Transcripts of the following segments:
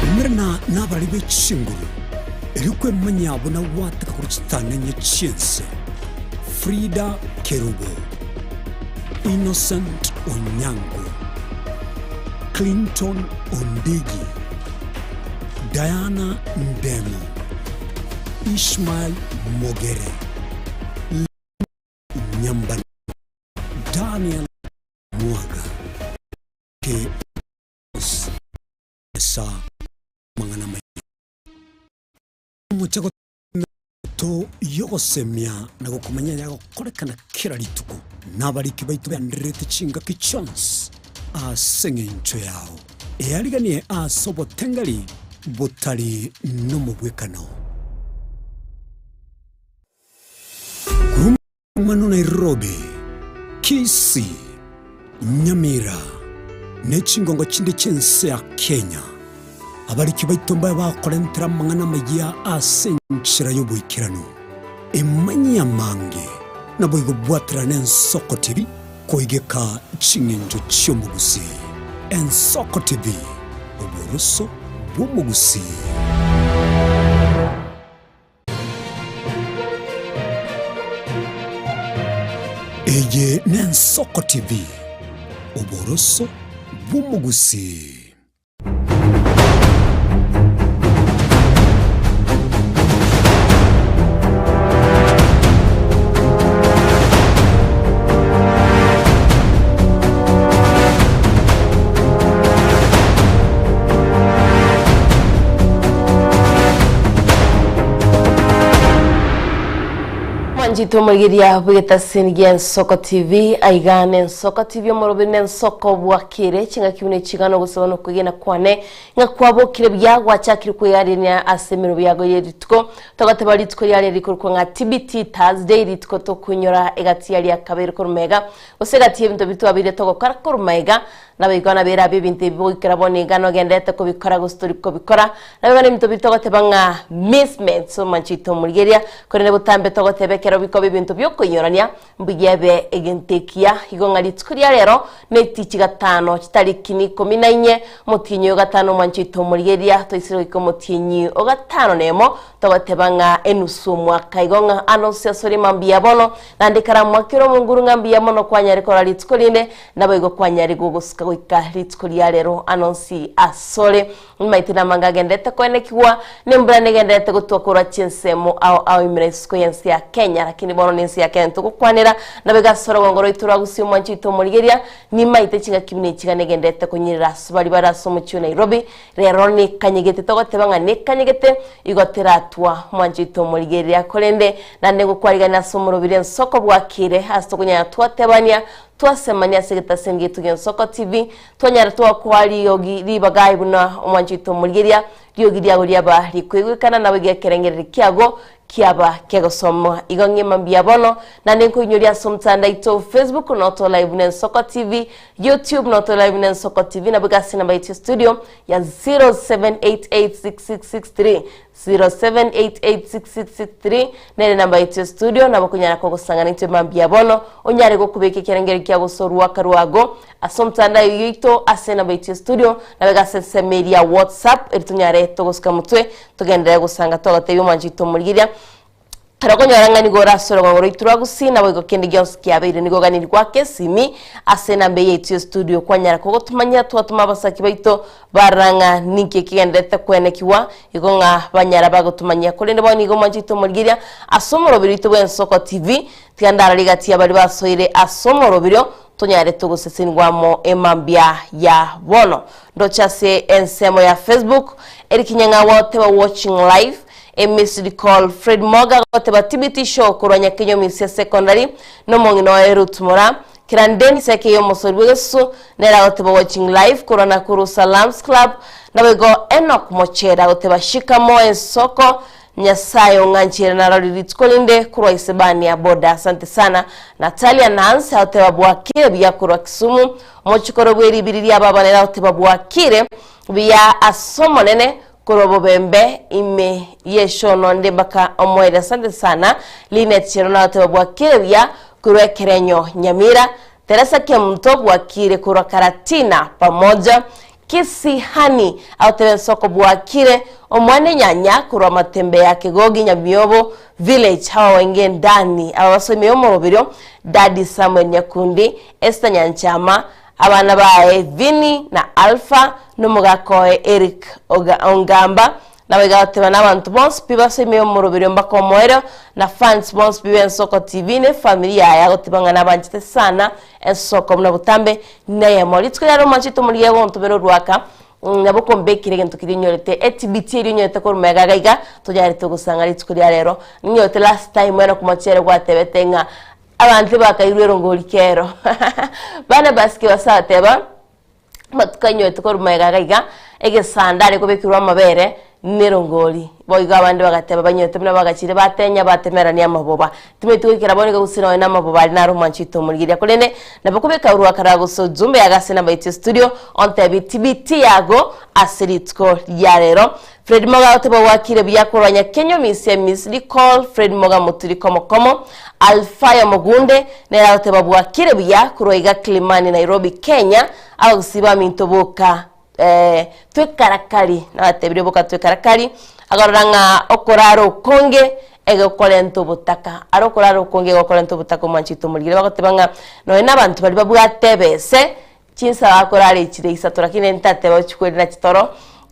Umerana nabare be chinguru, erio kwemanyia buna gwataka korwa chitang'ani chi'ense. Frida Kerubo, Innocent Onyango, Clinton Ondigi, Diana Ndemo, Ishmael Mogere, Nyambane, Daniel Mwaga, K. Esa amang'ana amaya. Omochie goto y'ogosemia na gokomanya yagokorekana kera rituko, na abariki baito beandererete chingaki chionsi ase engencho yao. Eariganie ase obotengeri botari nomobwekano. Korwa Nairobi, Kisii, Nyamira, ne chingongo chinde chi'ense ya Kenya, abariki baito mbabe bakorentera amang'ana amayia ase enchera y'oboikeranu. Emanyie amange, naboigo bwaterane Ensoko TV koigeka ching'encho chi'omogusii. Ensoko TV, oboroso bw'omogusii. Eye n'Ensoko TV, oboroso bw'omogusii. Mwanchete omorigereria bw'egetasini gia Ensoko TV, aiga n'Ensoko TV omoroberi n'Ensoko bwakire chingaki buna echigano ogosaba na okwegena kwane ng'a kwabokire buya gwachakire kwearenia ase emeremo yago ye rituko togoteba rituko riare rikorokwa ng'a TBT Thursday rituko tokoinyora egati ya riakabere korwa magega gose egati y'ebinto biria twabeire togokora korwa magega Naboigo nabere abe ebinto ebi goikera bono iga nogenderete kobikora gose tori kobikora. Naboigo nebinto biria togoteba ng'a misments omanche oito omorigereria, korende botambe togoteba ekero bikoba ebinto biokoinyorania, mbuya ebe egento ekiya. Igo ng'a rituko ria rero netichi gatano chitariki ikomi na inye, omotienyi oyo gatano omanche oito omorigereria, toisire goika omotienyi o gatano na emo, togoteba ng'a enusu omwaka. Igo ng'a anonsi asore mambia bono, naende karamwakere omonguru ng'a mbuya mono kwanyare korora rituko rinde, Naboigo kwanyarigwe gosuka goika rituko ria rero anonsi asore. Nimaete namanga agenderete koenekigwa, nembura negenderete gotwa korwa chinsemo ao ao ime na isiko y'ense ya Kenya, lakini bono nense ya Kenya togokwanera, naboigo ase orogongo rwaito rwa Gusii omwancho oito omorigeria, nimaete chingaki buna echi iga negenderete konyerera ase baria bare ase omochie o Nairobi, rero nekanyegete togoteba ng'a nekanyegete, igo teratwa omwancho oito omorigereria, korende naende ngokwarigania ase omorobiri ensoko bwakire ase tokonyara twatebania Twasemania ase egetasemi giaito gi'Ensoko TV, twanyara twakoa riogi ribaga aye buna omwancho oito omorigeria, riogi riago riaba rikoigwekana naboigo ekerengererio kiago kiaba kegosomwa. Igo ng'ima mbuya bono, naende nkoinyoria ase omotandao oito o Facebook noto live buna Ensoko TV, YouTube noto live buna Ensoko TV, naboigo ase enamba yaito ya studio ya 07886663 07886663 nere enamba yaito ya studio nabo okonyara kogosang'ana intwe mambia bono onyare gokobeka ekerengerio kia gose oruaka rwago ase omotandao yoito ase enamba yaito ya studio nabe gase ensemo eria ya whatsapp eri tonyare togosuka motwe togenderere gosanga togotebia omwanchi oito omorigeria Ekero okonyora ng'a nigo ore ase orogongo rwaito rwa Gusii, naboigo kende gionsi kiabeire nigo oganiri goaka esimi ase enamba eye yaito ya studio kwanyara kogotomanyia twatoma abasaki baito barora ng'a ninki ekegendererete koenekigwa igo ng'a banyara bagotomanyia. Korende bono nigo mwanche oito omorigeria ase omoroberi oito bw'Ensoko TV, tiga ndarore egati ya baria basoire ase omoroberio tonyare togosesenigwa amo emambia ya bono. Ndoche ase ensemo ya Facebook, Eric Nyang'au agoteba watching live, Emisiri Col. Fred Moga agoteba TBT Show korwa Nyakenyo Misia Secondary nomong'ina oye Ruth Mora. Kirandeni Seke y'omosori bw'egesusu nere agoteba watching live korwa Nakuru Salams Club. Naboigo Enock Mochere agoteba shikamo ensoko Nyasaye ong'anchire narori rituko rinde korwa Isebania boda. Asante sana. Natalia Nance agoteba bwakire buya korwa Kisumu. Omochokoro bw'eribiri ria baba nere agoteba bwakire buya ase Omonene Korwa obobembe ime y'eshono nde mpaka omoerio. Asante sana Linet Cherono agoteba bwakire buya korwa ekerenyo Nyamira. Teresa Kemunto bwakire korwa Karatina pamoja. Kisii Honey agoteba ensoko bwakire omwana enyanya korwa matembe ya Kegogi Nyamiobo Village aba wainge ndani aba basoime omoroberio Daddy Samuel Nyakundi Esther Nyanchama abana baye Vinny na Alpha nomogaka oye Eric Ongamba Naboigo agoteba na abanto bonsi pi basoime omoroberio mpaka omoerio, na fans bonsi pi b'Ensoko TV na efamiri yaye agoteba ng'a nabanchete sana Ensoko buna botambe neyemo. Rituko riare omwanchete omorigia gontomera orwaka nabo okombekera egento keria onyorete etibiti eria onyorete korwa magega iga iga tonyarete gosanga rituko ria rero. Ninyorete last time ere komochere gwatebete ng'a abanto bakairwa erongori kero. Barnabas Kebasa agateba. Amatuko ainywete korwa magega iga iga, egesanda are kobekerwa amabere nerongori. Boigo abande bagateba banywete buna bagachire batenya batemerania amaboba. Timanyeti goikera bono iga gose nonya na amaboba aria naro omwancho oito omorigereria. Korende nabo kobeka orwaka rwa gose ujumbe yago ase enamba yaito ya studio ontebie TBT yago ase rituko ria rero. Fred Moga agoteba gwakire buya korwa Nyakenyo Misia Miss Nicole Fred Moga Moturi Komokomo Alfayo Mogunde nere agoteba bwakire buya korwa iga Kilimani Nairobi Kenya abagusii baminto boka eh, twekarakari nabatebirie boka twekarakari agarora ng'a okorara okonge egokorenta obotaka are okorara okonge egokorenta obotaka omwanchi oito omorigire bagoteba ng'a nonya na abanto baria babwate ebese Chinsa bakorara echire isato lakini ntateba ochikweri na chitoro,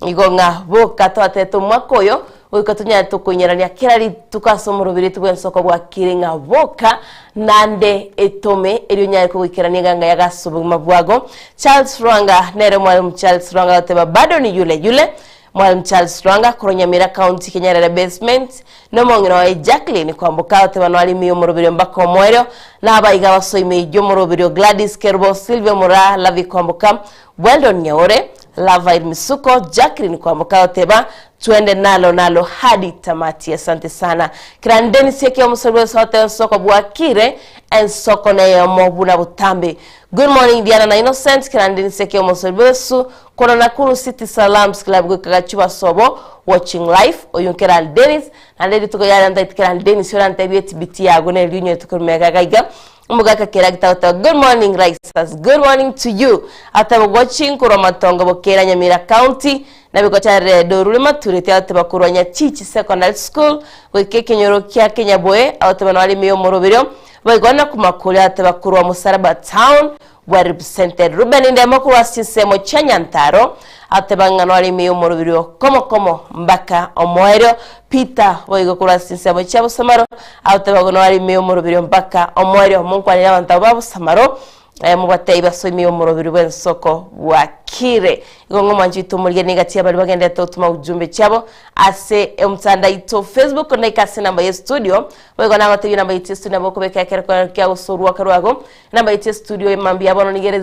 igo ng'a boka twatete omwaka oyo goika tonyare tokoinyerania kera rituko ase omoroberi bw'ensoko bwakire ng'a boka nande etome erio onyare kogoikerania eganga yago ase obogima bwago. Charles Lwanga nere Mwalimu Charles Lwanga agoteba bado ni yule yule Mwalimu Charles Lwanga korwa Nyamira County Kenyerere Basement Nomong'ina oye Jacqueline kwamboka agoteba noarimiye omoroberio mpaka omoerio, na abaiga abasoimeijo omoroberio Gladys Kerubo, Sylvia Moraa, Lavi Kwamboka, Weldon Nyaore, Lavair Misuko, Jacqueline Kwamboka agoteba twende nalo nalo hadi tamati. Asante sana. Kirani Dennis Eke omosori bw'ensote ensoko bwakire ensoko neyomo buna botambe. Good morning Diana na Innocent Kirani Dennis Eke omosori bw'esu Korwa Nakuru City Salams Club goika Gachuba Sobo watching live oyo Nkeran Dennis naende rituko riare ntaete Keran Dennis orantebie etibiti yago neri onyorete korwa magega iga iga omogaka Keragita agoteba good morning Raisas good morning to you agoteba watching korwa Matongo Bokera Nyamira County nabigocharere Dorure Matureti agoteba korwa Nyachichi Secondary School goika ekenyoro kia Kenyaboe agoteba nore ime yomoroberio boigo na Kumakuri agoteba korwa Musaraba Town Well represented. Reuben Ndemo korwa ase chinsemo chia Nyantaro ateba ng'a nore ime y'omorobiri o komo komo mbaka omoerio. Peter boigo korwa ase chinsemo chia Bosamaro agoteba ng'a nore ime y'omorobiri mpaka omoerio. Monkwanere abanto abwo ba Bosamaro eh, mobatebie basoe ime y'omorobiri bw'ensoko bwakire. Igo ng'a omwanchi oito omorigani egati y'abaria bagenderete gotoma ujumbe chiabo ase omotandao oito Facebook naika ase enamba ye studio boigo nagotebia enamba yaito ye studio nabo okobeka ekero kia gose orwoka rwago Enamba yaito ya studio mambia bono nigo ere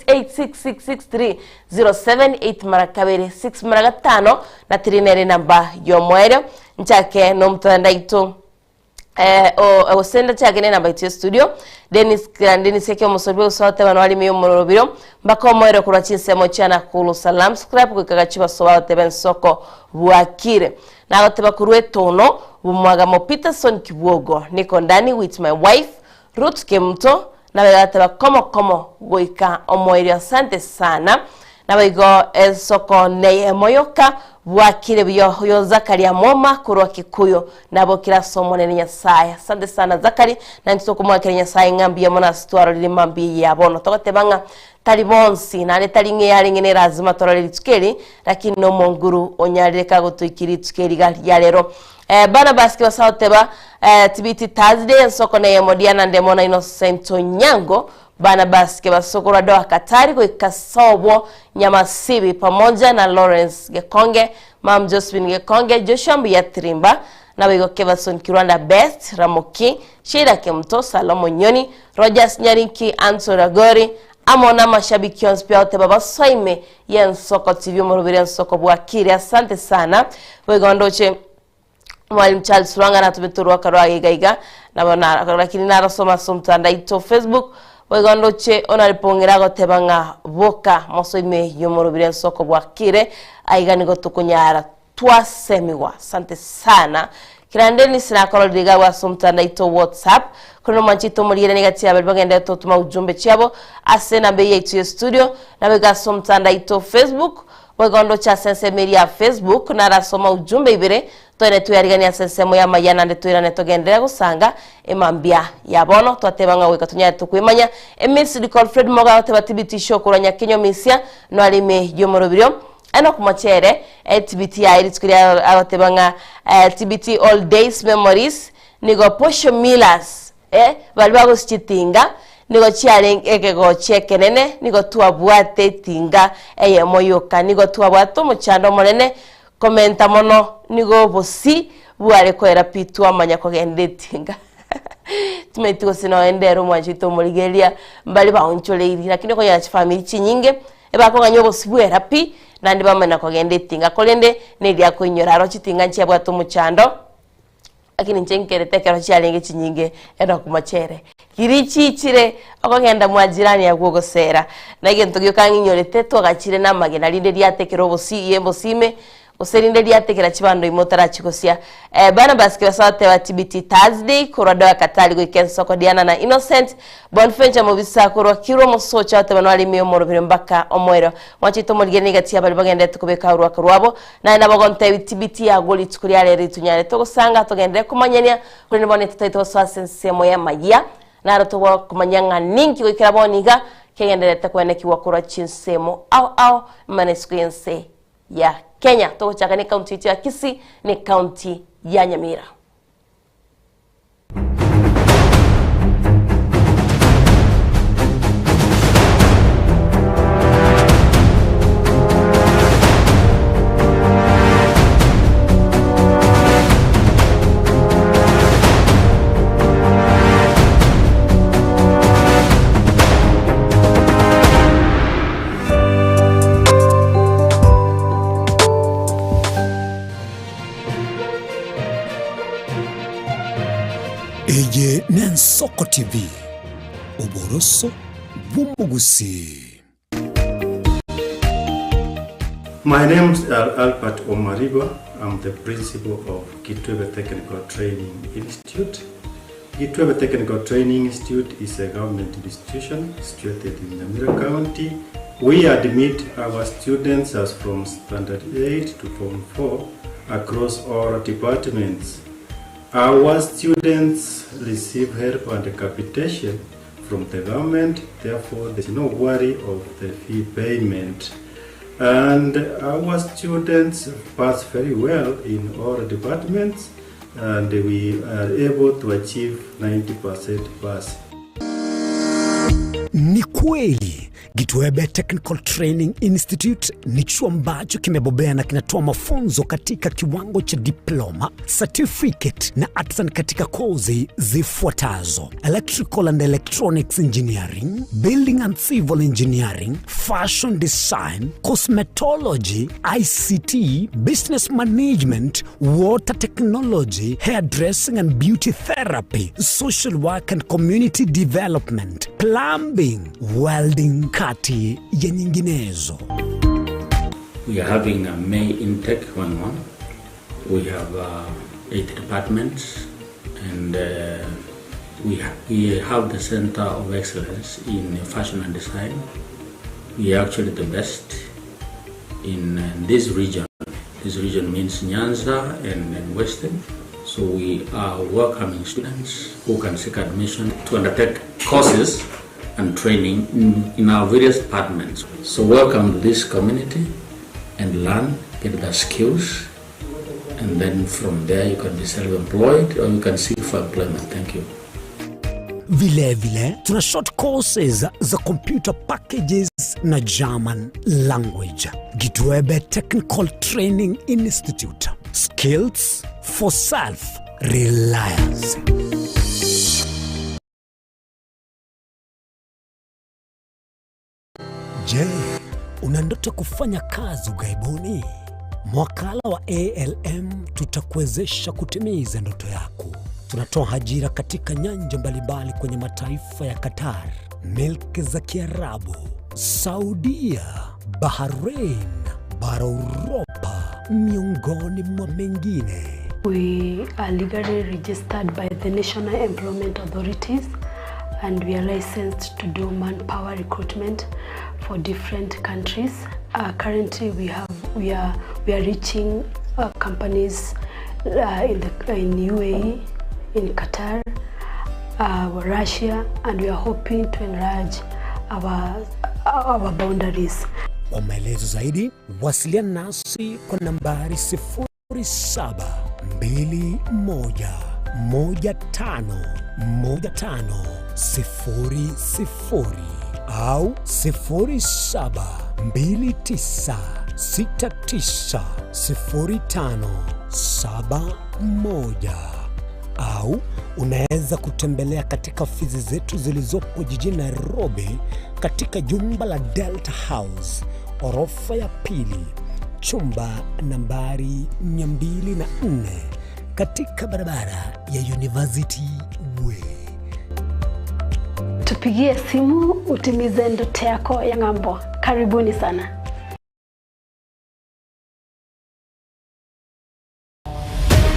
07886663 07 mara kabere 6 mara gatano na 3 nere enamba y'omoerio. Nchake nomotanda aito eh, o- gose ndachake na enamba yaito ya studio Dennis Dennis eke omosori bwe gose oteba noarime y'omorobiro mpaka omoerio korwa chinsemo chia Nakuru Salams Club goika Gachuba Soa otebe ensoko bwakire. Nagoteba korwa etono bumwagamo Peterson Kibwogo niko ndani with my wife Ruth Kemunto naboigo agateba komo komo goika omoerio asante sana naboigo ensoko neyemo yoka bwakire buya oyo Zakaria Mwoma korwa Kikuyu nabokire ase Omonene Nyasaye asante sana Zakari naintwe tokomoakera Nyasaye ng'a mbuya mono ase twarorire mambia eye ya bono togoteba ng'a tari bonsi naende tari ng'a eyarenge ne lazima torore rituko eri lakini nomonguru onyarire kagotoikia rituko eri iga ria rero Barnabas Kibasa agoteba, Tibiti Thursday, ensoko neyemo Diana Ndemo na Innocent Onyango. Barnabas Kibasa okorwa Doha Qatar goika Sobwo Nyamasibi pamoja na Lawrence Gekonge, Mam Josephine Gekonge, Joshua Mbuya Tirimba, naboigo Kevason Kirwanda Best, Ramoki, Sheila Kemuto, Salomo Nyoni, Rogers Nyarinki, Anson Ragori, amo namashabiki onsi pi agoteba basoa ime y'ensoko TV omoroberi ensoko bwakire asante sana boigo ndoche Mwalimu Charles Lwanga natomete orwaka rwaye iga iga nabo na lakini narosoma ase omotandao aito Facebook boigo ndoche onaripong'era agoteba ng'a boka moso ime y'omoroberi ensoko bwakire aiga nigo tokonyara twasemigwa asante sana. Kerande Dennis nakororire iga agwo ase omotandao oito o WhatsApp, korende omwanche oito omorigerania egati ya baria bagenderete gotoma ujumbe chiabo ase enamba eyio yaito ya estudio, nabo iga ase omotandao oito o Facebook, boigo ndoche ase ensemo eria ya Facebook, narasoma ujumbe ibere, Toene tweyariganie ase ensemo y'amayia naende toirane togenderere gosanga emambia ya bono. Twateba ng'a goika tonyare tokwemanya. Emisiri Colfred Moga agoteba tibitisha okorwa Nyakenyo Misia noare ime y'omorobirio. Enock Mochere etibiti yaye rituko riria agoteba ng'a TBT all days memories nigo posho millers baria bagosia chitinga nigo chiarenge ekegochi ekenene nigo twabwate etinga eyemo yoka nigo twabwate omochando omonene Komenta mono nigo obosi bware koera pi twamanya kogenda etinga. Timanyeti gose nonya ndero omwancho oito omorigereria mbare baonchoreiri lakini okonyora chifamiri chinyinge ebakong'anya obosi bwera pi naende bamanya kogenda etinga korende neria akoinyora aro chitinga nchiabwate omochando. Lakini inche nkerete ekero chiarenge chinyinge Enock Mochere. Riria chiichire okogenda mwa jirani agwo ogosera. Na egento gioka ng'inyorete twagachire namagena rinde riatekera obosi y'embosi ime gose rinde riatekera chibando ime otarachigosia. Eh, Barnabas Kebasa oteba TBT Thursday korwa Doha Katari goika ensoko Diana na Innocent Bonfencha mobisa korwa Kirwa Mosocha oteba nware ime y'omorobero mpaka omoerio. Mwanche tomorigereria egati y'abaria bagenderete kobeka orwako rwabo Naye nabo ogontebi, Tibiti yagwo rituko ria rero ritunyare togosanga togenderere komanyania, korende bono intwe gosoa ase ensemo y'amayia, naro togokomanya ng'a ninki goikera bono iga kegendererete koenekigwa korwa chinsemo ao ao mana isiko y'ense ya Kenya. Togochaka ne county yaito ya Kisii ne county ya Nyamira. Eye n'Ensoko TV, oboroso bw'omogusii. My name is Albert Omariba. I'm the principal of Kitwebe Technical Training Institute. Kitwebe Technical Training Institute is a government institution situated in Nyamira County. We admit our students as from standard 8 to form 4 across all departments. Our students receive help and capitation from the government, therefore there's no worry of the fee payment. And our students pass very well in all departments and we are able to achieve 90% pass. Ni kweli Gitwebe Technical Training Institute ni chuo ambacho kimebobea na kinatoa mafunzo katika kiwango cha diploma, certificate na artisan katika kozi zifuatazo: Electrical and Electronics Engineering, Building and Civil Engineering, Fashion Design, Cosmetology, ICT, Business Management, Water Technology, Hairdressing and Beauty Therapy, Social Work and Community Development, Plumbing, Welding kati ya nyinginezo. We are having a May intake going on. We have 8 departments and we, ha we have the Center of Excellence in Fashion and Design. We are actually the best in this region. This region means Nyanza and Western. So we are welcoming students who can seek admission to undertake courses and training in, in our various departments. So welcome to this community and learn, get the skills, and then from there you can be self-employed or you can seek for employment. Thank you. Vilevile tuna short courses za computer packages na German language. Gitwebe Technical Training Institute. Skills for self reliance. Je, una ndoto kufanya kazi ughaibuni? Mwakala wa ALM tutakuwezesha kutimiza ndoto yako. Tunatoa ajira katika nyanja mbalimbali kwenye mataifa ya Qatar, milki za Kiarabu, Saudia, Bahrain, bara Uropa, miongoni mwa mengine. We are legally registered by the National Employment Authorities and we are licensed to do manpower recruitment for different countries. Uh, currently we have we are we are reaching uh, companies uh, in the in UAE, in Qatar, uh, Russia, and we are hoping to enlarge our our boundaries. Kwa maelezo zaidi wasiliana nasi kwa nambari 0721151500 au 0729690571 au unaweza kutembelea katika ofisi zetu zilizopo jijini Nairobi katika jumba la Delta House orofa ya pili chumba nambari 204 katika barabara ya University Way. Tupigie simu utimize ndoto yako ya ng'ambo. Karibuni sana.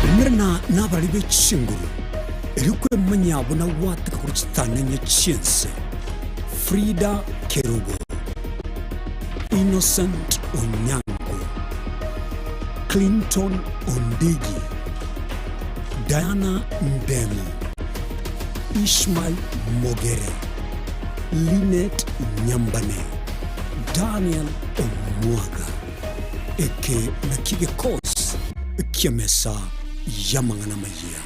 Umerana nabarari be chinguru, erio kwemanyia buna gwateka korwa chitang'ani chi'ense. Frida Kerubo, Innocent Onyango, Clinton Ondigi, Diana Ndemo, Ishmael Mogere, Linet Nyambane, Daniel Omwaga. Eke nakio gekosi ki'emesa y'amang'ana amayia.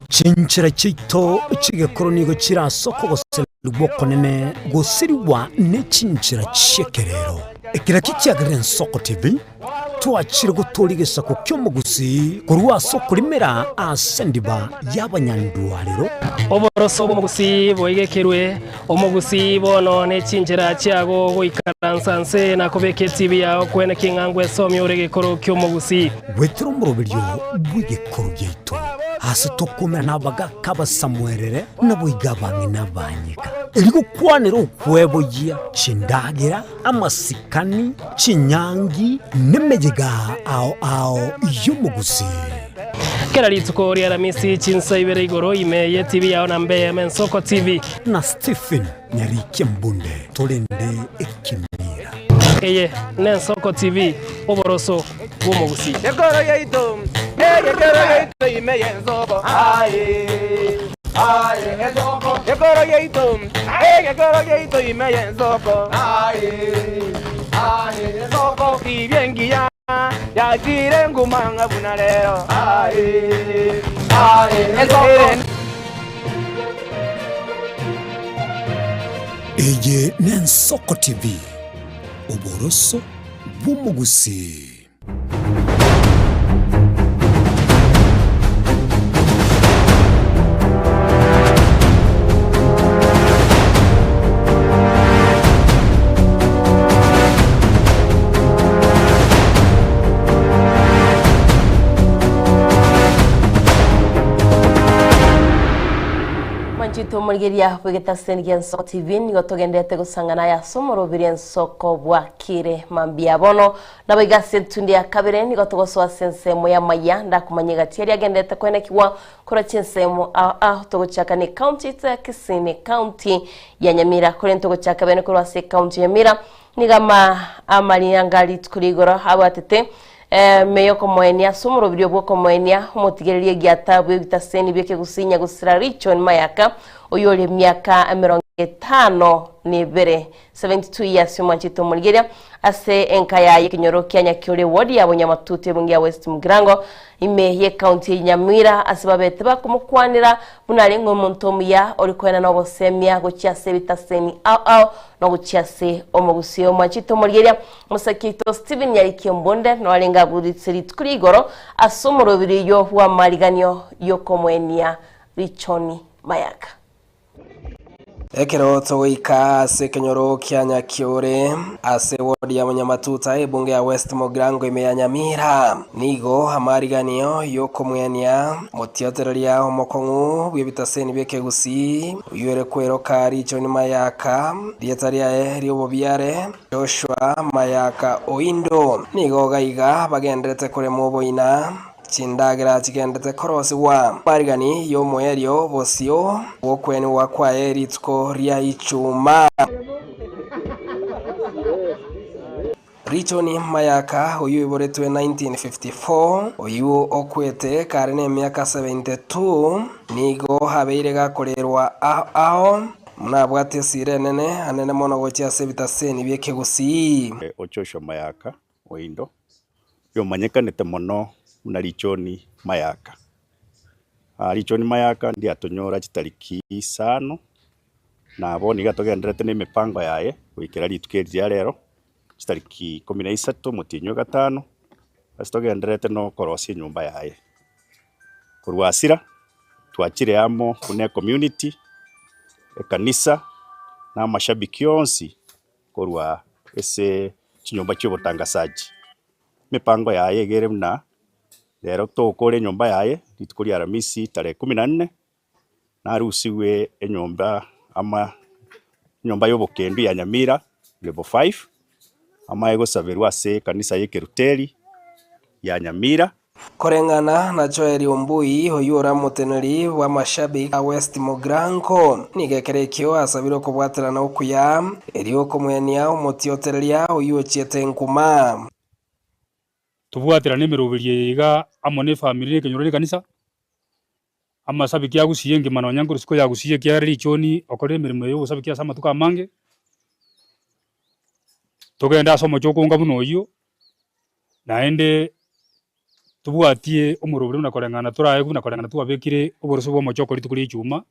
Chinchera chiaito chi'egekoro nigo chire ase okogoserigwa okonene gosirigwa ne chinchera chi'ekerero. Eke nakio kiagerire Ensoko TV twachire gotooria egesaku ki'omogusii korwa ase okorimera ase endiba y'abanyandwarero. Oboroso bw'omogusii boigekerwe, omogusii bono ne chinchera chiago goikaransa nse na kobeka etibi yao kwene king'a ngwesomia ore egekoro ki'omogusii. Goetera omoroberio bw'egekoro giaito, ase tokoumera nabagaaka abasamuerere, naboigo abang'ina abanyeka, erio gokwanera okweboyia chindagera, amasikani, chinyangi, nemeyega ao ao y'omogusii. Kera rituko ri'Aramisi chinsa ibere igoro ime y'etibi yao na mbe Ensoko TV. Na Stephen Nyarikia Mbunde torende ekemira. Eye n'Ensoko TV, oboroso bw'omogusii. Ekoro yaito, egekero yaito ime y'ensoko, aye, aye, ensoko. Ekoro yaito, egekero yaito ime y'ensoko, aye, aye, ensoko. Tibia engiya yachire nguma ng'a buna rero, aye, aye, ensoko. Eye n'Ensoko TV, oboroso bw'omogusii. Mwanchete omorigeria bw'egetaseni gia Ensoko TV nigo togenderete gosang'ana aya ase omorobiri ensoko bwakire mambia bono Naboigo ase entundo ya kabere nigo togosoa ase ensemo y'amaya ndakomanya egati aria agenderete koenekigwa korwa chinsemo ao ao togochaka ne county yaito ya Kisii ne county ya Nyamira korende togochaka bene korwa ase ecounty ya Nyamira nigo ama amarianga rituko ria igoro abwatete ime y'okomoenia ase omoroberio bw'okomoenia omotigereria egiata bw'ebitaseni bi'ekegusii nyagusira Richon Mayaka oyore emiaka emerongo etano na ebere, 72 years, omwanchete omorigereria ase enka yaye ekenyoro kia Nyakiore eward ya Bonyamatutu ebunge ya West Mugirango ime y'ecounty ya Nyamira ase babete bakomokwanera buna arenge omonto omuya ore koenana obosemia gochia ase ebitaseni ao ao na gochia ase omogusii omwanchete omorigereria Mosaki oito Stephen Nyariki Ombonde norenge aburitse rituko ria igoro ase omorobiri oyio bw'amariganio y'okomoenia Richoni Mayaka. Ekero togoika ase ekenyoro kia Nyakiore, ase ewodi ya Monyamatuta, ebunge ya West Mugirango ime ya Nyamira, nigo amariganio y'okomwenia omotiotereria omokong'u bw'ebitaseni bi'ekegusii, oyio ere kweroka Richoni Mayaka, rieta riaye ri'obobiare, Joshua Mayaka Oindo. Nigo gaiga bagenderete korema oboina. Chindagera chigendete korosigwa. Amarigani y'omoerio bosio bw'okwenigwa kwaye rituko ria Ichuma. Richoni Mayaka, oyio oiboretwe 1954, oyio okwete kare nemiaka 72, nigo abeire gakorerwa ao ao, buna abwate esira enene anene mono gochia ase ebitaseni bi'ekegusii. Ojoshua Mayaka Oindo, oyomanyekanete mono buna Richoni Mayaka. Richoni Mayaka ndiatonyora chitariki isano, na bono iga togendererete na emipango yaye goikera rituko eri ria rero, chitariki ikomi na isato omotienyi o gatano, ase togendererete na okorosia enyomba yaye. Korwa asira, twachire amo buna ecommunity, ekanisa, na amashabiki onsi korwa ase chinyomba chi'obotangasaji. Emepango yaye iga ere buna, rero togokora enyomba yaye rituko ria Aramisi tarehe kumi na nne, narusigwe enyomba ama enyomba y'obokendu ya Nyamira level five, amaye gosaberwa ase ekanisa y'Ekeruteri ya Nyamira. Koreng'ana na Joel Ombui, oyio ore omoteneneri bw'amashabiki a West Mugirango, nigo ekero ekio asabire okobwaterana okuya, erio okomwenia omotiotereria oyio ochiete nkuma. Tobwaterane emeroberio eye iga amo ne efamiri na ekenyoro na ekanisa, amasabiki agusie engima nonya nkorwa isiko yagusie ekiagera richoni okorire emeremo eye ya obosabiki ase amatuko amange, togende ase omochie okonga buna oyio, Naende tobwatie omorobori buna koreng'ana toraegwe buna koreng'ana twabekire oboroso bw'omochoko rituko ria echuma,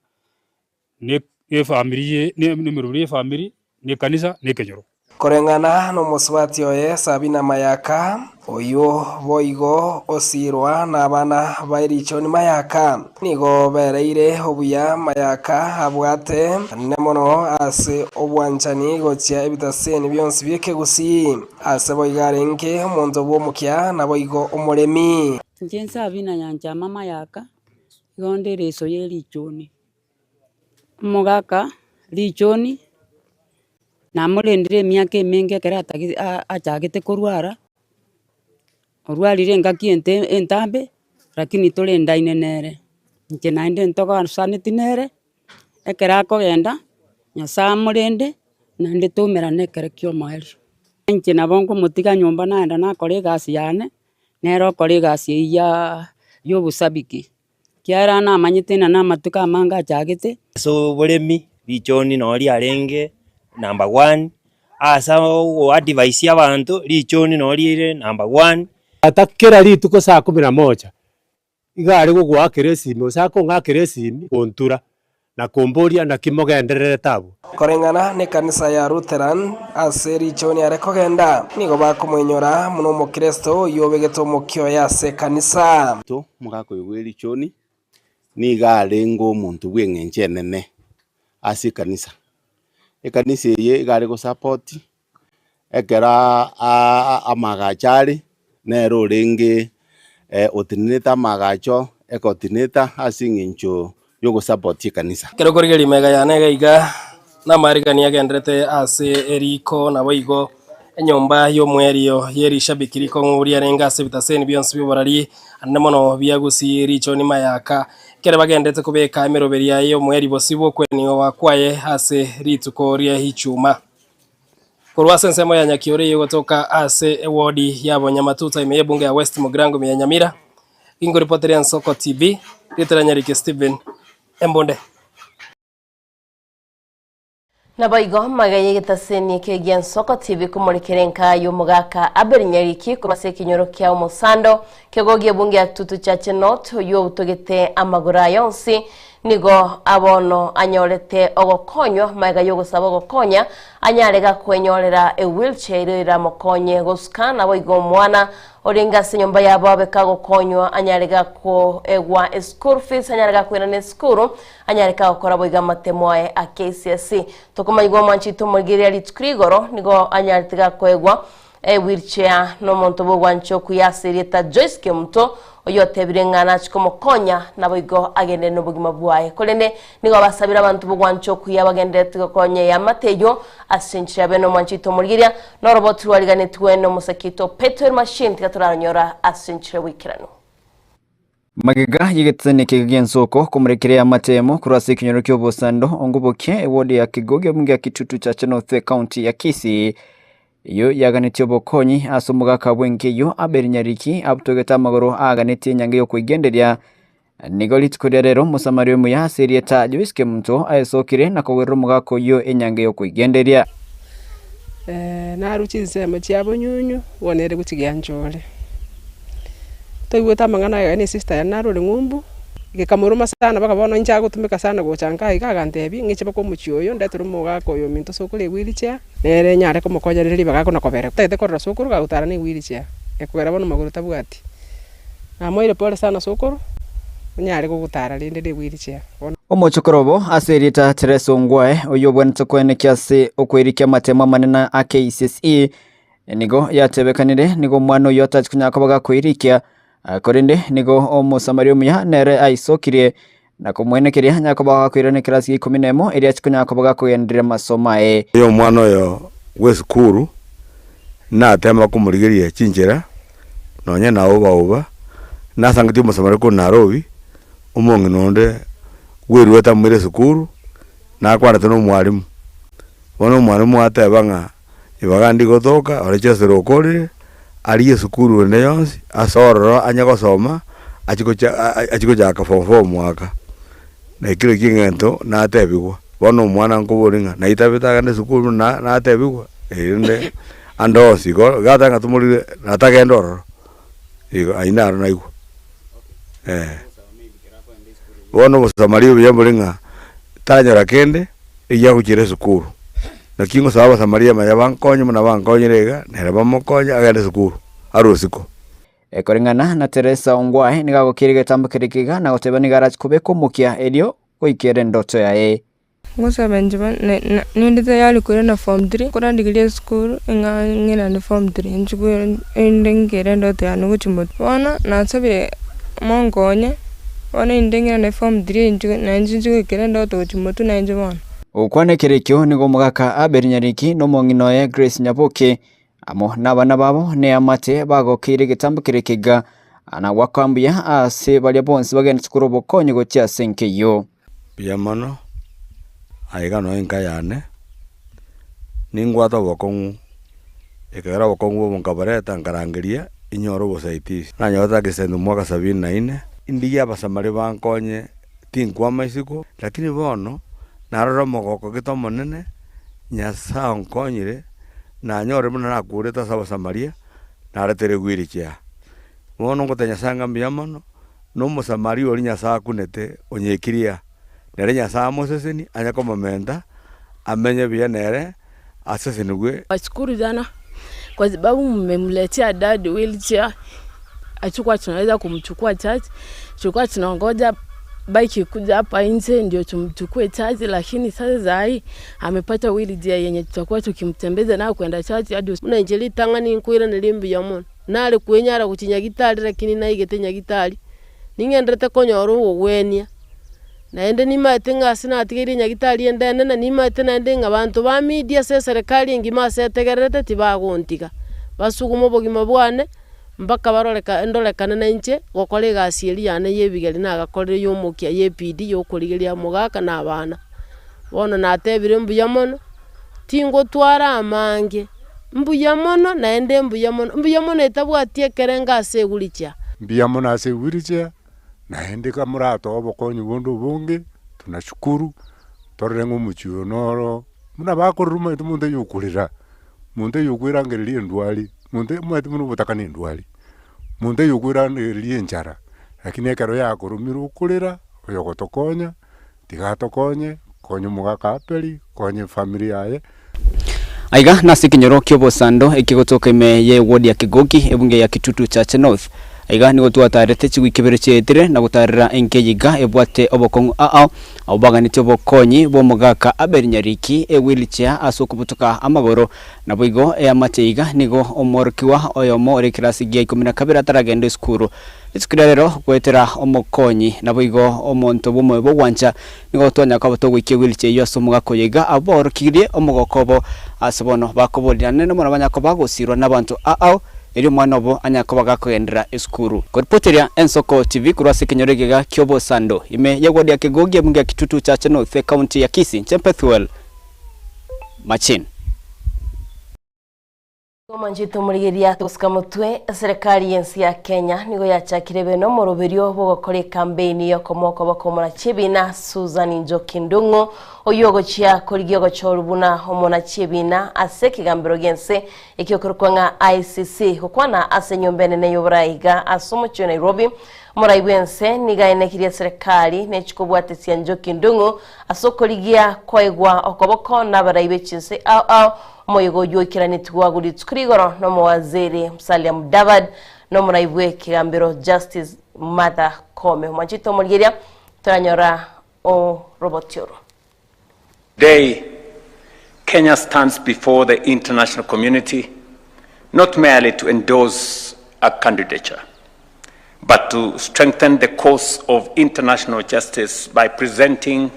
ne efamiri ye ne emerobori ya efamiri, ne ekanisa, na ekenyoro. Koreng'ana nomosubati oye Sabina Mayaka, oyio boigo osiirwa nabana ba Erichoni Mayaka, nigo bereire obuya Mayaka abwate anene mono ase obwanchani gochia ebitaseni bionsi bi'ekegusii. Ase boigo arenge omonto bw'omokia, naboigo omoremi. Inche Sabina Nyanchama Mayaka, igo nde ereso ye richoni. Omogaka richoni namorendire emiaka emenge ekero atagete achagete korwara, orwarire engaki ente entambe, lakini torendaine nere. Inche naende ntogosaneti nere, Ekero akogenda, Nyasae amorende, naende toumerane ekero kia omoerio. Inche nabo nkomotiga nyomba naenda nakora egasi yane, nere okora egasi eyio ya ya obosabiki, ekiagera namanyete ng'a na amatuko amange achagete. Ase oboremi, richoni noo riarenge number one, ase ogoadvise abanto, richoni noo rire number one. Tata kera rituko saa kumi na moja Iga are gogoakera esimi, gose akong'akera esimi, gontura, na komboria naki mogendererete abwo. Koreng'ana n'ekanisa ya Lutheran, ase richoni are kogenda, nigo bakomoinyora buna omokristo oyio obegete omokia oye ase ekanisa. Omogaka oyo bwe richoni nigo arenge omonto bw'eng'encho enene ase ekanisa. Ekanisa eye iga are gosupport Ekero amaagacho are, nere orenge otenenete amaagacho ecoordinator ase eng'encho yogosupport ekanisa. Ekero okorigereria magega yane iga iga, namarigani agenderete ase eriko, naboigo enyomba y'omoerio ye rishabiki rikong'u riarenge ase ebitaseni bionsi bi'oborari, ande mono bia Gusii, Richoni, Mayaka, ekero bagenderete kobeka emeroberio y'omoerio bosio bw'okwenigwa kwaye ase rituko ria Ichuma. Korwa ase ensemo ya Nyakiore eyio egotoka ase ewodi ya Bonyamatuta ime y'ebunge ya West Mugirango ime ya Nyamira, Ingoripoteria Nsoko TV, rieta ria Nyariki Stephen Embunde. Naboigo magega y'egetaseni eke gia Nsoko TV komorekera enka y'omogaka Abel Nyariki korwa ase ekenyoro kia Omosando, kegogia ebunge ya Kitutu Chache North, oyio outogete amagoro aye onsi. Nigo abono anyorete ogokonywa magega y'ogosaba ogokonya, anyare gakwenyorera ewheelchair erio eramokonye gosuka, naboigo omwana orenge ase enyomba yabo abe kagokonywa anyare gakoegwa eschool fees, anyare gakoirana esukuru, anyare kagokora boigo amatemo aye a KCSE. Tokomanyigwa omwanchete omorigereria rituko rigoro nigo anyarete gakoegwa Ewheelchair nomonto bw'ogwancha okuya ase erieta Joyce Kemunto, oyio otebire ng'a nachie komokonya naboigo agende nobogima bwaye. Korende nigo abasabire abanto b'ogwancha okuya bagendererete gokonya eamate eyio ase enchera yabe nomwancha oito omorigeria noroboti rwariganetwe nomosaki oito Petwel Machine tiga toraronyora ase enchera y'oboikeranu. Magega y'egetisani eke gi'ensoko komorekire amatemo korwa ase ekenyoro ki'obosando ongobokie eward ya Kigogo ebunge ya Kitutu Chache North ecounty ya Kisii eyio yaganetie obokonyi ase omogaka bw'enka eyio Abel Nyariki abutogete amagoro aaganetie enyange y'okoigenderia. Nigo rituko ria rero Omosamaria omuya ase erieta Joyce Kemunto aesokire na kogorera omogaka oyio enyange y'okoigenderia. Narue chinsemo chia bonyunyu, bono ere gochigia nchore. Toigwete amang'ana aya na esista yane naro ore ng'umbu, gekamoruma sana mpaka bono inche agotumeka sana gocha nka iga agantebia, ng'iche mpaka omochie oyo ndetere omogaka oyo ominto sokoro ewheelchair, nere nyare komokonya rire ribaga akona kobera. Ntagete korora sokoro gagotara na ewheelchair, ekogera bono magoro tabwati. Namoeire pole sana sokoro, onyare gogotara rende na ewheelchair bono. Omochokoro obo ase erieta Teresa Ongwae, oyio obwenerete koenekia ase okoirikia amatemo amanene a KCSE, nigo yatebekanire nigo omwana oyio atachi konyara koba gakoirikia, korende nigo omosamaria omuya nere aisokirie na komoenekeria anyare koba gakoirana ekerasi gia ikomi na emo erio ache konyara koba gakogendereria amasomo aye. Oyo omwana oyo bw'esukuru natema komorigeria chinchera nonye naoba oba, nasangetie omosamaria korwa Nairobi, omong'ina onde bweruete amoire esukuru, nakwanete na omwalimu. Bono omwalimu ateba ng'a ibaga ndigotoka ore chesere okorire, arigie esukuru ende yonsi ase ororo anye gosoma achie gocha achie gochaka form four omwaka. Na ekero ekio egento natebigwa, bono omwana nkoboria ng'a naitabete agende esukuru buna natebigwa erinde ande onsi igo iga ateba ng'a tomorire natagenda ororo, igo ayio naro naigwa eh. Bono obosamaria obuya mbore ng'a tanyora kende. Eyio agochiera esukuru. Naki ngosaba Abasamaria manya bankonye buna bankonyire iga, nere bamokonye agende esukuru, arwe isiko. Koreng'ana na Teresa Ongwae nigo agokiria egetambo keria kiga na goteba nigo arache kobeka omokia erio goikera endoto yaye. Ngosaba inche bono ninde tayari koirana form three, korandigeria esukuru ng'a ng'irane form three inche inde nkere endoto yane gochia motwe. Bono nasabire monkonye. Bono inde ng'ende form three inche nainche inche goikera endoto gochia motwe nainche bono. Gokwana ekero ekio nigo omogaka Abel Nyariki na omong'ina oye Grace Nyaboke amo nabana babo neamate bagokeire egetambo keria ekiga na goaka mbuya ase baria bonsi bagenderete korwa obokonyi gochia ase enka eyio. Mbuya mono, aiga noe enka yane, ningwate obokong'u, ekero obokong'u obo nkaboreta nkarangeria inyore obosaitisi. Nanyorete accident omwaka sabini na ine, indigie abasamaria bankonye tinkwama isiko, lakini bono narora omogoko gete omonene, Nyasae onkonyire, nanyore buna nakurete ase abasamaria, naretere wheelchair. Bono ngotebia Nyasae ng'a mbuya mono, na Omosamaria oria Nyasae akunete onyekirie aa, nere Nyasae amosesenie, anye komomenta, amenye buya nere, asesenigwe. Nashukuru sana kwa sababu mmemletea dad wheelchair, hatukuwa tunaweza kumchukua church, tulikuwa tunangoja bike ikuja hapa nje ndio tumchukue church, lakini sasa saa hii amepata wheelchair yenye tutakuwa tukimtembeza nayo kwenda church hadi Buna inche ritang'ani nkoiraneria mbuya mono. Nare kwenyara gochia nyagitari lakini naigete nyagitari, ning'enderete konyora ogogwenia, naende nimaete ng'a ase natigeire nyagitari ende enene, nimaete naende ng'a abanto ba media ase eserekari engima ase etegererete tibagontiga, basugume obogima bwane, mpaka baroreka ndorekane na inche, gokora egasi eria yane ya ebigeri nagakorire ya omokia ya ebidii ya okorigeria omogaka na abana. Bono natebire mbuya mono. Tingotwara amange, mbuya mono naende mbuya mono, mbuya mono etabwati ekerengo ase egurichia. Mbuya mono ase egurichia, naende kamoratoe obokonyi bonde obonge, tunashukuru, torore ng'a omochie oyo noro, buna bakorora omanyete omonto oyo okorera, monto oyo okwerangereria endwari, monto omanyete buna obotaka na endwari, monto oyo okwerangereria enchara, lakini ekero yakoromire okorera, oyogotokonya. Tiga atokonye, konya omogaka Abeli, konya efamiri yaye. Aiga nase ekenyoro ki'obosando ekegotoka ime ye ward ya Kigogi, ebunge ya Kitutu Chache North. Aiga nigo twatarete chiwiki ibere chiaetire na gotarera enka eye iga ebwate obokong'u ao abwo baganetie obokonyi bw'omogaka Abel Nyariki e wheelchair ase okobutoka amagoro. Naboigo eamate iga nigo omworokigwa oyomo ore ekerasi gia ikomi na kabere ataragenda esukuru. Rituko ria rero goetera omokonyi naboigo omonto bw'omoyo bw'ogwancha nigo twanyara koba togoikia ewheelchair eyio ase omogaka oyo iga abwo baorokirie omogoko obo ase bono bakoboria naende mono banyare koba bagosirwa nabanto ao erio omwana obo anyare koba gakogenderera esukuru. Koripoteria Ensoko TV korwa ase ekenyoro egega ki'obosando ime ye ward ya Kegogi ebunge ya Kitutu Chache North ecounty ya Kisii inche Pethuel Machin. Omanchete omorigereria gosika motwe, eserekari y'ense ya Kenya nigo yachakire bene omoroberio bw'ogokora ekambeini y'okomoa okoboko omonachi ebina Susan Njoki Ndung'u oyio ogochia korigia ogochorwa buna omonachi ebina ase ekegambero gi'ense ekio okorokwa ng'a ICC gokwana ase enyomba enene y'oborai iga ase omochie o Nairobi. Omorai bw'ense nigo aenekirie eserekari nechikobwatesia Njoki Ndung'u ase okorigia koegwa okoboko nabarai be chinse ao ao Omoyega oyio oikeranetigwe agwo rituko rigoro nomowaziri Musalia Mudavadi na omorai bw'ekegambero Justice Martha Koome. Omwanchete omorigeria toranyora oroboti oro. Today, Kenya stands before the international community not merely to endorse a candidature, but to strengthen the cause of international justice by presenting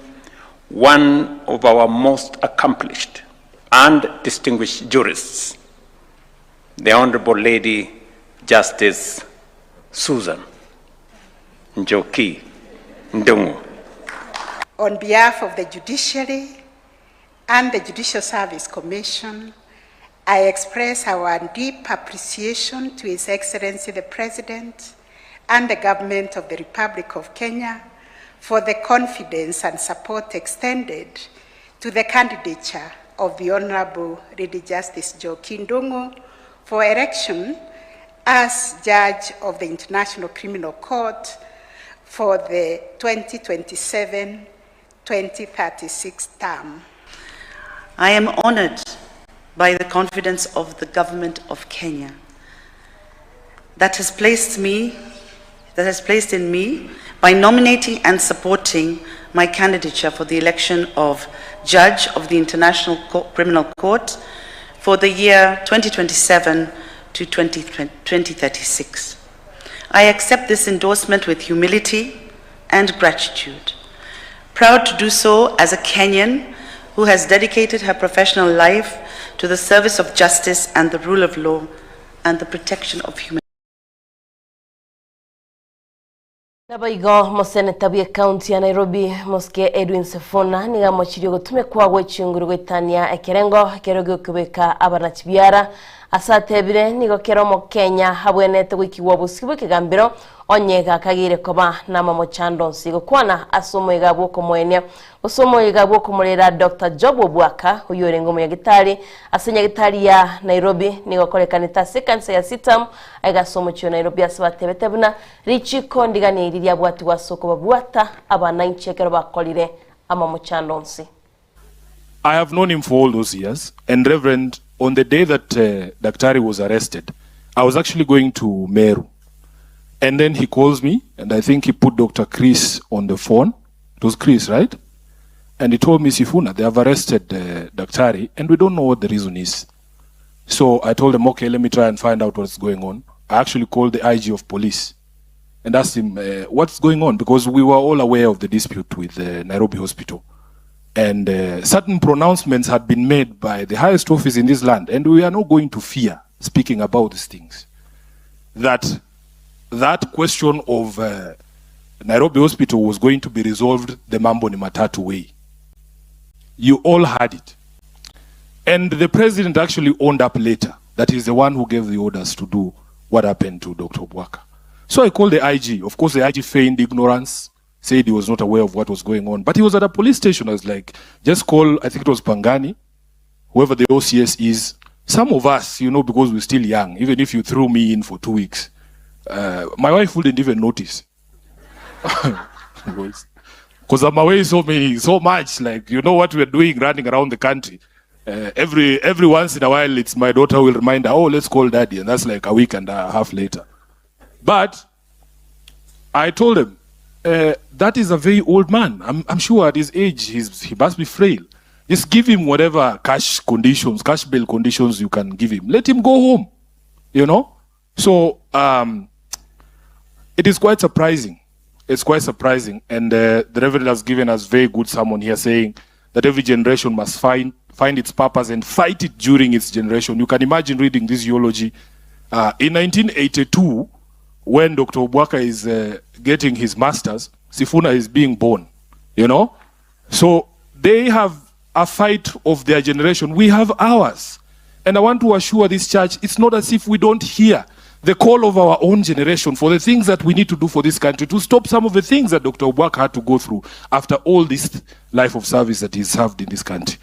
one of our most accomplished and distinguished jurists, the Honorable Lady Justice Susan Njoki Ndung'u. On behalf of the judiciary and the Judicial Service Commission, I express our deep appreciation to His Excellency the President and the Government of the Republic of Kenya for the confidence and support extended to the candidature of the Honorable Lady Justice Njoki Ndung'u for election as Judge of the International Criminal Court for the 2027-2036 term. I am honored by the confidence of the government of Kenya that has placed me that has placed in me by nominating and supporting my candidature for the election of judge of the International Criminal Court for the year 2027 to 2036. I accept this endorsement with humility and gratitude. Proud to do so as a Kenyan who has dedicated her professional life to the service of justice and the rule of law and the protection of human Naboigo moseneta bw'ecounty ya Nairobi Mosike Edwin Sifuna nigo amochirie ogotumekwa gwe chinguru goetania ekerengo ekero giokobeka abanachibiara ase atebire nigo kera omokenya abwenerete goikigwa obosio bw'ekegambero onye gakageire koba namamochando onsi gokwana ase omoiga bw'okomoenia Gose omoyega bw'okomorera Doctor Job Obwaka, oyio orenge omonyagitari ase nyagitari ya Nairobi, nigo okorekanete ase ekanisa ya CITAM aiga ase omochie o Nairobi ase batebete buna richiko ndiganeiri riabwatigwe ase okobabwata abananchi ekero bakorire amamochando onsi. I have known him for all those years and Reverend on the day that Daktari was arrested I was actually going to Meru and then he calls me and I think he put Doctor Chris on the phone It was Chris, right? And he told me, Sifuna, they have arrested Daktari and we don't know what the reason is. So I told him, okay, let me try and find out what's going on. I actually called the IG of police and asked him, what's going on? Because we were all aware of the dispute with the Nairobi Hospital. And certain pronouncements had been made by the highest office in this land, and we are not going to fear speaking about these things. That that question of Nairobi Hospital was going to be resolved the Mambo ni Matatu way. You all heard it. And the president actually owned up later that he's the one who gave the orders to do what happened to Dr. Obwaka. So I called the IG. Of course, the IG feigned ignorance, said he was not aware of what was going on. But he was at a police station. I was like, just call, I think it was Pangani, whoever the OCS is. Some of us, you know, because we're still young, even if you threw me in for 2 weeks, my wife wouldn't even notice. Because I'm away so many, so much. Like, you know what we're doing running around the country. Every every once in a while, it's my daughter will remind her, oh, let's call daddy. And that's like a week and a half later. But I told him, that is a very old man. I'm sure at his age, he must be frail. Just give him whatever cash conditions, cash bail conditions you can give him. Let him go home, you know? So it is quite surprising. It's quite surprising. And the Reverend has given us very good sermon here saying that every generation must find its purpose and fight it during its generation. You can imagine reading this eulogy. In 1982, when Dr. Obwaka is getting his master's, Sifuna is being born, you know? So they have a fight of their generation. We have ours. And I want to assure this church, it's not as if we don't hear the call of our own generation for the things that we need to do for this country, to stop some of the things that Dr. Obwaka had to go through after all this life of service that he's served in this country.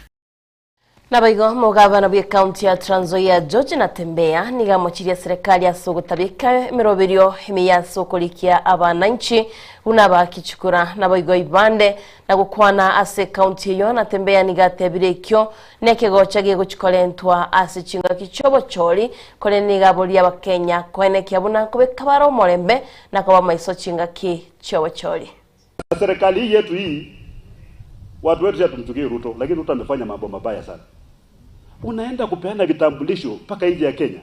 Nabaigo mogavana bwe county ya Trans Nzoia George Natembeya nigamochiria serikali ase ogotabeka emiroberio emiya okorikia abananchi buna bakichukura nabaigo ibande na gokwana ase county eyo. Natembeya nigatebire ekio nekegocha gegochikorentwa ase chingaki chiobochori kore nigaboria abakenya koenekia buna nkobeka bara omorembe na koba maiso chingaki chiobochori. Serikali hii yetu hii, watu wetu hatumchukii Ruto, lakini Ruto amefanya mambo mabaya sana. Unaenda kupeana vitambulisho mpaka nje ya Kenya,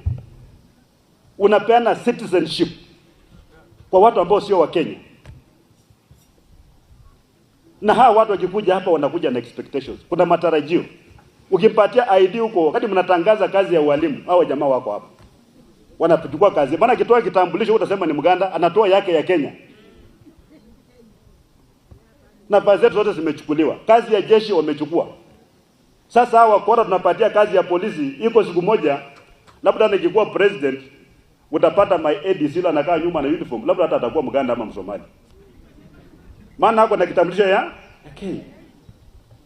unapeana citizenship kwa watu ambao sio wa Kenya, na hawa watu wakikuja hapa wanakuja na expectations, kuna matarajio. Ukimpatia ID huko, wakati mnatangaza kazi ya ualimu, hawa jamaa wako hapa wanachukua kazi. Maana akitoa kitambulisho utasema ni Mganda, anatoa yake ya Kenya. Nafasi zetu zote zimechukuliwa, kazi ya jeshi wamechukua. Sasa hawa wakora tunapatia kazi ya polisi, iko siku moja labda nikikuwa president utapata my ADC yule anakaa nyuma na uniform, labda hata atakuwa Mganda ama Msomali, maana ako na kitambulisho ya Kenya.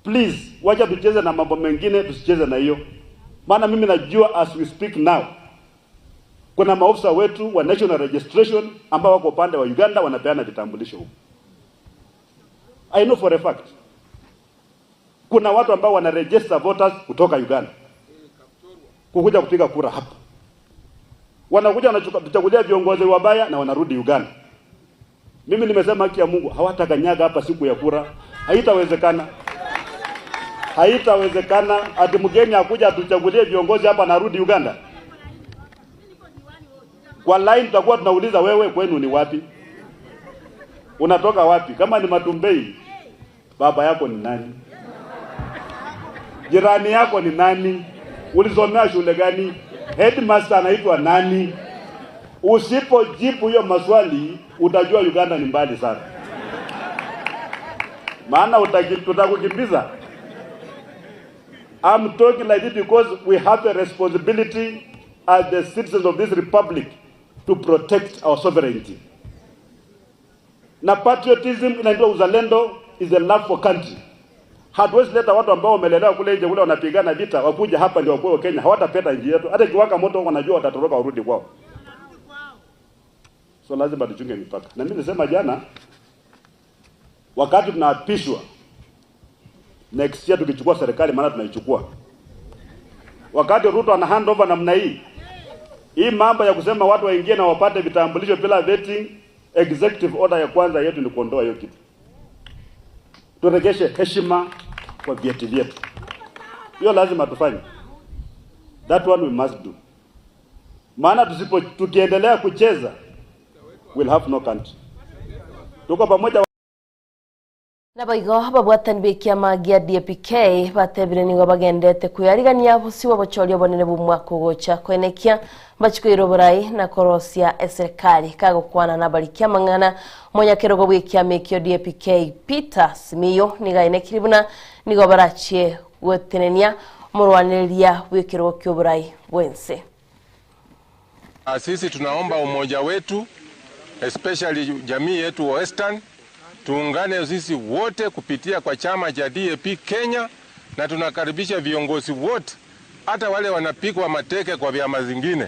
Please, wacha tucheze na mambo mengine, tusicheze na hiyo. Maana mimi najua as we speak now kuna maofisa wetu wa national registration ambao wako upande wa Uganda wanapeana vitambulisho huko. I know for a fact kuna watu ambao wana register voters kutoka Uganda kukuja kupiga kura hapa, wanakuja wanatuchagulia viongozi wabaya na wanarudi Uganda. Mimi nimesema haki ya Mungu, hawatakanyaga hapa siku ya kura, haitawezekana. Haitawezekana ati mgeni akuja atuchagulie viongozi hapa narudi Uganda. Kwa line tutakuwa tunauliza wewe kwenu ni wapi? Unatoka wapi? Kama ni Matumbei, baba yako ni nani? Jirani yako ni nani? Ulisomea shule gani? Headmaster anaitwa nani? Usipojibu hiyo maswali utajua Uganda ni mbali sana, maana tutakukimbiza. I'm talking like this because we have a responsibility as the citizens of this republic to protect our sovereignty. Na patriotism inaitwa uzalendo, is a love for country. Hatuwezi leta watu ambao wamelelewa kule nje kule wanapigana vita wakuja hapa ndio wakuwe Kenya, hawatapenda nchi yetu. Hata ikiwaka moto wanajua watatoroka warudi kwao. So lazima tuchunge mipaka. Na mimi nilisema jana, wakati tunaapishwa next year tukichukua serikali, maana tunaichukua. Wakati Ruto ana hand over namna hii, hii mambo ya kusema watu waingie na wapate vitambulisho bila vetting, executive order ya kwanza yetu ni kuondoa hiyo kitu. Turegeshe heshima kwa vyeti vyetu. Hiyo lazima tufanye. That one we must do. Maana tusipo tukiendelea kucheza we'll have no country. Tuko pamoja. Nabaigo babwatani b'ekiama gia DAPK batebire nigo bagendete kwiyarigania busiwa bochoria bonene bw'omwaka ogocha kwenekia mbachikoirwo oborai na korosia eserikali kagokwana na barikia mang'ana omonyakerogo bw'ekiama ekio DAPK Peter Simiyu nigaenekiri buna nigo barachie gwetenenia omorwanereria bw'ekerogo kia oborai bwense. Sisi tunaomba umoja wetu especially jamii yetu wa Western tuungane sisi wote kupitia kwa chama cha DAP Kenya, na tunakaribisha viongozi wote, hata wale wanapigwa mateke kwa vyama zingine,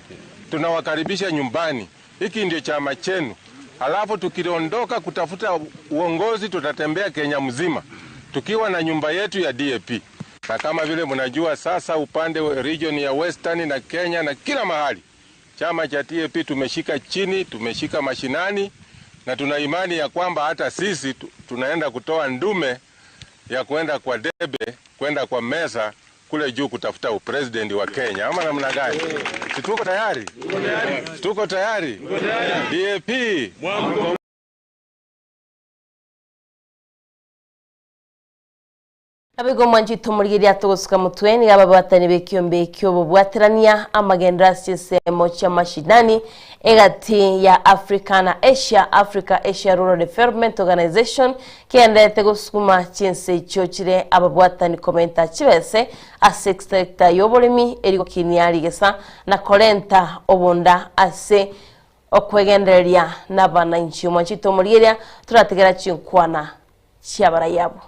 tunawakaribisha nyumbani. Hiki ndio chama chenu. Alafu tukiondoka kutafuta uongozi, tutatembea Kenya mzima tukiwa na nyumba yetu ya DAP, na kama vile mnajua sasa, upande wa region ya Western na Kenya na kila mahali, chama cha DAP tumeshika chini, tumeshika mashinani, na tuna imani ya kwamba hata sisi tunaenda kutoa ndume ya kwenda kwa debe, kwenda kwa meza kule juu kutafuta upresident wa Kenya, ama namna gani? Si tuko tayari? Tuko tayari? DAP Abigo mwanjito murigeria tugusuka mutwe ni aba batani bekiombe kyobobwaterania amagendera sisemo cha mashinani egati ya Africa na Asia Africa Asia Rural Development Organization kiendete gusukuma chinse icho chire ababwatani komenta chibese ase sector y'oboremi erigokinia rigesa na korenta obonda ase okwegendereria n'abananchi mwanjito murigeria turategera chinkwana chiabarayabo.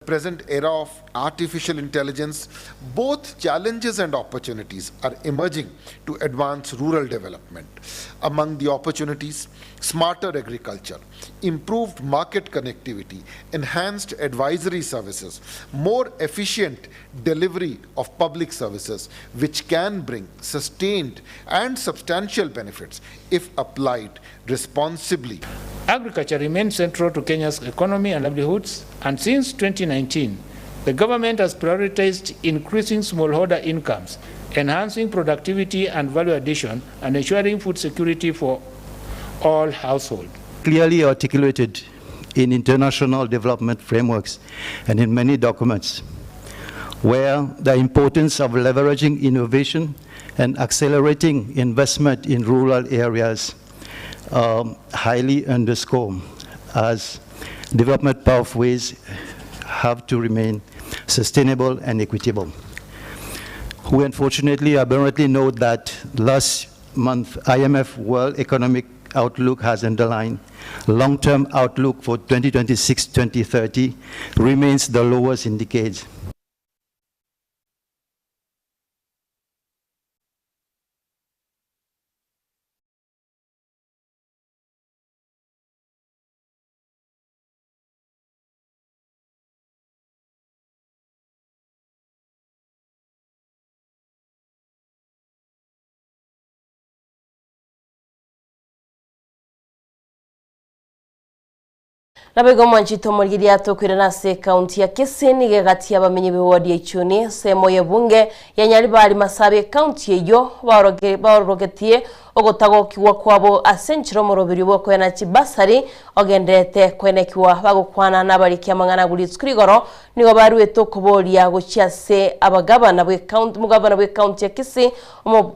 Present era of artificial intelligence, both challenges and opportunities are emerging to advance rural development. Among the opportunities, smarter agriculture, improved market connectivity, enhanced advisory services, more efficient delivery of public services, which can bring sustained and substantial benefits if applied responsibly. Agriculture remains central to Kenya's economy and livelihoods, and since 2019, the government has prioritized increasing smallholder incomes, enhancing productivity and value addition, and ensuring food security for all households. Clearly articulated in international development frameworks and in many documents, where the importance of leveraging innovation and accelerating investment in rural areas highly underscored, as development pathways have to remain sustainable and equitable. We unfortunately aberrantly note that last month IMF World Economic Outlook has underlined long-term outlook for 2026-2030 remains the lowest in decades. Nabego mwanchito morigiria tokwira nase kaunti ya Kisii nigegati abamenyi b'ewodi ya Ichuni semo y'ebunge ya Nyaribari Masabi kaunti eyo baorogetie ogotagokigwa kwabo ase enchera omoroberi bw'okoena chibasari ogenderete kwenekiwa bagokwana n'abariki amang'ana guri rituko rigoro nigo baruete okoboria gochia ase abagabana bw'ekaunti omogabana bw'ekaunti ya Kisii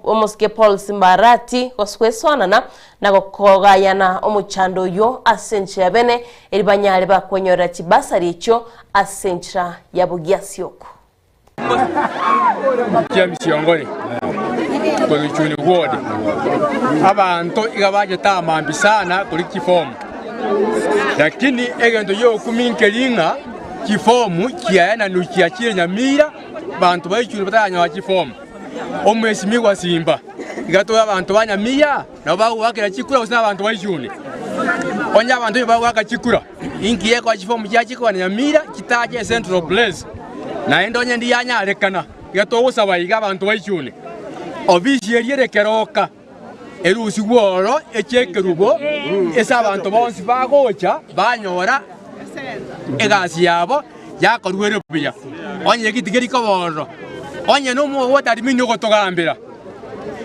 omosike Paul Simbarati gosweswanana na gokogayana omochando oyo ase enchera ya bene eri banyare bakwenyorera chibasari echio ase enchera ya bugiasioko. James Yongore kwegichuni ward abantu iga bajetamambi sana kuri kifomu, lakini egento yokuminkelinga kifomu kiaena nukiachire Nyamira bantu baichuni batanyoa kifomu. Omwesimigwa Simba igatoa abantu ba Nyamira nabo bagwakira chikura gose abantu baichuni onya abantu bagwaka chikura inkiye kwa chifomu kiachikwa Nyamira kitaje Central Place naende onye ndi yanyarekana igatogosaba iga abantu baichuni obisi erierekeroka erusi gworo echekerubo ase abantu bonsi bagocha banyora egasi yabo yakorwere buya onye gitigeri kobororo onye nomowadadimini ogotogambera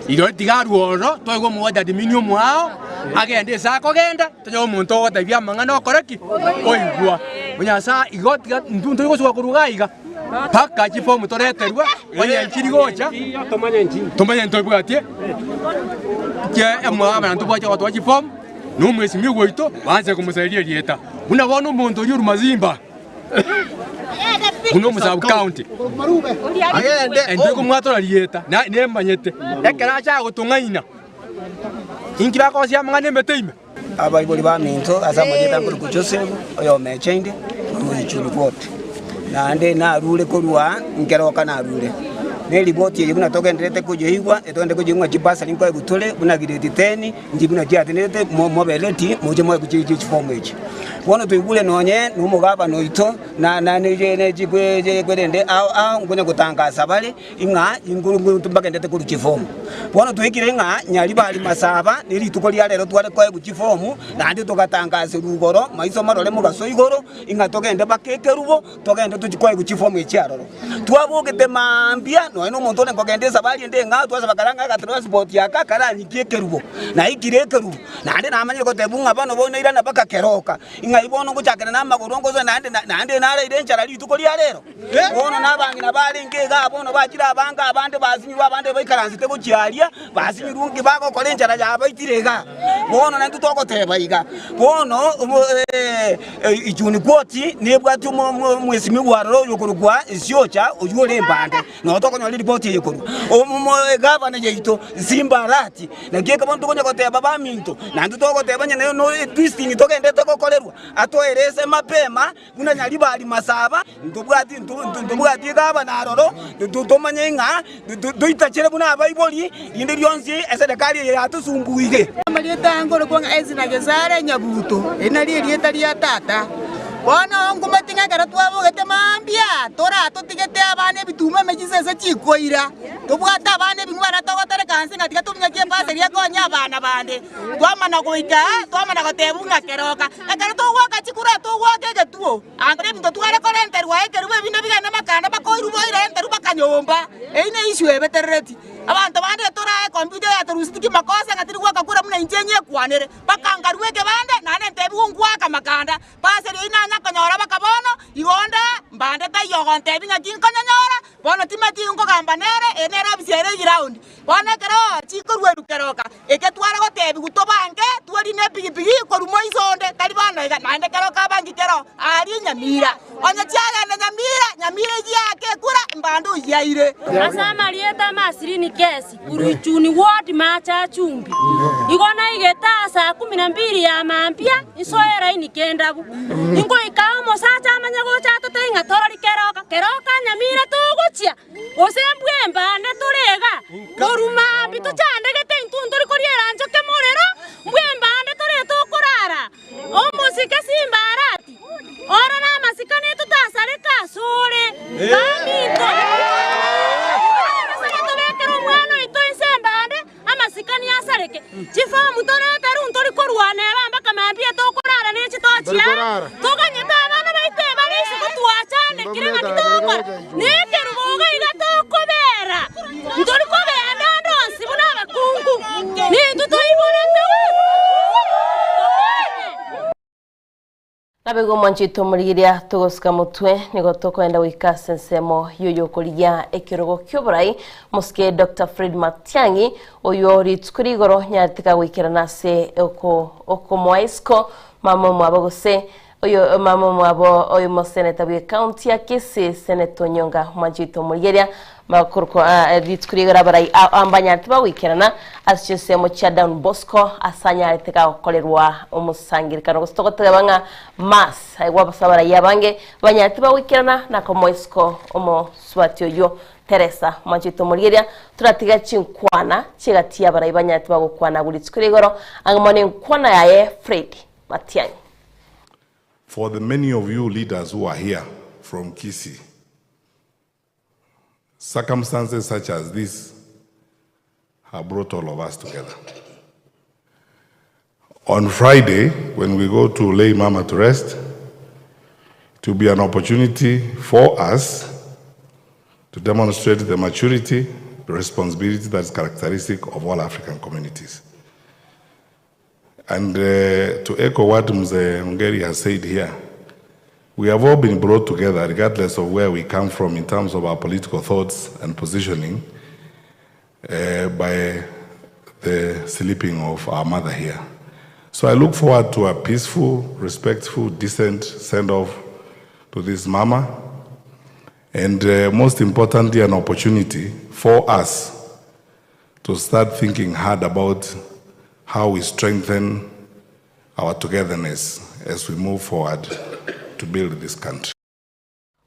iro tigaruoro toigwa omowadadimini omwao agende ase akogenda tonye omonto ogotabia amang'ana okoreki oigwa onyasa igo tiga ntunto igosuka koruga iga paka chifomu toreterwa onye nchiri gocha tomanye ntobwatie ke emwana ntobwache gotwa chifomu nomwesimigwa oito banse komosaria erieta buna bono omonto oria orumazimba. Buna omosabu county. Intwe komwatora rieta, nemanyete ekero acha gotong'aina, inki bakosia amang'ana emete ime? Abaibori baminto ase amarieta nkorokwa Joseph, oyomecheinde, omoichuni bwote, naende narure korwa nkeroka narure. Ne riboti eye buna togendererete koyeigwa, etogendererete koyeigwa ng'a chibasari nkoegwa tore buna grade ten, inche buna chiatenerete mo mobe ready moche moegwe chi chiform echi. Bono twaigure nonye na omogabana oito na na ne chikwerende ao ao nkonya gotangasa bare. Ing'a inkuru mbagendete korwa chifomu. Bono twaikire ng'a Nyaribari Masaba ne rituko ria rero tware koegwa chifomu, naende togatangaserwa igoro maiso marore mogaso igoro, ing'a togende mpaka ekerubo, togende tochie koegwa chifomu echi aroro. Twabogete mambia, nonya na omonto onde nkogenda esabari ende eng'ao, twasaba kare ang'e agatransport aka karanyikie ekerubo. Naikire ekerubo, naende namanyire gotebwa ng'a bono bono nairana mpaka keroka, ing'ai bono ngochakera namagoro ngosoe naende naende naraire enchara rituko ria rero. Bono nabang'ina barenge igaa bono bachire abange, abande basinyirwe, abande baikaransete gochia aria, basinyirwe nki bagokora enchara yabaitire igaa. Bono naintwe togoteba iga, bono Ichuni Kwoti nebwati omwesimigwa aroro oyokorokwa Esiocha oywo ore embande, noo tokonyora eripoti eye korwa. Egavana yaito Simba Arati, naki eke bono tokonya goteba baminto, naintwe togoteba onye ne twisting togendete gokorerwa, atoerese mapema. Buna Nyaribari Masaba, ntobwati ntobwati egavana aroro, tomanye ng'a toitachere buna abaibori, rinde rionsi eserekari eye yatosumbuire. Amarieta aya nkorokwa ng'a Ezra Gesare Nyabuto, eri nario erieta ria tata. Bono nkumeti ng'a ekero twabogete mambia, toratotigete abana ebituma ime chisese chikoira, tobwate abana ebing'u baria togotereka nse ng'a tiga tominyokie ebasari ekonye abana bande. Twamana goika aa, twamana gotebwa ng'a keroka. Ekero togoaka chikura, togoaka egetuo, anga nebinto tware korenterwa ekerubo ebinde bigende makanda bakoirwa boirenterwe bakanyomba. Eyio ne issue ebeterereti. Abanto bande torae computer yatorusetie kimakosa ng'a tiri goaka kura buna inche nyekwanere. Bakankarua ekebande naende ntebigwe ngoaka makanda. Pastor eyio nanya konyora baka bono, igo onde mbande taiyo ogontebia ng'aki nkonyonyora, bono timanyeti nkogamba nere, eye nere ofisi ere eground. Bono ekero chikorwerwa keroka, eke tware gotebigwa tobange twerine epigipigi korwa moiso onde, tari bono iga, naende keroka abangi kero aaria Nyamira. Onye chiagenda Nyamira, Nyamira eyio eake ekura, mbande oyiaire. Ase amarieta Masirini Kesi, Uruchuni Ward, Macha Chumbi. Igo naigete aa saa kumi na mbili ya mambia, nsoe elaini kendabu. Ingoika omosacha amanye gocha atotebie ng'a torori keroka, keroka Nyamira togochia. Gose mbwembane tore iga, korwa mambia tochandegete intwe ntori koria erancho kemorero, mbwembane tore tokorara. Omosike simba arati, Oro namasikani totasareka asore, baminto. Igo tobekere omwana oito inse embande, amasikani asareke. Chifomu toreterwe ntori korwana eba mpaka mambia tokorara ne chitochi aa, toganyete abana baito ebare isiko twachandekire ng'aki togokora? Nekerubo iga iga tokobera, ntori kogenda ande onsi buna abakungu, nintwe toiborete tokonye. Naboigo omwanchete omorigereria togosika motwe, nigo tokoenda goika ase ensemo y'oyokorigia ekerogo ki'oborai, mosike Doctor Fred Matiang'i, oywo rituko rigoro nyarete kagoikerana ase oko okomoa isiko mama omwabo gose oyo mama omwabo oyo moseneta bw'ecounty ya Kisii Senator Onyonga omwanchete omorigereria Makorokwa rituko rigoro abarai aa mbanyarete bagoikerana ase chinsemo chia Down Bosco ase anyarete gagokorerwa omosangererekano gose togoteba ng'a mass aigwa ase abarai abange banyarete bagoikerana na komoa isiko omosubati oyio Teresa mwanchete omorigeria toratiga chinkwana chi'egati y'abarai banyarete bagokwana agwo rituko rigoro ang'e mono enkwana yaye Fred Matiang'i. For the many of you leaders who are here from Kisii, Circumstances such as this have brought all of us together. On Friday, when we go to lay Mama to rest, it will be an opportunity for us to demonstrate the maturity, the responsibility that is characteristic of all African communities. And uh, to echo what Mzee Ongeri has said here, we have all been brought together, regardless of where we come from in terms of our political thoughts and positioning, uh, by the sleeping of our mother here. So I look forward to a peaceful, respectful, decent send off to this mama. And uh, most importantly, an opportunity for us to start thinking hard about how we strengthen our togetherness as we move forward to build this country.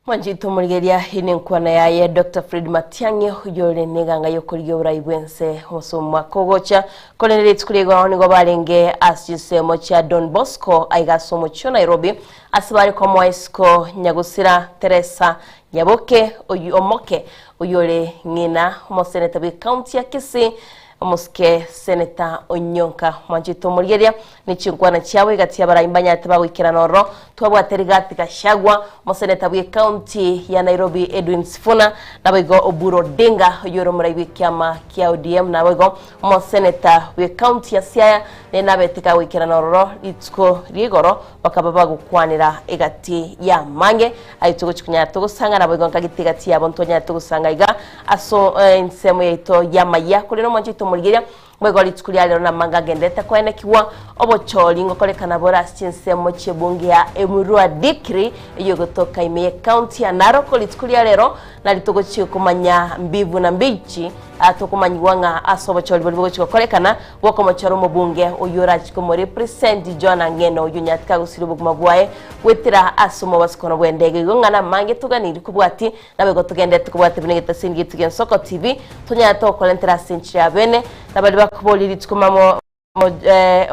Mwanchete omorigeria ine enkwana yaye Doctor Fred Matiang'i oyore neganga yokorigia oborai bwense ase omwaka ogocha korende rituko riaigoro nigo barenge ase chinsemo chia Don Bosco aiga ase omochie o Nairobi ase bare komoa isiko Nyagusira Teresa Nyaboke oyio omoke oyore ng'ina omoseneta bwe county ya Kisii Omosike Senator Onyonka mwanchete omorigeria ne chinkwana chiabo egati y'abarai mbanyarete bagoikerana ororo. Twabwate Rigathi Gachagua, omoseneta bwe county ya Nairobi Edwin Sifuna, naboigo Oburu Odinga oyio ore omorai bw'ekiama kia ODM, naboigo omoseneta bwe county ya Siaya nere nabete kagoikerana ororo rituko ria igoro bakaba bagokwanera egati y'amange aye togochi konyara togosanga naboigo nkagete egati yabo ntonyarete gosanga iga Ase ensemo yaito y'amayia, korende omwancho oito omorigereria, boigo rituko ria rero namanga agenderete koenekigwa, obochori ngokorekana bore ase chinsemo chi'ebunge ya Emurua Dikirr eyio egotoka ime y'ecounty ya Narok. Rituko ria rero nari togochia komanya mbibu na mbichi tokomanyigwa ng'a ase obochori boria bogochia gokorekana bw'okomochora omobunge oyio orachie komorepresent John Ng'eno oyio onyarete kagosiria obogima bwaye goetera ase omobasukono bw'endege. Igo ng'a namange toganiri kobwatia Naboigo togenderete kobwata buna egetasini gietu gi'ensoko TV, tonyarete gokorentera ase enchera ya bene, na baria bakoboria rituko mamo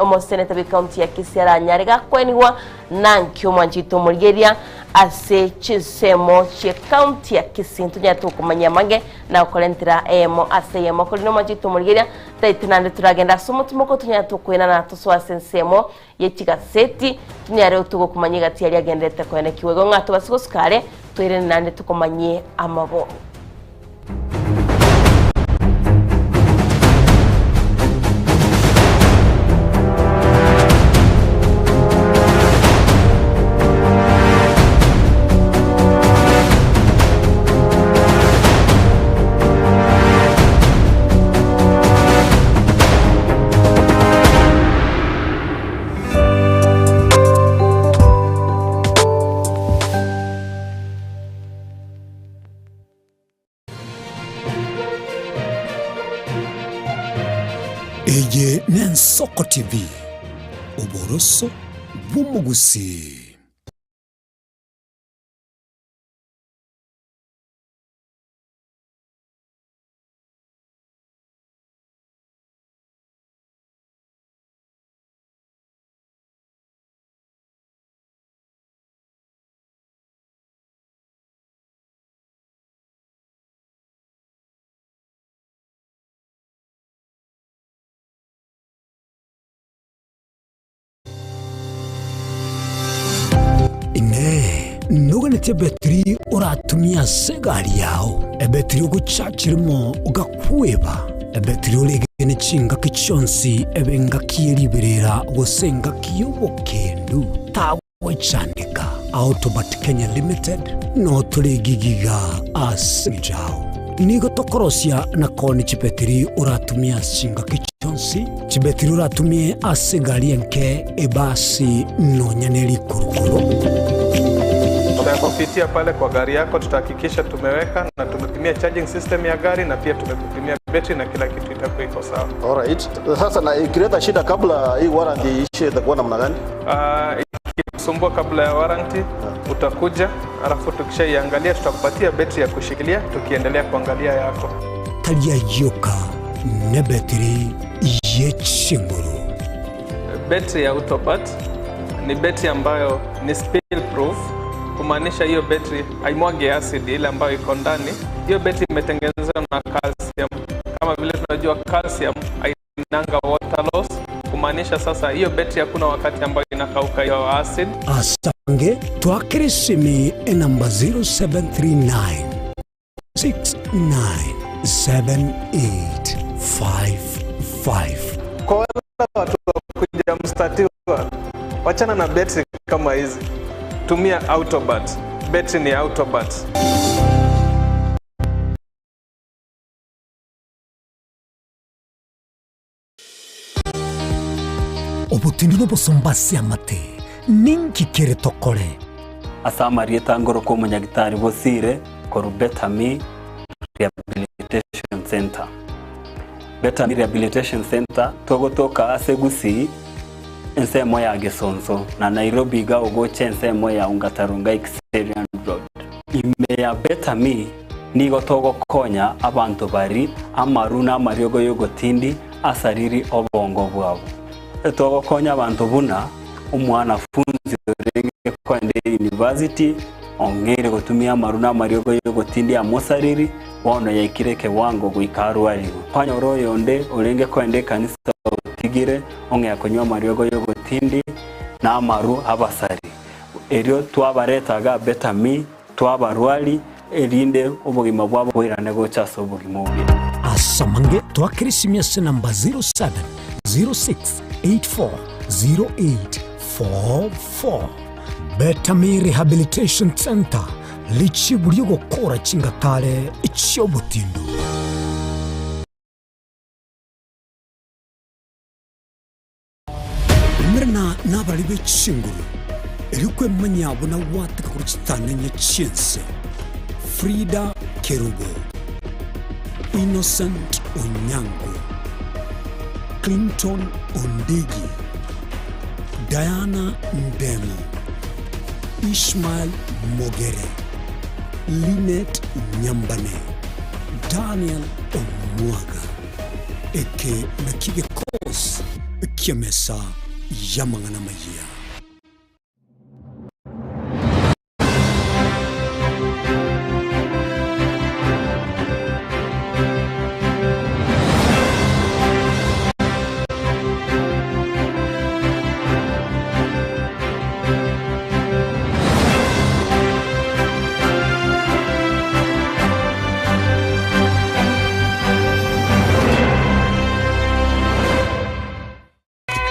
omoseneta bw'ecounty ya Kisii aranyare gakwenigwa nankio omwanchete omorigereria ase chinsemo chi'ecounty ya Kisii. Ntonyarete gokomanyia amange na gokorentera eyemo ase eyemo. Korende omwanchete omorigereria, taete naende toragende ase omotimoko tonyarete gokoenana tosoe ase ensemo ye chigaseti, tonyare togokomanya egati aria agenderete koenekigwa. Igo ng'a tobase gosuka are, toirane naende tokomanyie amaboko. Eye n'Ensoko TV, oboroso bw'omogusii. Inee! Noganetie ebetiri oratumie ase egari yao, ebetiri ogochacha erimo ogakweba, ebetiri oregene chingaki chionsi ebe engaki ye riberera gose engaki y'obokendu? Tagwechandeka. Autobat Kenya Limited noo tore gigiga ase engencho yao. Nigo tokorosia na koonia chibetiri oratumie ase chingaki chionsi, chibetiri oratumie ase egari enke, ebasi, nonya ne rikurukuru. Tutakupitia pale kwa gari yako, tutahakikisha tumeweka na tumepimia charging system ya gari na pia tumekupimia betri na kila kitu itakuwa iko sawa. Alright. Sasa na ikileta shida kabla hii warranty iishe itakuwa namna gani? Ah, ikikusumbua kabla ya warranty utakuja, alafu tukishaiangalia tutakupatia betri ya kushikilia tukiendelea kuangalia yako. Tari ayioka nebetiri ye chinguru. Betri ya Autobat ni betri ambayo ni spill proof, kumaanisha hiyo betri haimwagi acid ile ambayo iko ndani. Hiyo betri imetengenezwa na calcium, kama vile tunajua calcium hainanga water loss, kumaanisha sasa hiyo betri hakuna wakati ambayo inakauka hiyo acid. Asange twakere esimi enamba 0739 697855. Kwa wale watu wa kuja mstatiwa, wachana na betri kama hizi, tumia Autobat. Betri ni Autobat. Obotindi nobosomba ase amate, ninki kere tokore? Ase amarieta ngoroka omonyagitari Bosire. korwa Better Me Rehabilitation Centre. Better Me Rehabilitation Centre togotoka ase Gusii ensemo ya Gesonso na Nairobi iga ogocha ensemo ya Ongata Rongai Kiserian Road. Ime ya Better Me nigo togokonya abanto bari amaru na amariogo y'ogotindi asariri obongo bwabo. Togokonya abanto buna omwanafunzi orenge kogenda eyunivasiti ong'eire gotumia amaru na amariogo y'ogotindi amosariri, bono yaikire ekewango goika arwarigwe. Kwanyora oyonde orenge kogenda ekanisa otigire ong'ea konywa amariogo y'ogotindi na amaru abasari. Erio twabareta iga Betami, twabarwari, erinde obogima bwabo boirane gocha ase obogima obuya. Ase amange twakere esimi ase namba 0706840844. Betami Rehabilitation Centre, richibu ri'ogokora chingatare chi'obotindu. Umerana nabari be chinguru, erio kwemanyia buna gwateka korwa chitang'anya chi'ense. Frida Kerubo, Innocent Onyango, Clinton Ondigi, Diana Ndemo, Ishmael Mogere, Linet Nyambane, Daniel Omwaga. Eke nakio gekosi ki'emesa y'amang'ana amayia.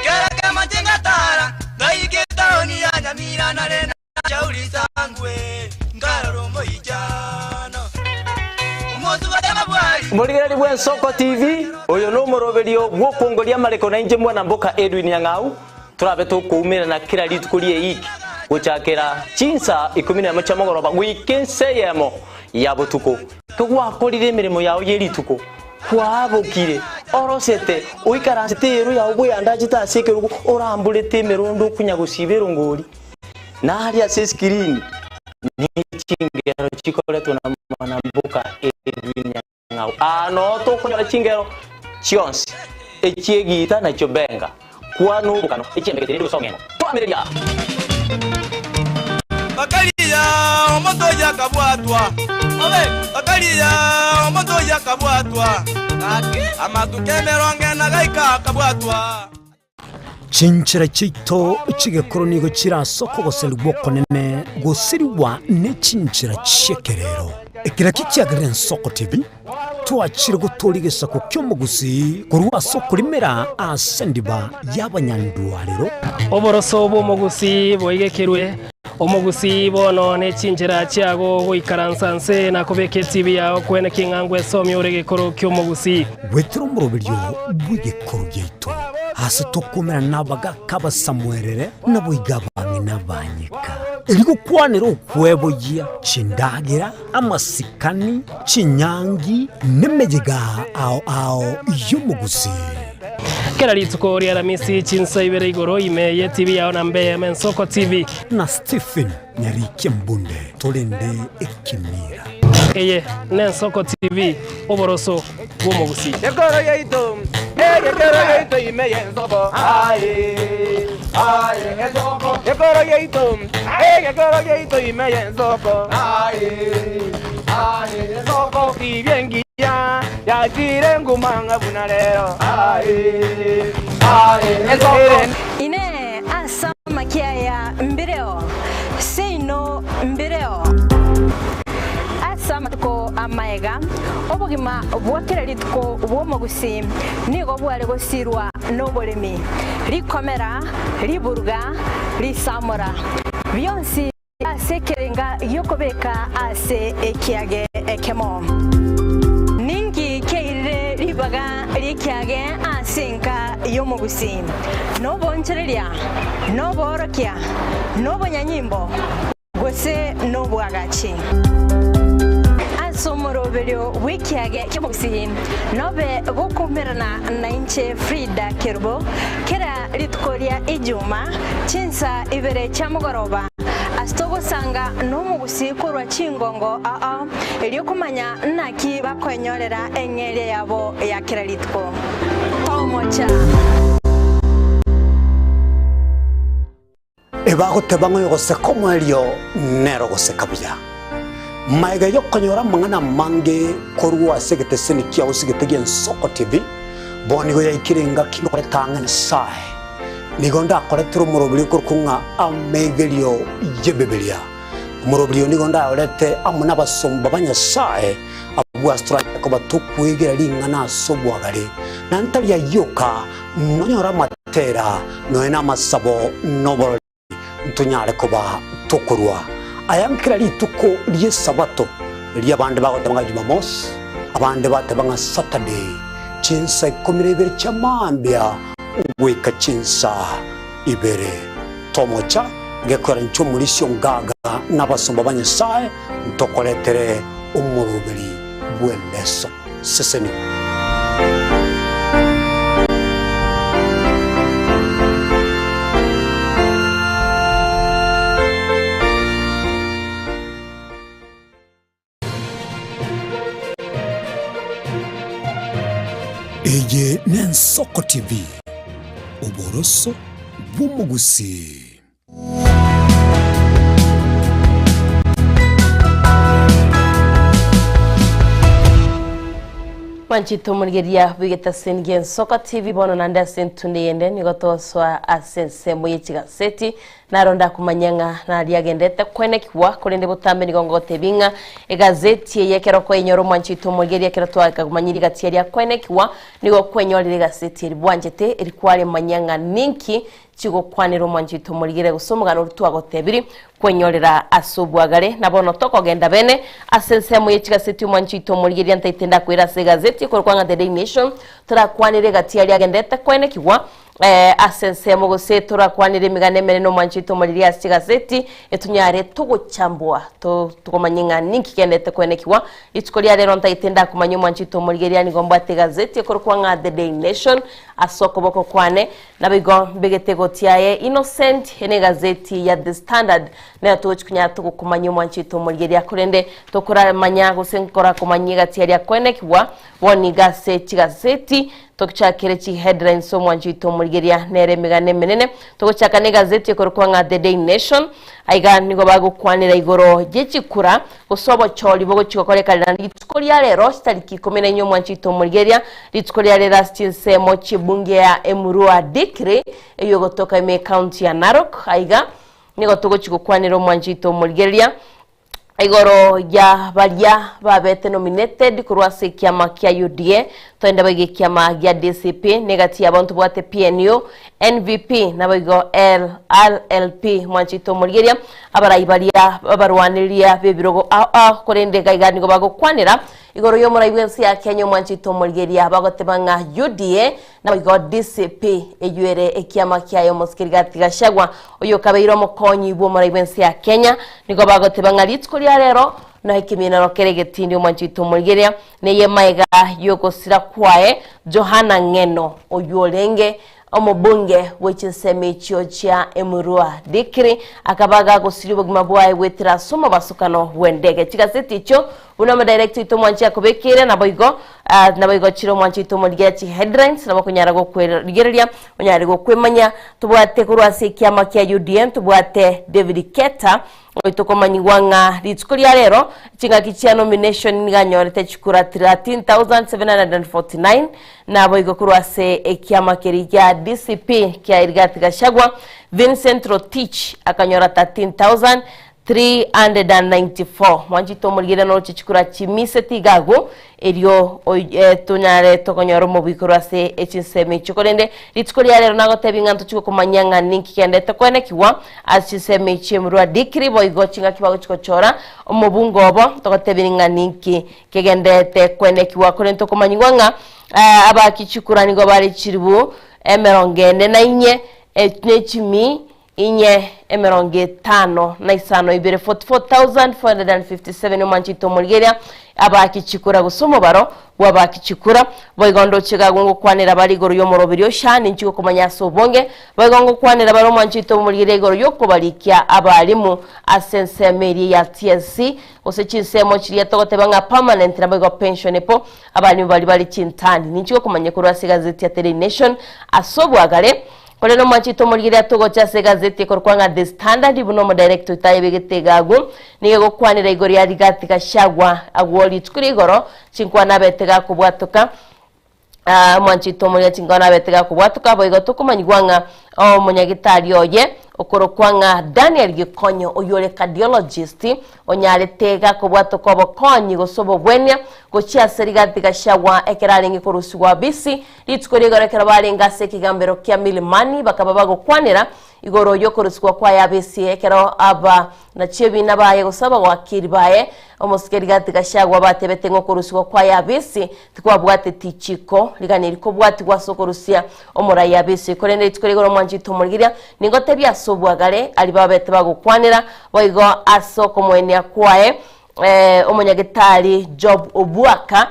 Kera kemache ngatara, ngaika etaoni ya Nyamira nare na Shauri Sangwe, nkarora omoichano. Omosubati amabwari. Omorigereria bw'Ensoko TV, oyo nomoroberio bw'okwongoria amareko na inche mwana mboka Edwin Nyang'au, torabe tokoumerana kera rituko ri'eiki gochakera chinsa ikomi nemo chia mogoroba goika ensa eyemo ya botuko. Kegwakorire emeremo yao ye rituko, kwabokire, orosete, oikaransete eero yao bweyandachete ase ekerogo, oramborete emerondo okonya gosiba erongori, na aria ase esikirini ne chingero chikoretwe na mwanamboka Edwin Nyang'au. Aa noo tokonyora chingero chionsi, echi'egiita na chiobenga, kwana obokano, echi'embegete rende gose ong'engo. Twamireria! Bakaria omonto oyio akabwatwa, bakaria omonto oyio akabwatwa, amatuko emerongo ena gaika akabwatwa. Chinchera chiaito chi'egekoro nigo chire ase okogoserigwa okonene gosirigwa ne chinchera chi'ekerero. Eke nakio kiagerire Ensoko TV twachire gotooria egesaku ki'omogusii korwa ase okorimera ase endiba y'abanyandwarero. Oboroso bw'omogusii boigekerwe, omogusii bono ne chinchera chiago goikaransa nse na kobeka etibi yao kwene king'a ngwesomia ore egekoro ki'omogusii. Goetera omoroberio bw'egekoro giaito, aase tokomerana nabagaaka abasamuerere, naboigo abang'ina abanyeka, erio gokwanera okweboyia chindagera, amasikani, chinyangi, nemeyega ao ao y'omogusii. Kera rituko ri'Aramisi chinsa ibere igoro ime y'etibi yao na mbe eme Ensoko TV. Na Stephen Nyarikia Mbunde torende ekemira. Eye n'Ensoko TV, oboroso bw'omogusii. Ekoro yaito, egekero yaito ime y'ensoko, aye, aye, ensoko. Ekoro yaito, egekero yaito ime y'ensoko, aye, aye, ensoko. Tibia engiya yachire nguma ng'a buna rero, aye, aye, ensoko. Inee! Ase amakia aya mbireo? Seino mbireo. Ase amatuko amaega, obogima bwa kera rituko bw'omogusii nigo bware gosirwa noboremi, rikomera, riburuga, risamora, bionsi ase ekerenga gi'okobeka ase ekiage ekemo. Ninki kiairire ribaga ri'ekiage ase enka y'omogusii? Nobonchereria, noboorokia, nobonyanyimbo, gose nobwagachi? Ase omoroberio bw'ekiage ki'omogusii, nobe gokoumerana nainche Frida Kerubo kera rituko ria Ijuma chinsa ibere chia mogoroba, ase togosanga nomogusii korwa chingongo ao erio komanya naki bakoenyorera eng'eria yabo ya kera rituko. Tomocha! Ebagoteba ng'a oyogoseka omoerio nere ogoseka buya. Magega y'okonyora amang'ana amange korwa ase egeteseni kiao sigete gi'Ensoko TV, bono nigo yaikire engaki ngokoreta ang'e Nyasae. Nigo ndakoretere omoroberi okorokwa ng'a Amegerio y'Ebibilia. Omoroberi oyo nigo ndayorete amo nabasomba ba Nyasae abwo ase toranyare koba tokwegera ring'ana ase obwagare, na ntari ayio oka, nonyore amatera, nonya namasabo, na oborori, ntonyare koba tokorua aya nkera rituko ri'Esabato, riria abande bagoteba ng'a Jumamosi, abande bateba ng'a Saturday, chinsa ikomi na ibere chia mambia goika chinsa ibere. Tomocha gekwera inche omorisia o ngaga na abasomba ba Nyasae, ntokoretere omoroberi bw'eleso. Sesenigwa. Eye n'Ensoko TV, oboroso bw'omogusii. Mwanchete omorigereria bw'egetaseni gi'Ensoko TV bono naende ase entunde eyende nigo togosoa ase ensemo ye chigaseti Naro ndakomanya ng'a naria agendete kwenekigwa, korende botambe nigo ngogotebia ng'a egazeti eye ekero okoyenyora omwanchi oito omorigereria ekero twakagomanyirie egati eria kwenekigwa, nigo okwenyorera egazeti eria bwanchete eri kwaremanya ng'a ninki chigokwanera omwanchi oito omorigereria gose omogano oria twagotebirie kwenyorera ase obwagare. Na bono tokogenda bene ase ensemo ye chigaseti omwanchi oito omorigereria ntaete ndakoira ase egazeti ekorokwa ng'a The Daily Nation torakwanere egati aria agendete kwenekigwa Ase ensemo gose torakwanere emegano emenene omwancho oito omoriri ase chigaseti, etonyare togochambua togomanye ng'a ninki kendete kwenekigwa. Rituko ria rero ntagete ndakomanye omwancho oito omorigereria nigo mbwate egazeti ekorokwa ng'a The Daily Nation ase okoboko kwane, naboigo mbegete egoti yaye Innocent ene egazeti ya The Standard nero togochi konyara togokomanyia omwancho oito omorigereria korende tokoramanya gose nkorakomanyia egati aria kwenekigwa Bono iga ase chigaseti tochakere chi headlines omwancho oito omorigeria nere emegano emenene. Togochaka ne egazeti ekorokwa ng'a The Daily Nation. Aiga nigo bagokwanera igoro ye chikura gose obochori bogochi gokorekanera rituko ria rero chitariki ikomi na inye omwancho oito omorigeria rituko ria rero ase chinsemo chiebunge ya Emurua Dikirr eywo egotoka ime ecounty ya Narok. Aiga nigo togochi gokwanera omwancho oito omorigereria Igoro ya baria babete nominated korwa ase ekiama kia UDA, toende boigo ekiama gia DCP, negati yabo ntobwate PNU, NVP naboigo LRLP mwanchete omorigeria, abarai baria abarwanereria b'ebirogo ao ao, korende iga iga nigo bagokwanera igoro y'omorai bw'ense ya Kenya omwanchete omorigeria bagoteba ng'a UDA Naboigo DCP, eyio ere ekiama kiaye omosike Rigathi Gachagua, oyokabeire omokonyi bw'omorai bw'ense ya Kenya, nigo bagoteba ng'a rituko ria rero noe ekeminero kere egetindi omwanchi oito omorigereria neye maega y'ogosira kwaye Johana Ng'eno oyio orenge omobunge bwe chinsemo echio chia Emurua Dikiri akaba gagosiria obogima bwaye goetera ase omobasokano bw'endege. Chigaseti echio Buna omodirector oito omwanchi akobekeire, naboigo naboigo chire omwanchi oito omorigereria chi headlines, nabo okonyara gokwerigereria, onyare gokwemanya. Tobwate korwa ase ekiama kia UDA, ntobwate David Keta, oyo tokomanyigwa ng'a rituko ria rero, chingaki chia nomination nigo anyorete chikura 13,749, naboigo korwa ase ekiama keria gia DCP kia Rigathi Gachagua, Vincent Rotich akanyora 13,000 394 mwanchete omorigereria noroche chikura chimiseti iga agwo, erio tonyare tokonyora omobui korwa ase echinsemo echio. Korende rituko ria rero nagotebie ng'a ntochie gokomanyia ng'a ninki kendete koenekigwa ase chinsemo echio emurwa dikiri, boigo chingaki bagochia gochora omobungo obo, togotebie ng'a ninki kegenderete koenekigwa. Korende tokomanyigwa ng'a abaaki chikura nigo bare chiribu emerongo ene na inye, ne chimi. Inye emerongo etano na isano ibere, 44,457, omwanchete omorigereria abaaki chikura gose omobaro bw'abaaki chikura. Boigo ndoche gagwo ngokwanera bare igoro y'omoroberio o Shani, inche gokomanya ase obonge. Boigo ngokwanera bare omwanchete omorigereria igoro y'okobarikia abalimu ase ensemo eria ya TSC, gose chinsemo chiria togoteba ng'a permanent naboigo pensionable, abalimu baria bare chintani. Ninche gokomanya korwa ase egazeti ya Daily Nation ase obwagare. Korende omwanchete omorigereria atogocha ase egazeti ekorokwa ng'a The Standard buna omodirector oito ayebegete iga agwo, nigo egokwanera igoro ya Rigathi Gachagua agwo rituko ria igoro chinkwana abete gakobwatoka ah, omwanchete omorigereria chinkwana abete gakobwatoka boigo tokomanyigwa ng'a omonyagitari oye okorokwa ng'a Daniel Gikonyo oyio ore cardiologist Onyarete gakobwatoka obokonyi gose obogwenia gochia ase Rigathi Gachagua ekero arenge korusigwa abisi. Rituko rigoro ekero barenge ase ekegambero kia Milimani bakaba bagokwanera igoro y'okorusigwa kwaye abisi ekero aba nachio ebina baye gose abawakiri baye omosike Rigathi Gachagua batebete ng'a okorusigwa kwaye abisi tikwabwateti chiko riganeri kobwatigwa ase okorusia omorai abisi. Korende rituko rigoro omwanchete omorigeria Ningotebie ase obwagare aria babete bagokwanera, boigo ase okomoenia kwaye omonyagetari Job Obwaka,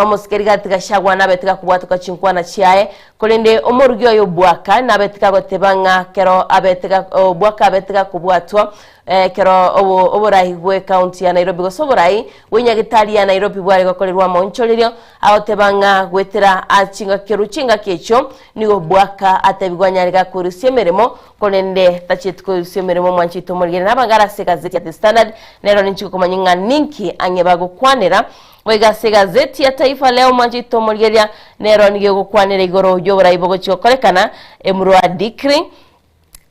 omosike Rigathi Gachagua nabete gakobwatoka chinkwana chiaye, korende omorugi oye Obwaka nabete gagoteba ng'a kero abete Obwaka abete gakobwatwa ekero oborai bwe county ya Nairobi gose oborai bw'enyagitari ya Nairobi bware gokorerwa amaonchorerio, agoteba ng'a goetera chingaki chingaki echio Nigo Bwaka atebigwe anyare gakorusia emeremo, korende tachieti korusia emeremo omwanchete omorigere nabangare ase egazeti ya The Standard, nero ninchi gokomanya ng'a ninki ang'e bagokwanera. Boigo ase egazeti ya Taifa Leo omwanchete omorigereria nero nigo egokwanera igoro y'oborai bogochia gokorekana Emurwa Dikri.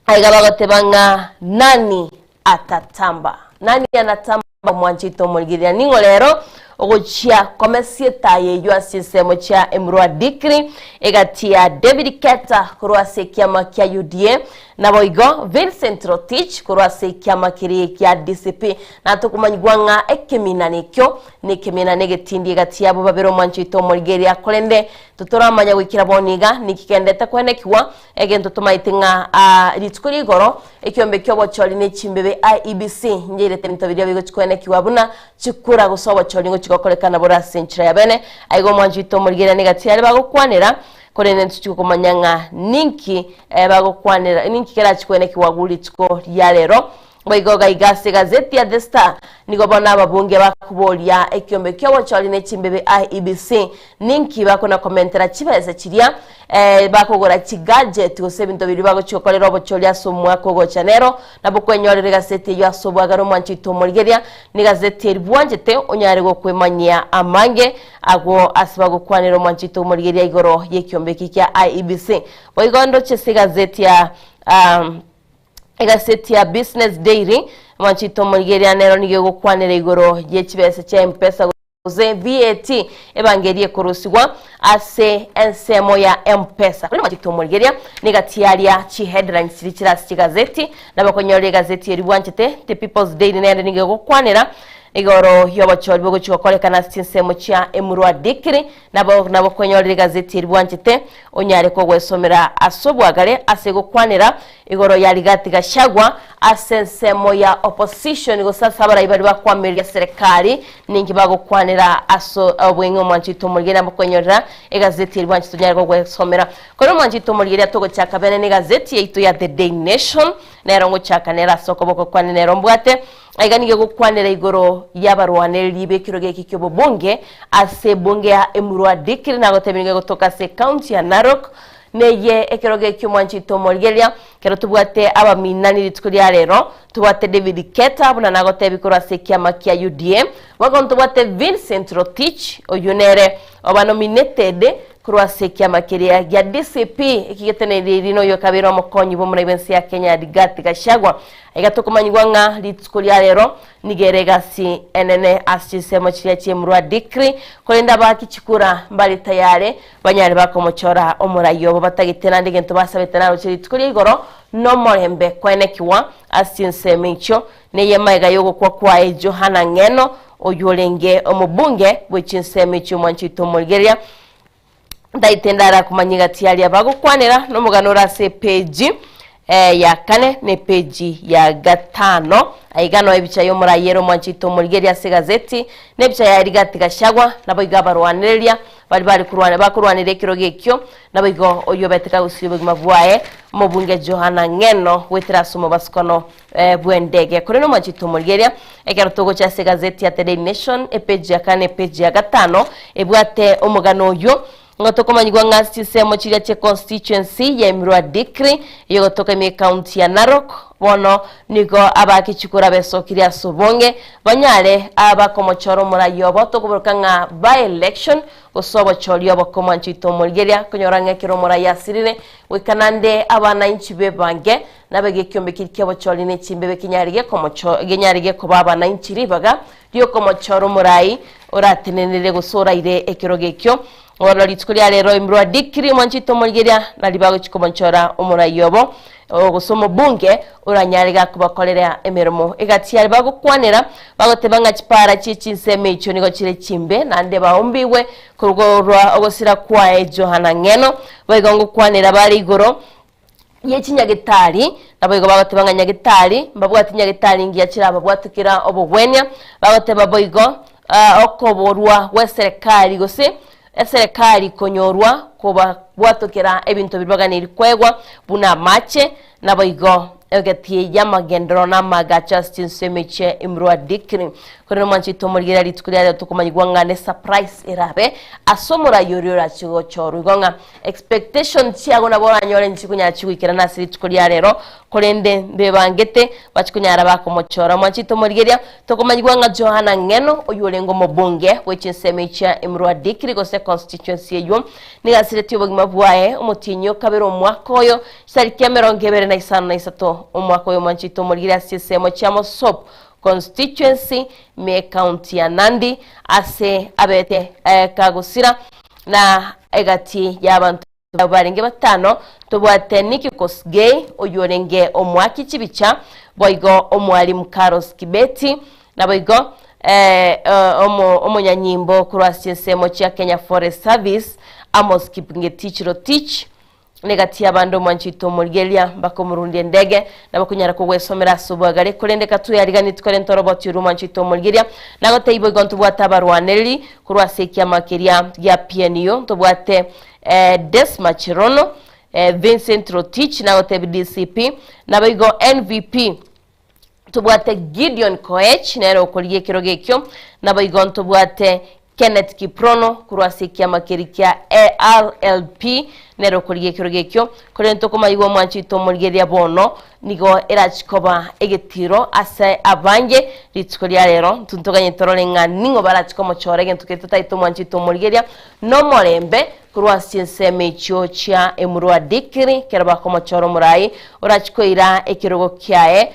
Aiga bagoteba ng'a nani atatamba? Nani anatamba omwanchete omorigereria? Ning'o rero ogochia komesia etaya eyio ase ensemo chia Emurwa Dikri egati ya David Keta korwa ase ekiama kia UDA naboigo Vincent Rotich korwa ase ekiama keria kia DCP. Natokomanyigwa ng'a ekeminana ekio nekeminana egetindi egati yabo babere omwanchete omorigereria korende totoramanya goikera bono iga niki kendete kwenekigwa Egento tomaete ng'a aa rituko ria igoro, ekiombe ki'obochori ne chimbebe IEBC njairete ebinto biria bigochi koenekigwa buna chikura gose obochori ngochi gokorekana bore ase enchera ya bene. Aiga omwanchi oito omorigereria negati are bagokwanera, korende ntochi gokomanya ng'a ninki bagokwanera ninki kerachi koenekigwa agwo rituko ria rero. Boigo gaiga ase egazeti ya The Star, nigo bono ababunge bakoboria ekiombe ki'obochori ne chimbebe IEBC ninki bakona komentera chibesa chiria bakogora chigadget gose ebinto biria bagochia gokorera obochori ase omwaka ogocha nero nabo kwenyorera egazeti eyio ase obwagare omwancho oito omorigeria negazeti eri bwanchete onyare gokwemanyia amange agwo ase bagokwanera omwancho oito omorigeria igoro yekiombe eki kia IEBC. Boigo ndoche ase egazeti ya Egaseti ya Business Daily, Mwanchito omorigereria nero nigo egokwanera igoro ye chibesa chia M-Pesa gose VAT ebango eria ekorusigwa ase ensemo ya M-Pesa. Korende mwanchito omorigereria negati yaria chi headlines chiria chire ase chigazeti nabo okonyora egazeti eria bwanchete The People's Daily nere nigo egokwanera igoro y'obochori bogochia gokorekana ase chinsemo chia Emurwa Dikiri Nabo nabo kwenyorera egazeti eria bwanchete, onyare kogwesomera ase obwagare ase gokwanera igoro ya Rigathi Gachagua ase ensemo ya opposition gose ase abarai baria bakwamiria serikali ninki bagokwanera ase obweng'e omwancho oito omorigereria nabo kwenyorera egazeti eria bwanchete onyare kogwesomera. Korende omwancho oito omorigereria togochaka bene na egazeti yaito ya The Daily Nation nero ngochaka nere ase okoboko kwane nero mbwate. Aiga nigo egokwanera igoro y'abarwanereri b'ekerogo eke ki'obobunge ase ebunge ya Emurua Dikiri nagotebia nigo egotoka ase ecounty ya Narok neye ekerogo eke omwanchete omorigereria kero tobwate abaminani rituko ria rero tobwate David Keta buna nagotebia korwa ase ekiama kia UDA boigo ntobwate Vincent Rotich oyio nere oba nominated Korwa ase ekiama keria gia DCP eki geteneneiri noyo okabeire omokonyi bw'omorai bw'ense ya Kenya Rigathi Gachagua. Aiga tokomanyigwa ng'a rituko ria rero nigo ere egasi enene ase chinsemo chiria chi'Emurua Dikri, korende abaaki chikura mbare tayare banyare bakomochora omorai obo batagete naende egento basabete naroche rituko ria igoro nomorembe koenekigwa ase chinsemo echio neye magega y'ogokwa kwaye Johana Ng'eno Oyio orenge omobunge bwe chinsemo echio omwancho oito omorigereria, ntaete ndarakomanyia gati aria bagokwanera nomogano ore ase epeji. Ya kane ne peji ya gatano. Aiga noe ebicha y'omorayere omwanchete omorigereria ase egazeti, na ebicha ya Rigathi Gachagua, naboigo abarwanereria baria bare korwana bakorwanera ekerogo ekio, naboigo oyio obete kagosuria obogima bwaye, omobunge Johana Ng'eno goetera ase omobasokono bw'endege. Korende omwanchete omorigereria, ekero togocha ase egazeti ya The Daily Nation, epeji ya kane na epeji ya gatano, ebwate omogano oyio. Nigo tokomanyigwa ng'a ase chinsemo chiria chia constituency ya Emurua Dikir'i eyogotoka ime ecounty ya Narok, bono nigo abaake chikura besokirie ase obonge banyare abakomochora omorai obo tokoboroka ng'a by election gose obochori oboke omwancho oito omorigeria konyora ng'a ekero omorai asirire goika nande abanainchi bebange nabe gekiombe keria kiobochori ne chimbebe kenyare gekomocho genyare gekoba abanainchi ribaga riokomochora omorai oratenenere gose oraire ekerogo ekio. Bono rituko ria rero Imrua Dikiri omwanchete omorigeria nari bagochia komochora omorai obo gose omobunge oranyare gakobakorera emeremo. Egati yare bagokwanera bagoteba ng'a chipara chie chinsemo echio nigo chire chimbe naende baombigwe korwa ogosira kwaye Johana Ng'eno. Boigo ngokwanera bare igoro ye chinyagetari, naboigo bagoteba ng'a nyagetari, mbabwati nyagetari ngiya chirababwate kera obogwenia, bagoteba boigo okoborwa gw'eserekari gose eserekari konyorwa kobabwatokera ebinto biria baganeiri koegwa buna amache, naboigo egati y'amagenderero na amaagacho ase chinsemo echie Imrua Dikri. Korende omwancho oito omorigereria rituko riarero tokomanyigwa ng'a ne surprise erabe ase omorai oria orache gochorwa. Igo ng'a Expectation chiago nabo oranyore nchikonyara chigoikerana ase rituko ria rero, korende mbebangete bachikonyara bakomochora. Mwanchete omorigeria, tokomanyigwa ng'a Johana Ng'eno, oyio orenge omobunge bwe chinsemo echia Emurua Dikiri gose constituency eyio, nigo asiretie obogima bwaye omotienyi o kabere omwaka oyo, chitariki 53 omwaka oyo mwanchete omorigeria ase chinsemo chia Mosop constituency ime ecounty ya Nandi ase abete kagosira. Na egati y'abanto barenge batano tobwate Nicky Kosgei, oyio orenge omoaki chibicha, boigo omwalimu Carlos Kibeti, naboigo omonyanyimbo korwa ase chinsemo chia Kenya Forest Service, Amos Kipngetich Rotich, Negati y'abande omwancho oito omorigereria mpaka omorundia endege, nabo konyara kogwesomera ase obwagare, korende katweyariganetie korenta oroboti orwo omwancho oito omorigereria, nagotebia boigo ntobwate abarwanereri korwa ase ekiama keria gia PNU, ntobwate Desma Cherono, Vincent Rotich, nagotebia DCP, naboigo NVP, Ntobwate Gideon Koech, nere okorigia ekerogo ekio, naboigo ntobwate Kenneth Kiprono korwa ase ekiama keria kia ARLP, nere okorigia ekerogo ekio. Korende tokomayigwa omwancho oito omorigereria bono, nigo erachi koba egetiro ase abange rituko ria rero. Intwe ntoganye torore ng'a ning'o barachi komochora egento keria totaete omwancho oito omorigereria nomorembe Korwa ase chinsemo echio chia Emurua Dikiri, ekero bakomochora omorai orachie koira ekerogo kiaye,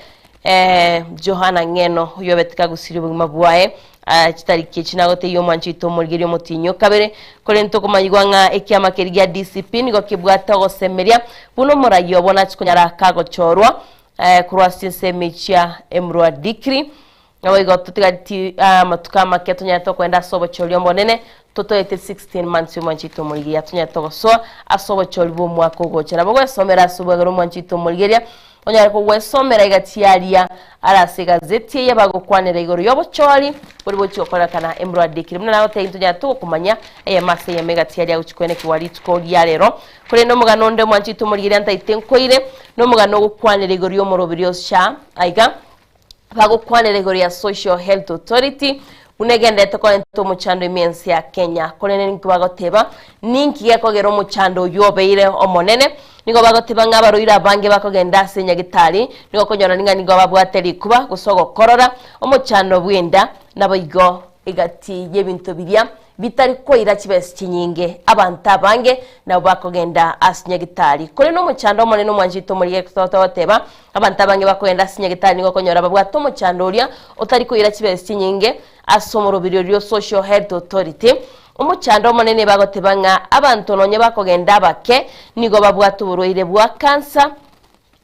Johana Ng'eno, oyio obete kagusirie obogima bwaye chitariki echi nagotebia omwancho oito omorigereria omotienyi o kabere, korende tokomanyigwa ng'a ekiama keria gia DCP nigo kebwate ogosemeria buna omorai obo nachie konyara kagochorwa korwa ase chinsemo echia Emurua Dikiri. Naboigo totigareti amatuko amake tonyare tokoenda ase obochori obonene, totoete 16 months y'omwancho oito omorigeria, tonyare togosoa ase obochori bw'omwaka ogocha. Nabo gwesomera ase obwegera omwancho oito omorigeria, onyare kogwesomera egati yaria are ase egazeti eye bagokwanera igoro y'obochori boria bogochia gokorekana emuradi ekere. Buna nagotebia ntonyare togokomanya eyemo ase eyemo egati yaria agochia koenekigwa rituko ria rero. Korende omogano onde omwancho oito omorigeria ntaete nkoire, nomogano ogokwanera igoro y'omoroberi o SHA aiga, Bagokwanera igoro ya Social Health Authority buna egenderete korenta omochando ime ense ya Kenya. Korende ninki bagoteba? Ninki gekogera omochando oyio obeire omonene? Nigo bagoteba ng'a abarwaire abange bakogenda ase enyagitari nigo okonyora ng'a nigo babwate rikuba gose ogokorora omochando bw'enda naboigo egati y'ebinto biria bitari koira chibesa chinyinge. Abanto abange nabo bakogenda ase nyagitari. Korende omochando omonene omwanchete omorigia togoteba, abanto abange bakogenda ase nyagitari nigo okonyora babwate omochando oria otari koira chibesa chinyinge ase omorobiri oria o Social Health Authority. Omochando omonene bagoteba ng'a abanto nonye bakogenda abake nigo babwate oborwaire bwa cancer,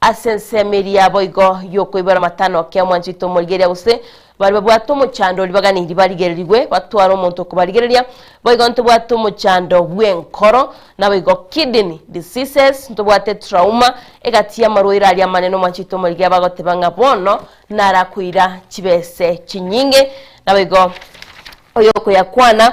Ase ensemo eria boigo y'okoibora matano oke omwanchete omorigereria gose Baria babwate omochando oria baganeirie barigererigwe, batware omonto okobarigereria. Boigo ntobwate omochando bw'enkoro, naboigo kidney diseases, ntobwate trauma, egati y'amarwaire aria amanene omwanchete omorigia bagoteba ng'a bono narakoira chibese chinyinge, naboigo oyokoyakwana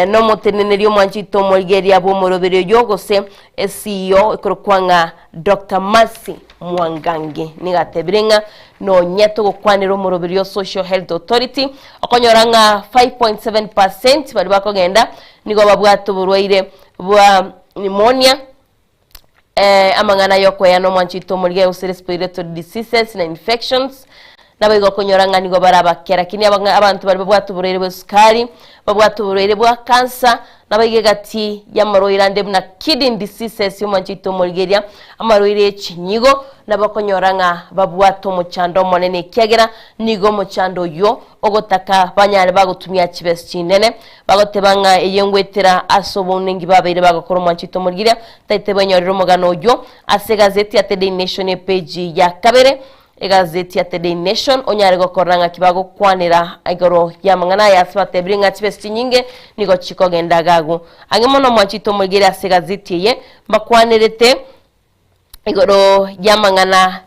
nomoteneneri omwanchete omorigereria bw'omoroberi oyio gose CEO ekorokwa ng'a Doctor Mercy Mwangangi nigo atebire ng'a nonye togokwanera omoroberi o Social Health Authority okonyora ng'a 5.7 percent baria bakogenda nigo babwate oborwaire bwa pneumonia, amang'ana yokoeyana omwanchito omorigia gose respiratory diseases na infections. Naboigo okonyora ng'a nigo bare abake, lakini abanto baria babwate oborwaire bwa esukari, babwate oborwaire bwa cancer, naboigo egati y'amarwaire ande buna kidney diseases omwanchete omorigeria, amarwaire ye chinyigo, nabo okonyora ng'a babwate omochando omonene ekiagera nigo omochando oyio ogotaka banyare bagotumia chibesa chinene, bagoteba ng'a eye ngoetera ase obounengi babeire bagokora omwanchete omorigeria, taete bwenyorere omogano oyio ase egazeti ya The Daily Nation epeji ya kabere. Egazeti ya The Daily Nation onyare gokorora ng'aki bagokwanera igoro y'amang'ana aya ase batebire ng'a chibesa chinyinge nigo chikogenda agagu. Ang'e mono mwanchete omorigeri ase egazeti eye mbakwanerete igoro y'amang'ana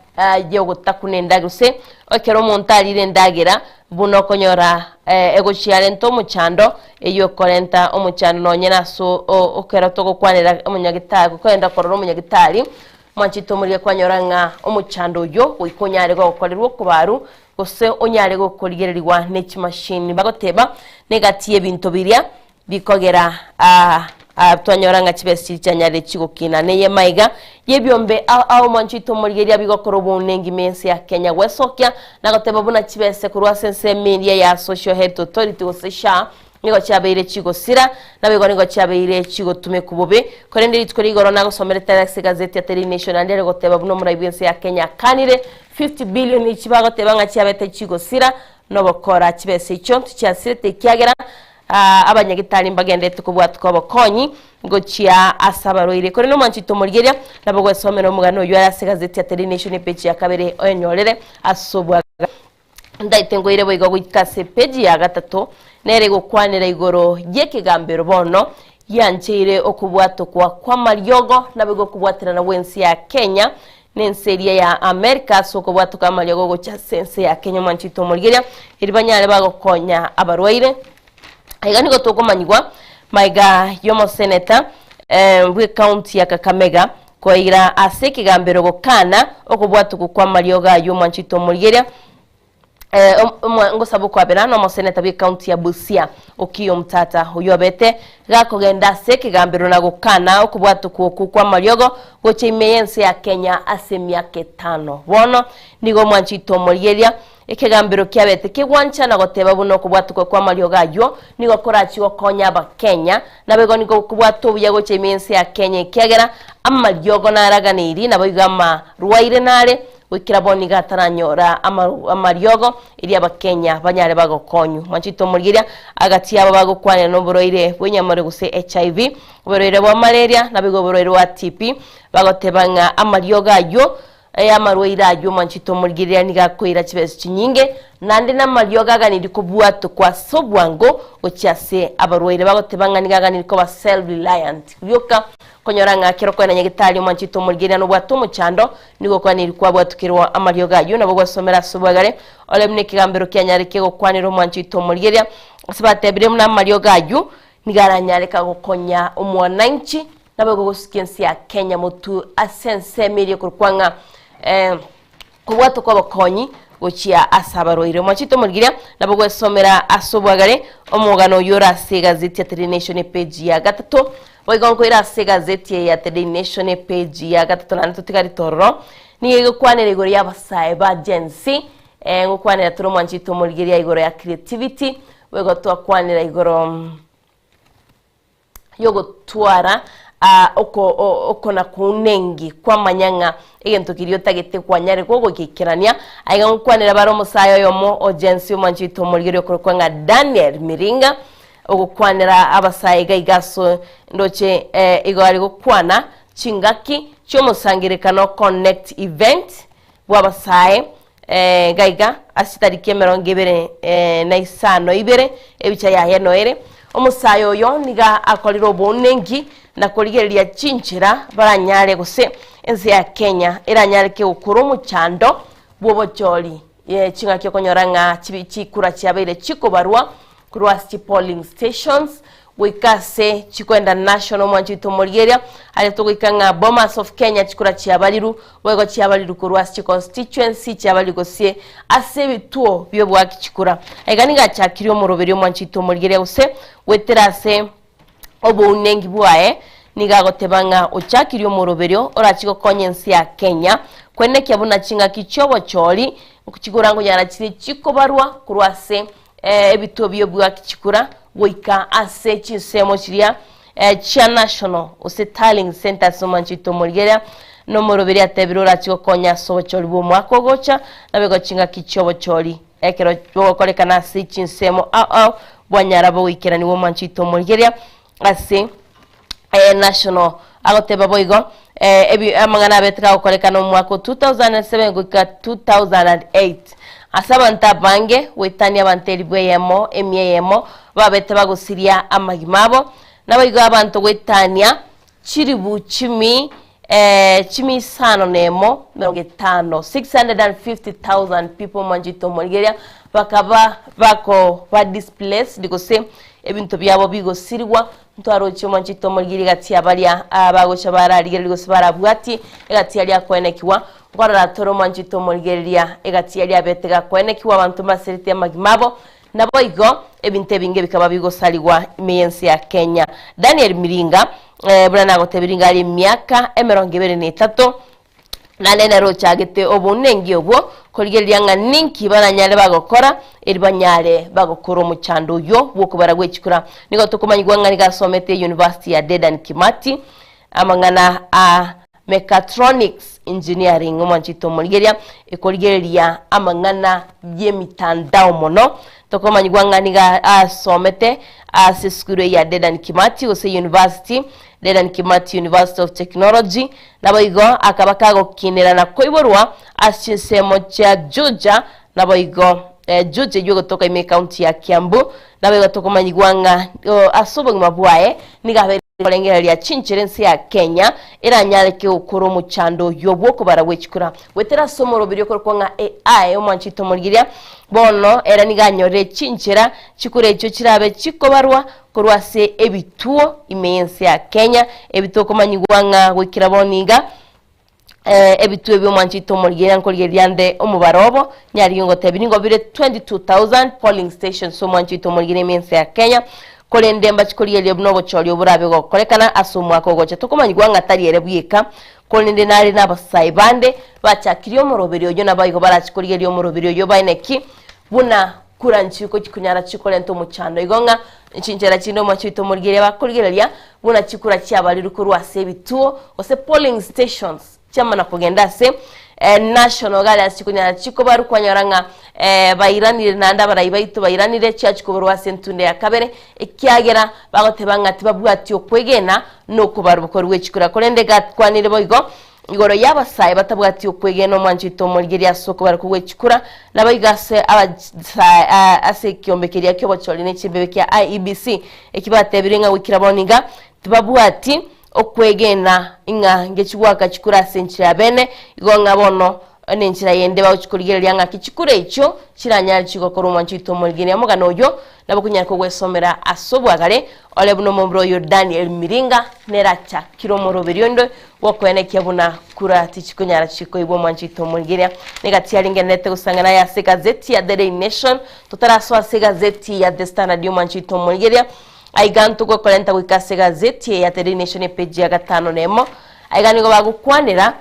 y'ogotakuna endagera gose ekero omonto arire endagera buna okonyora egochiarenta omochando eywo ekorenta omochando nonye nase ekero togokwanera omonyagitari gokogenda korora omonyagitari. Mwanchete omorige kwanyora ng'a omochando oyio goika onyare gokorerwa okobaru, gose onyare gokorigererigwa ne chimashini. Bagoteba, Negati y'ebinto biria bikogera twanyora ng'a chibesa chiria chianyarire chigokina. Neye maiga y'ebiombe ao ao mwanchete omorigeria bigokora obounengi ime ense ya Kenya gwesokia na goteba buna chibesa korwa ase ensemo eria ya Social Health Authority gose SHA Nigo chiabeire chigosira, naboigo nigo chiabeire chigotumekwa bobe. Korende rituko ria igoro nagosomerete ase egazeti ya Daily Nation naende ere goteba buna omorai bw'ense ya Kenya akanire 50 billion echi bagoteba ng'a chiabete chigosira nobokora chibesa echio tichiasirete ekiagera abanyagitari mbagenderete kobwatuka obokonyi gochia ase abarwaire. Korende omwanchete omorigeria nabo gwesomera omogano oyio are ase egazeti ya Daily Nation epeji ya kabere oenyorere ase obwagachi. Ntaete nkoire boigo goika ase epeji ya gatato, nere egokwanera igoro y'ekegambero bono giancheire okobwatokwa kw'amariogo naboigo okobwaterana gw'ense ya Kenya n'ense eria ya America ase okobwatoka amariogo gocha ase ense ya Kenya omwanchete omorigeria eri banyare bagokonya abarwaire. Iga nigo tokomanyigwa maiga y'omoseneta bw'ecounty ya Kakamega Koira ase ekegambero gokana okobwatokwa kw'amariogo ayio omwanchete omorigeria, ngosaba okwabera nomoseneta bw'ecounty ya Busia, Okiya Omtata, oyio obete gakogenda ase ekegambero na gokana okobwatokwa okwo kw'amariogo gocha ime y'ense ya Kenya ase emiaka etano. Bono nigo omwanchete omorigeria Ekegambero kiabete kegwancha na goteba buna okobwatokwa kw'amariogo ayio nigo korachie gokonya Abakenya, naboigo nigo gokobwata obuya gocha ime y'ense ya Kenya ekiagera amariogo naraganeiri naboigo amarwaire nare goikera bono nigo ataranyora amariogo erio Abakenya banyare bagokonywa. Mwanchete omorigeria agati yabo bagokwanera noborwaire bw'enyamore gose HIV, oborwaire bwa malaria naboigo oborwaire bwa TB bagoteba ng'a amariogo ayio Amarwaire ayio omwanchete omorigereria nigo akoira chibesa chinyinge, naende namariogo aganiri kobwatokwa ase obwango gochia ase abarwaire. Bagoteba ng'a nigo aganiri koba self reliant rioka konyora ng'a ekero okoenda nyagetari omwanchete omorigereria nobwate omochando nigo okwaniri kwabwatokerwa amariogo ayio nabo gwesomera ase obwegare ore buna ekegambero kianyareke gokwanera omwanchete omorigereria ase batebire buna amariogo ayio nigo aranyareka gokonya omwananchi Naboigo gosukia ense ya Kenya motwe ase ensemo eria ekorokwa ng'a kobwatwa kw'obokonyi gochia ase abarwaire. Omwachete omorigeria nabo gwesomera ase obwagare omogano oyio ore ase egazeti ya The Daily Nation epeji ya gatato. Boigo nkoira ase egazeti eye ya The Daily Nation epeji ya gatato naende totigarete ororo. Nigo egokwanera igoro y'abasae ba Gen Z, ngokwanera tore omwanchete omorigeria igoro ya creativity, boigo twakwanera igoro. y'ogotwara oko na kounengi kwamanya ng'a egento keria otagete kwanyare gogokeikerania. Aiga ngokwanera bare omosae oyomo o Gen Z omwanchete omorigereria okorokwa ng'a Daniel Miringa, ogokwanera abasae iga iga ase ndoche igo are gokwana chingaki chiomosangererekano Connect Event bw'abasae. Iga iga ase chitariki emerongo ebere na isano ibere ebicha yaye noere. Omosae oyo nigo akorire obounenki na korigereria chinchera baranyare gose ense ya Kenya eranyareke gokora omochando bw'obochori ching'aki okonyora ng'a chikura chiabeire chikobarwa Korwa ase chipolling stations goika ase chikoenda national omwancho oito omorigereria aria togoika ng'a Bomas of Kenya chikura chiabariru boigo chiabariru korwa ase chiconstituency chiabariru gose ase ebituo bioboaki chikura. Aiga nigo achakirie omoroberio omwancho oito omorigereria gose goetera ase obounengi bwaye nigo agoteba ng'a ochakirie omoroberio orachi gokonya ense ya Kenya kwenekia buna ching'aki chiobochori chikorango-nyara chire chikobarwa korwa ase ebituo bi'obwaki chikura goika ase chinsemo chiria chia national gose tallying centres omwanchete omorigereria na omoroberi atebire orache gokonya ase obochori bw'omwaka ogocha naboigo chingaki chi'obochori ekero bogokorekana ase chinsemo ao ao bwanyara bogoikeranigwa omwanchete omorigereria ase national agoteba boigo ebi amang'ana abete kagokorekana omwaka o 2007 goika 2008 ase abanto abange goetania abanto elifu eyemo emia eyemo babete bagosiria amagima abo naboigo abanto goetania chilifu chimi chimi isano na emo merongo etano, 650,000 people mwanchete omorigereria bakaba bako ba displaced gose ebinto biabo bigosirigwa Ntwaroche omwanchete omorigereria egati ya baria abagocha bararigereria gose barabwatie egati yaria akoenekigwa, nkorora tore omwanchete omorigereria egati yaria abete gakoenekigwa abanto mbasereti amagima abo, naboigo ebinto ebinge bikaba bigosarigwa ime y'ense ya Kenya. Daniel Miringa, buna nagotebirie nigo are emiaka emerongo ebere na etato, Naende nere ochagete obounenki obwo, korigereria ng'a ninki baranyare bagokora, eri banyare bagokora omochando oyio bw'okobara gwe chikura. Nigo tokomanyigwa ng'a nigo asomete University ya Dedan Kimathi, amang'ana a Mechatronics Engineering, omwanchete omorigereria, ekorigereria amang'ana y'emitandao mono. Tokomanyigwa ng'a nigo asomete ase esukuru eye ya Dedan Kimathi gose University, Dedan Kimathi University of Technology, Naboigo akaba kagokinera na koiborwa ase chinsemo chia Juja, naboigo Juja eyio egotoka ime ekaunti ya Kiambu. Naboigo tokomanyigwa ng'a ase obogima bwaye nigo abeire korengereria chinchera ense ya Kenya eranyareke gokora omochando oyio bw'okobara gwe chikura goetera ase omoroberi okorokwa ng'a AI omwanchete omorigereria. Bono ere nigo anyorire chinchera chikura echio chirabe chikobarwa Korwa ase ebituo ime y'ense ya Kenya, ebi tokomanyigwa ng'a goikera bono iga, ebituo ebi omwanchete omorigereria nkorigereria nde omobaro obo, nyarigie ngotebi nigo bire 22,000 polling stations omwanchete omorigereria ime y'ense ya Kenya, korende mbachi korigereria buna obochori obo borabe gokorekana ase omwaka ogocha. Tokomanyigwa ng'a tari ere bweka, korende nare nabasae bande bachakirie omoroberi oyio naboigo barachi korigereria omoroberi oyio bae neki buna Kura nchiko chikonyara chikorenta omochando igo ng'a chinchera chinde omochie oito omorigereria bakorigereria buna chikura chiabarirwe korwa ase ebituo gose polling stations chiamana kogenda ase national gari ase chikonyara chikobarwa kwanyora ng'a bairanire naende abarai baito bairanire chiachia kobarwa ase entunda ya kabere ekiagera bagoteba ng'a tibabwati okwegena na okobarwa korwa echikura korende gakwanire boigo Igoro y'abasae batabwati okwegena omwancho oito omorigereria ase okobarokwa gwe chikura, naboigo ase abasae ase ekiombe keria ki'obochori ne chimbebe kia IEBC, eki batebire ng'a goikera bono iga tibabwati okwegena ing'a ngechi goaka chikura ase enchera ya bene, igo ng'a bono nenchera yende bagochi korigereria ng'aki chikura echio chiranyare chigokora omwancho oito omorigereria. Omogano oyio nabo okonyara kogwesomera ase obwagare ore buna omomura oyo Daniel Miringa nere achakire omoroberi onde Gokwenekia buna kura tichikonyara chikoigwa omwanchete omorigereria. Negati aria ngenderete gosang'ana aye ase egazeti ya The Daily Nation, totarasoa ase egazeti ya The Standard y'omwanchete omorigereria. Aiga ntogokorenta goika ase egazeti eye ya The Daily Nation epeji ya gatano na emo. Aiga nigo bagokwanera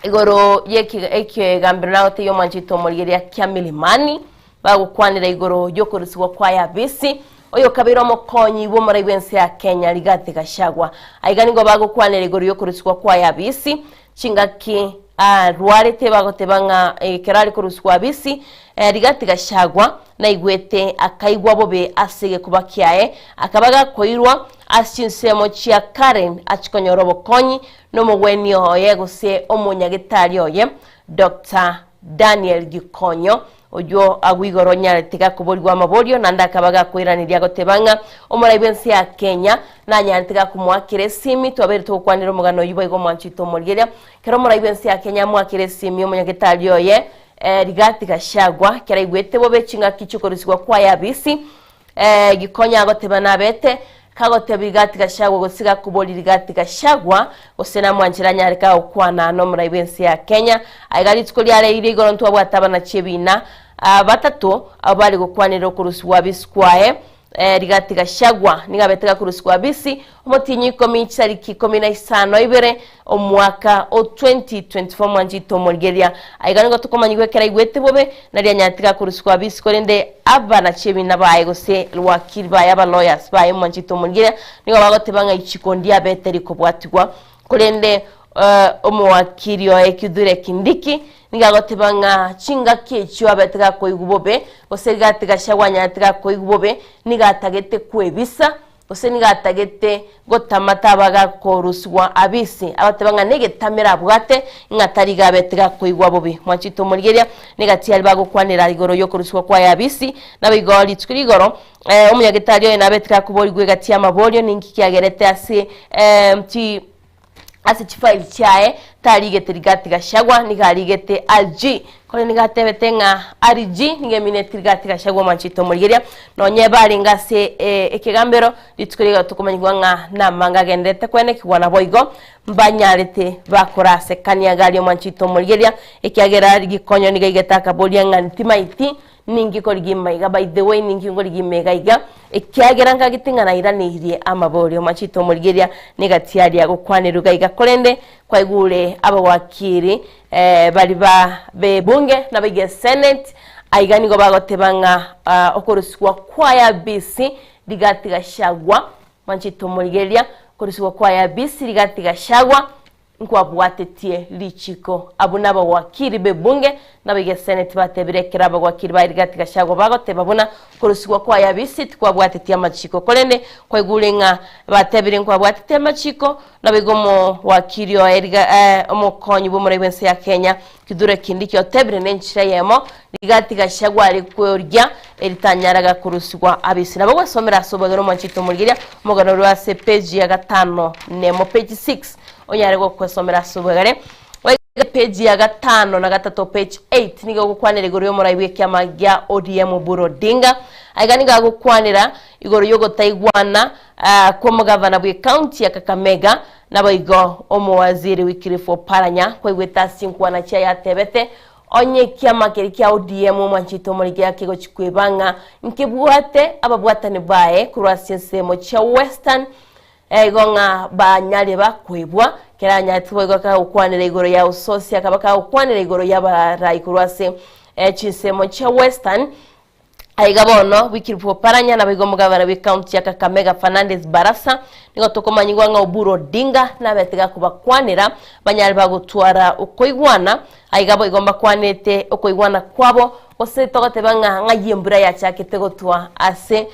igoro y'ekegambero nagotebia omwanchete omorigereria kia Milimani. Bagokwanera igoro y'okorusigwa kwa Yabesi, oyokabeire omokonyi bw'omorai bw'ense ya Kenya Rigathi Gachagua. Aiga nigo bagokwanera igoro y'okorusigwa kwa Yabesi, chingaki arwarete bagoteba ng'a ekero are korusigwa Abisi, Rigathi Gachagua naigwete akaigwa bobe ase egekuba kiaye, akaba gakoirwa ase chinsemo chia Karen achie konyora obokonyi nomogwenia oye gose omonyagetari oye Doctor. Daniel Gikonyo, oyio agwo igoro onyarete gakoborigwa amaborio naende akaba gakoiraneria agoteba ng'a omorai bw'ense ya Kenya nanyarete gakomoakera esimi. Twabeire togokwanera omogano oyio boigo omwancho oito omorigereria. Ekero omorai bw'ense ya Kenya amoakera esimi omonyagetari oye Rigathi Gachagua ekero aigwete bobe ching'aki chiokorusigwa kwaye abisi Gikonyo agoteba nabete kagotebia Rigathi Gachagua gose gakoboria Rigathi Gachagua gose namwanchera anyare kagokwana nomorai bw'ense ya Kenya. Aiga rituko riareire igoro ntwabwate abanachi ebina batato abwo bare gokwanera okorusigwa abisi kwaye Rigathi Gachagua nigo abete gakorusigwa abisi omotienyi ikomi chitariki ikomi na isano ibere omwaka o 2024 mwanchete omorigereria. Aiga nigo tokomanyigwa ekero aigwete bobe nari anyarete gakorusigwa abisi korende abanachi ebina baye gose wakili baye aba lawyers baye mwanchete omorigereria nigo bagoteba ng'a ichiko ndiabete rikobwatigwa korende omowakili oye Kithure Kindiki nigo agoteba ng'a chingaki echio abete gakoigwa bobe gose Rigathi Gachagua anyarete gakoigwa bobe nigo atagete kwebisa Gose nigo atagete gotama taba gakorusigwa abisi, agoteba ng'a negetamero abwate, ng'a tari iga abete gakoigwa bobe. Mwanchete omorigereria, negati aria bagokwanera igoro y'okorusigwa kwaye abisi, naboigo rituko rigoro omonyagetari oye nabete gakoborigwa egati y'amaborio, ninki kiagerete ase chi ase chifaili chiaye tarigete Rigathi Gachagua, nigo arigete RG. Korende nigo atebete ng'a RG nigo emineti Rigathi Gachagua omwanchete omorigereria, nonye barenge ase ekegambero, rituko riria tokomanyigwa ng'a namanga agendererete kwenekigwa naboigo mbanyarete bakorasekania iga aria omwanchete omorigereria, ekiagera rigikonyo nigo aigete akaboria ng'a ntimaeti Ninki korigima iga? By the way, ninki nkorigima iga iga? Ekiagera nkagete ng'a nairaneirie amaborio machete omorigeria negati aria gokwanerwa iga iga. Korende kwaigure abawakiri baria ba b'ebunge na baiga esenate aiga nigo bagoteba ng'a okorusigwa kwaye abisi Rigathi Gachagua, mwanchete omorigereria, okorusigwa kwaye abisi Rigathi Gachagua Nkwabwatetie richiko. Abwo nabawakiri b'ebunge n'abaigeseneti batebire ekero abawakiri ba Rigathi Gachagua bagoteba buna korusigwa kwaye abisi tikwabwatetie amachiko. Korende kwaigure ng'a batebire nkwabwatetie amachiko, naboigo omowakiri oye Riga omokonyi bw'omorai bw'ense ya Kenya Kithure Kindiki otebire nenchera eyemo Rigathi Gachagua are kweoria eritanyaraga korusigwa abisi. Nabo gwesomera ase obwegena omwanchete omorigeria omogano orwe ase page ya gatano nemo, page 6, onyare gokwesomera ase obwegare. Goika page ya gatano na gatato, page 8, nigo ogokwanera igoro y'omorai bw'ekiama gia ODM Oburu Odinga. Aiga nigo agokwanera igoro y'ogotaigwana kw'omogavana bw'ecounty ya Kakamega naboigo omowaziri Wycliffe Oparanya kwaigwete ase chinkwana chiaye atebete Onye ekiama keria kia ODM omwanchete omoriki ake gochia kweba ng'a nkebwate ababwatani baye korwa ase ensemo chia Western igo ng'a banyare bakwebwa keranyarete boigo kagokwanera igoro ya usosi akaba kagokwanera igoro y'abarai korwa ase chinsemo chia Western. Aiga bono, Wycliffe Oparanya naboigo omogabana bw'ecounty ya Kakamega Fernandes Barasa nigo tokomanyigwa ng'a Oburu Odinga nabete gakobakwanera banyare bagotwara okoigwana. Aiga boigo mbakwanete okoigwana kwabo gose togoteba ng'a ng'ai embura yachakete gotwa ase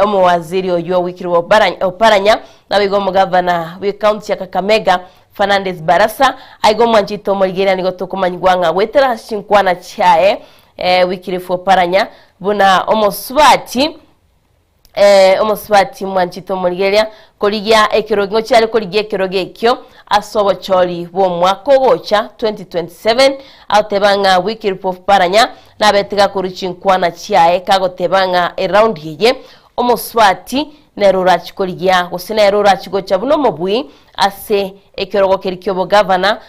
omowaziri oyio Wycliffe Oparanya naboigo omogabana bw'ecounty ya Kakamega Fernandes Barasa. Aiga omwanchete omorigereria nigo tokomanyigwa ng'a goetera ase chinkwana chiaye Wycliffe Oparanya buna omosubati omosubati mwanchete omorigereria korigia ekerogo ngochia are korigia ekerogo ekio ase obochori bw'omwaka ogocha 2027 agoteba ng'a Wycliffe Oparanya nabete gakorwa chinkwana chiaye kagoteba ng'a eround eye omosubati nere orachi korigia gose nere orachi gocha buna omobui ase ekerogo keria ki'obogavana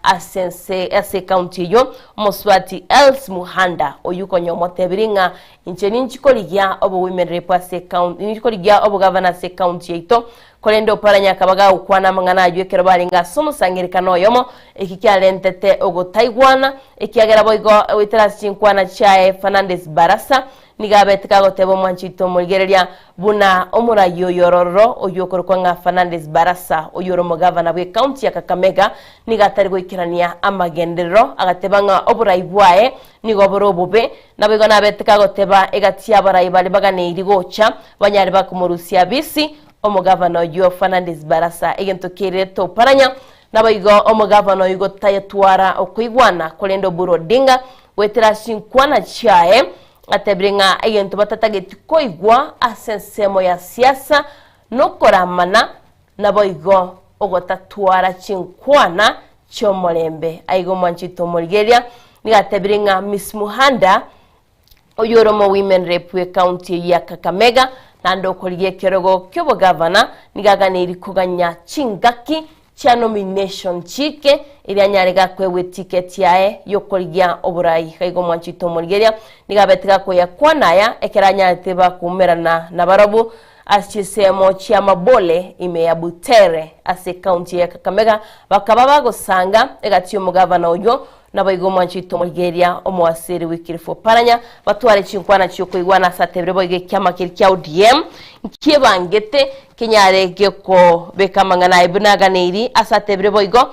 ase ense ase ekaunti eyio, omosubati Els Muhanda, oyio konya omotebirie ng'a inche ninchi korigia obogoimererepu ase ekaunti ninchi korigia obogavana ase ekaunti yaito, korende Oparanya akaba gagokwana amang'ana ayio ekero barenge ase omosangerekano oyomo, eki kiarentete ogotaigwana, ekiagera boigo goetera ase chinkwana chiaye Fernandes Barasa Nigo abete kagoteba omwanchi oito omorigereria, buna omoraia oyo ororo, oyio okorokwa ng'a Fernandes Barasa, oyio ore omogavana bw'ecounty ya Kakamega, nigo atari goikerania amagenderero, agateba ng'a oborai bwaye nigo bore obobe, naboigo nabete kagoteba egati y'abarai baria baganeiri gocha banyare bakomorusia abisi omogavana oyio Fernandes Barasa. Egento kerire toparanya. Naboigo omogavana oyio gotayetwara okoigwana, korende Oburu Odinga goetera ase chinkwana chiaye atebire ng'a egento batatageti koigwa ase ensemo ya siasa nokoramana naboigo ogotatwara chinkwana chi'omorembe. Aiga omwanchete omorigereria nigo atebire ng'a Miss Muhanda oyio ore omowomen rep bw'ecounty eyio ya Kakamega naende okorigia ekerogo ki'obogavana nigo aganeirie koganya chingaki chia nomination chike erio anyare gakoegwa eticket yaye yokorigia oborai. Gaiga omwanchete omorigereria nigo abete gakoyakwana aya ekero anyarete bakoumerana nabarobwo ase chinsemo chia Mabole ime ya Butere ase ecounty ya Kakamega bakaba bagosanga egati y'omogavana oyio Naboigo omwanchete omorigereria omoasiri Wycliffe Oparanya batware chinkwana chi'okoigwana ase atebire boigo ekiama keria kia ODM nkiebangete kenyare gekobeka amang'ana aye buna aganeiri ase atebire boigo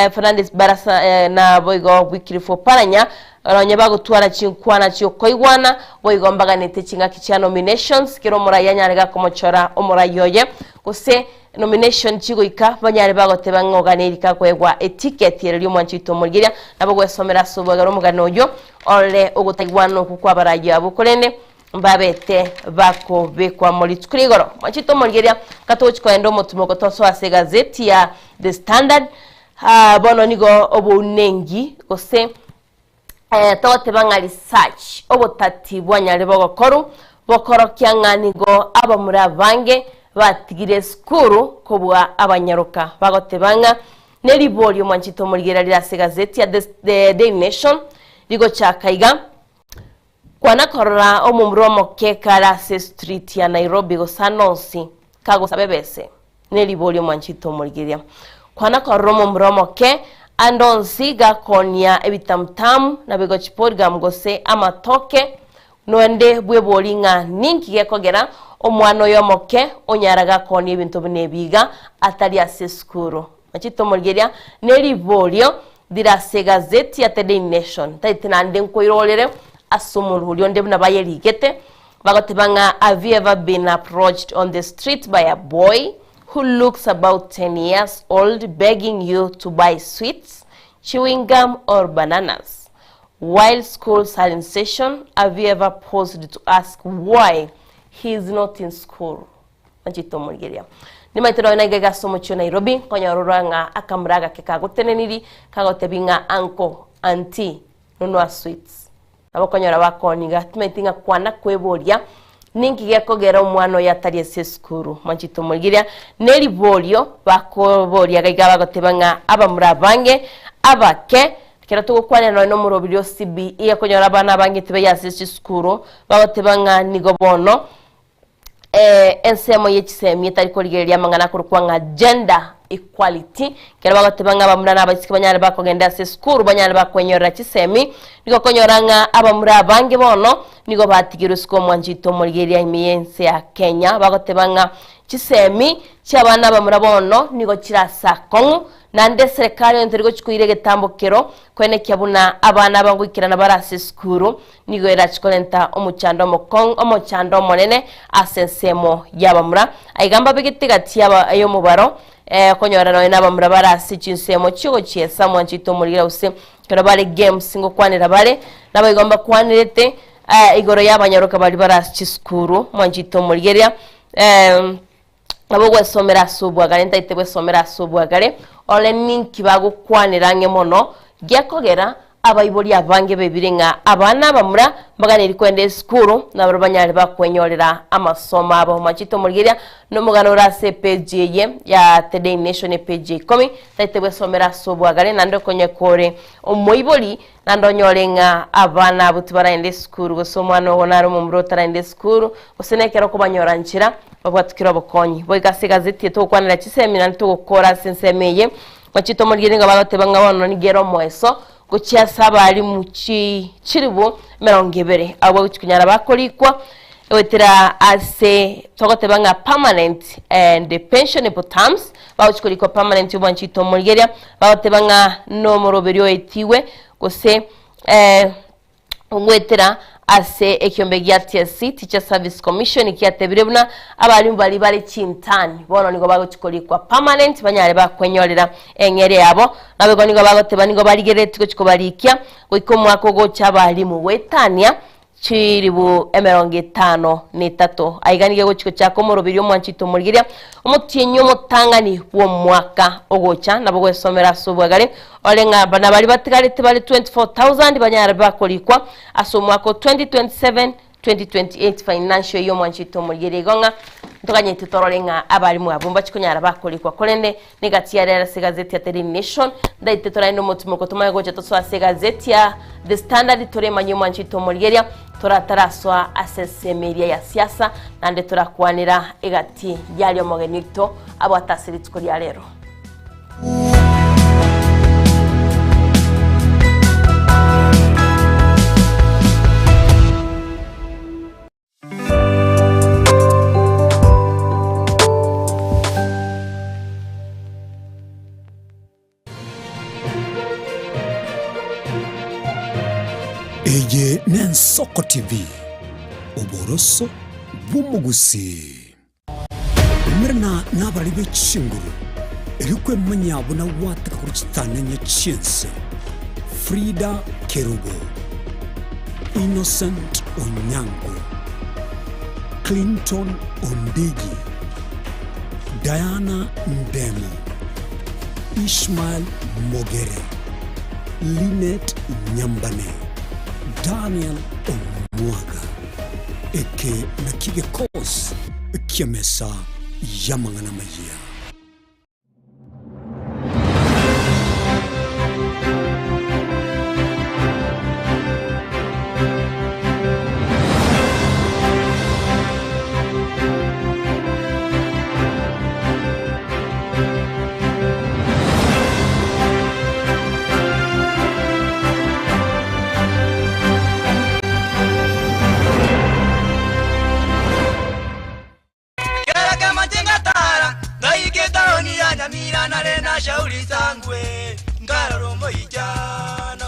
Fernandes Barasa naboigo Wycliffe Oparanya nonye bagotwara chinkwana chi'okoigwana boigo mbaganete ching'aki chia nominations kera omorai anyare gakomochora omorai oye gose Nomination chigoika banyare bagoteba ng'a oganeiri kakoegwa eticket ere ri'omwanchi oito omorigeria nabo gwesomera ase obwegare omogano oyio ore ogotaigwana okwo kw'abarayio abwo korende mbabete bakobekwa mo rituko ria igoro. Mwanchi oito omorigeria katogochi koenda omotumo gotosoa ase egazeti ya The Standard ah, bono nigo obounengi gose Togoteba ng'a research, obotati bwanyare bogokorwa, bokorokia ng'a nigo abamura abange batigire esukuru kobua abanyaroka. Bagoteba ng'a neriborio mwanchete omorigereria rire ase egazeti ya The Daily Nation rigochaka iga, Kwana korora omomura omoke kare ase estreet ya Nairobi gose ande onsi kagosaba ebese. Neriborio mwanchete omorigereria. Kwana korora omomura omoke ande onsi gakoonia ebitamutamu na bigochiporgam gose amatoke, noende bwebori ng'a ninki gekogera omwana oyo omoke onyara gakoonia ebinto buna ebi iga atari ase esukuru. Mwanchete omorigereria neriborio rire ase egazeti ya The Daily Nation. Ntaete naende nkoirorere ase omorwori onde buna bayerigete. Bagoteba ng'a have you ever been approached on the street by a boy who looks about 10 years old begging you to buy sweets, chewing gum or bananas? While schools are in session, have you ever paused to ask why he is not in school? Manchete omorigereria. Nimaete nonya naiga iga ase omochie o Nairobi, nkonyora orore ng'a akamura agake kagoteneniri, kagotebi ng'a uncle, auntie, nonwa sweets. Nabo okonyora bakoniga, timanyeti ng'a kwana kweboria, ninki gekogera omwana oyo atari ase esukuru? Mwanchete omorigereria, neriborio bakoboria iga iga bagoteba ng'a abamura abange abake, ekero togokwanera nonya na omorobiri o CBE okonyora abana abange tibaiyo ase chisukuru, bagoteba ng'a nigo bono ensemo ye chisemi etari korigereria amang'ana akorokwa ng'a gender equality, ekero bagoteba ng'a abamura na abaiseke banyare bakogenda ase esukuru banyare bakwenyorera chisemi, nigo okonyora ng'a abamura abange bono nigo batigirwe isiko omwanchete omorigereria ime y'ense ya Kenya, bagoteba ng'a chisemi chia abana abamura bono nigo chire ase akong'u, Naende eserekari onye tori gochia koira egetambo kero koenekia buna abana aba ngoikerana bare ase esukuru, nigo erachi korenta omochando omokong'u omochando omonene ase ensemo y'abamura. Aiga mbabegete gati y'aba y'omobaro eh, okonyora nonye na abamura bare ase chinsemo chiogochiesa mwanchete omorigera gose ekero bare games ngokwanera bare, naboigo mbakwanerete eh, igoro y'abanyaroka baria bare ase chisukuru mwanchete omorigereria eh, Nabo ogwesomera ase obwagare, ntaete gwesomera ase obwagare, ore ninki bagokwanera ang'e mono, gekogera abaibori abange bebire ng'a abana abamura mbaganeri koenda esukuru, nabarabwo banyare bakwenyorera amasomo abo. Machete omorigereria nomogano ore ase epeji eye ya The Daily Nation epeji ya ikomi, ntaete gwesomera ase obwagare naende okonyeka ore omoibori Naende onyore ng'a abana abwo tibaragenda esukuru, gose omwana ogo nare omomura otaragenda esukuru, gose nekero okobanyora nchera, babwatukire obokonyi. Boigo ase egazeti eye togokwanera chisemi naende togokora ase ensemo eye, gochia tomorigereria nigo bagoteba ng'a bono nigo ere omoeso gochia ase abalimu chi chilifu emerongo ebere, abwo bagochia konyara bakorikwa goetera ase togoteba ng'a permanent and pensionable terms, bagochia korikwa permanent obwanchi tomorigereria. Bagoteba ng'a nomoroberio oetigwe, gose eh, goetera Ase ekiombe gia TSC, Teacher Service Commission, kiatebire buna abalimu baria bare chintani bono nigo bagochi korikwa permanent banyare bakwenyorera eng'eria yabo. Naboigo nigo bagoteba nigo barigereretie gochi kobarikia goika omwaka ogocha abalimu goetania chilibu 53. Aiga nigo egochi gochaka omoroberio omwanchete omorigereria omotienyi omotang'ani bw'omwaka ogocha nabo gwesomera ase obwagare ore ng'a nabaria batigarete bare 24,000 banyare bakorikwa Ase omwaka o 2027, 2028 financial year omwanchete omorigereria igo ng'a ntoganyete torore ng'a abarimu abwo mbachi konyara bakorikwa korende negati ya rero ase egazeti ya Daily Nation ndaite torende omotimoko tomanye gocha tosoe ase egazeti ya The Standard toremanye omwanchete omorigereria toratarasoa ase ensemo eria ya siasa naende torakwanera egati yaria omogeni oito abwate ase rituko ria rero. Eye n'Ensoko TV, oboroso bw'omogusii. Umerana nabarari be chinguru, erio kwemanyia buna gwateka korwa chitanenye chi'ense. Frida Kerubo, Innocent Onyango, Clinton Ondigi, Diana Ndemo, Ishmael Mogere, Linet Nyambane, Daniel Omwaga. Eke nakio gekosi ki'emesa y'amang'ana amayia. Kera kemache ngatara, ngaika etaoni ya Nyamira nare na Shauri Sangwe, nkarora omoichano.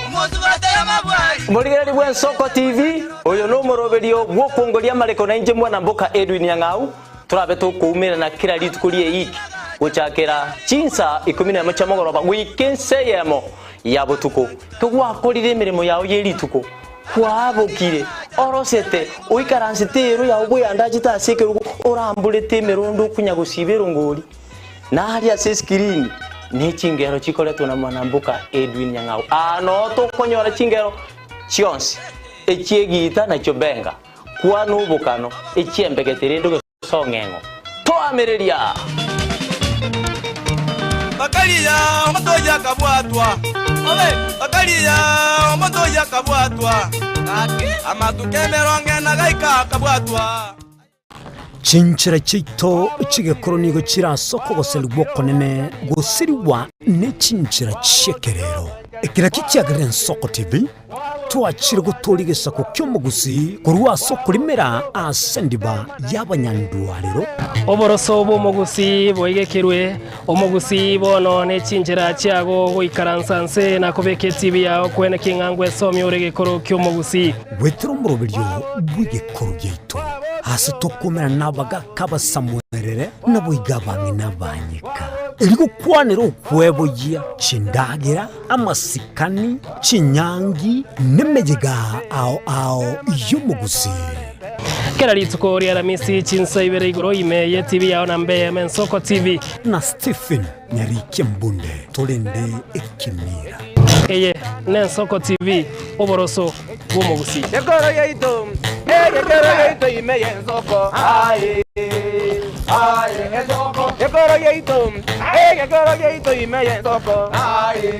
Omosubate amabwari. Morigereri bw'Ensoko TV, oyo nomoroberio bw'okwongoria amareko na inche mwana mboka Edwin Nyang'au, torabe tokoumerana kera rituko ri'eiki gochakera chinsa ikomi nemo chia mogoroba goika ense eyemo ya botuko. Kegwakorire emeremo yao ye rituko, Kwabokire, orosete, oikaransete eero yao bweyandachete ase ekerogo, oramborete emerondo okunya gosiba erongori, na aria ase esikirini ne chingero chikoretwa na mwanamboka Edwin Nyang'au. Aa noo tokonyora chingero chionsi, echi'egiita na chiobenga, kwana obokano, echi'embegete rende gose ong'eng'o. Toamereria! Bakaria omonto oyio akabwatwa, bakaria omonto oyio akabwatwa, amatuko emerongo ena gaika akabwatwa. Chinchera chiaito chi'egekoro nigo chire ase okogoserigwa okonene gosirigwa ne chinchera chi'ekerero. Eke nakio kiagerire Ensoko TV Twachire gotooria egesaku ki'omogusii korwa ase okorimera ase endiba y'abanyandwarero. Oboroso bw'omogusii boigekerwe, omogusii bono ne chinchera chiago goikaransa nse na kobeka etibi yao kwene king'a ngwesomia ore egekoro ki'omogusii. Goetera omoroberio bw'egekoro giaito, ase tokomerana nabagaaka abasamuerere, naboigo abang'ina abanyeka, erio gokwanera okweboyia chindagera, Amasikani, chinyangi, nemeyega ao ao y'omogusii. Kera rituko ria Aramisi chinsa ibere igoro ime ye TV yao na mbe Ensoko TV. Na Stephen Nyarikia Mbunde torende ekemira. Eye n'Ensoko TV, oboroso bw'omogusii. Ekoro yaito, egekero yaito ime y'ensoko, aye, aye, ensoko. Ekoro yaito, egekero yaito ime y'ensoko, aye,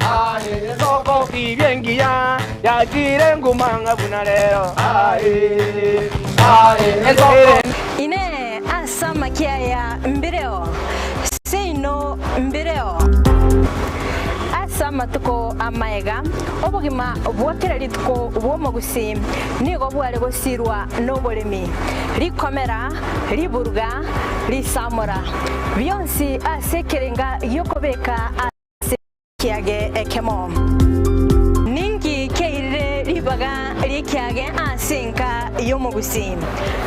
aye, ensoko. Tibia engiya yachire nguma ng'a buna rero, aye, aye, ensoko. Inee! Ase amakia aya mbireo? Seino mbireo. Ase amatuko amaega, obogima bwa kera rituko bw'omogusii nigo bware gosirwa noboremi, rikomera, riburuga, risamora, bionsi ase ekerenga gi'okobeka ase ekiage ekemo. Ninki keirire ribaga? bw'ekiage ase enka y'omogusii,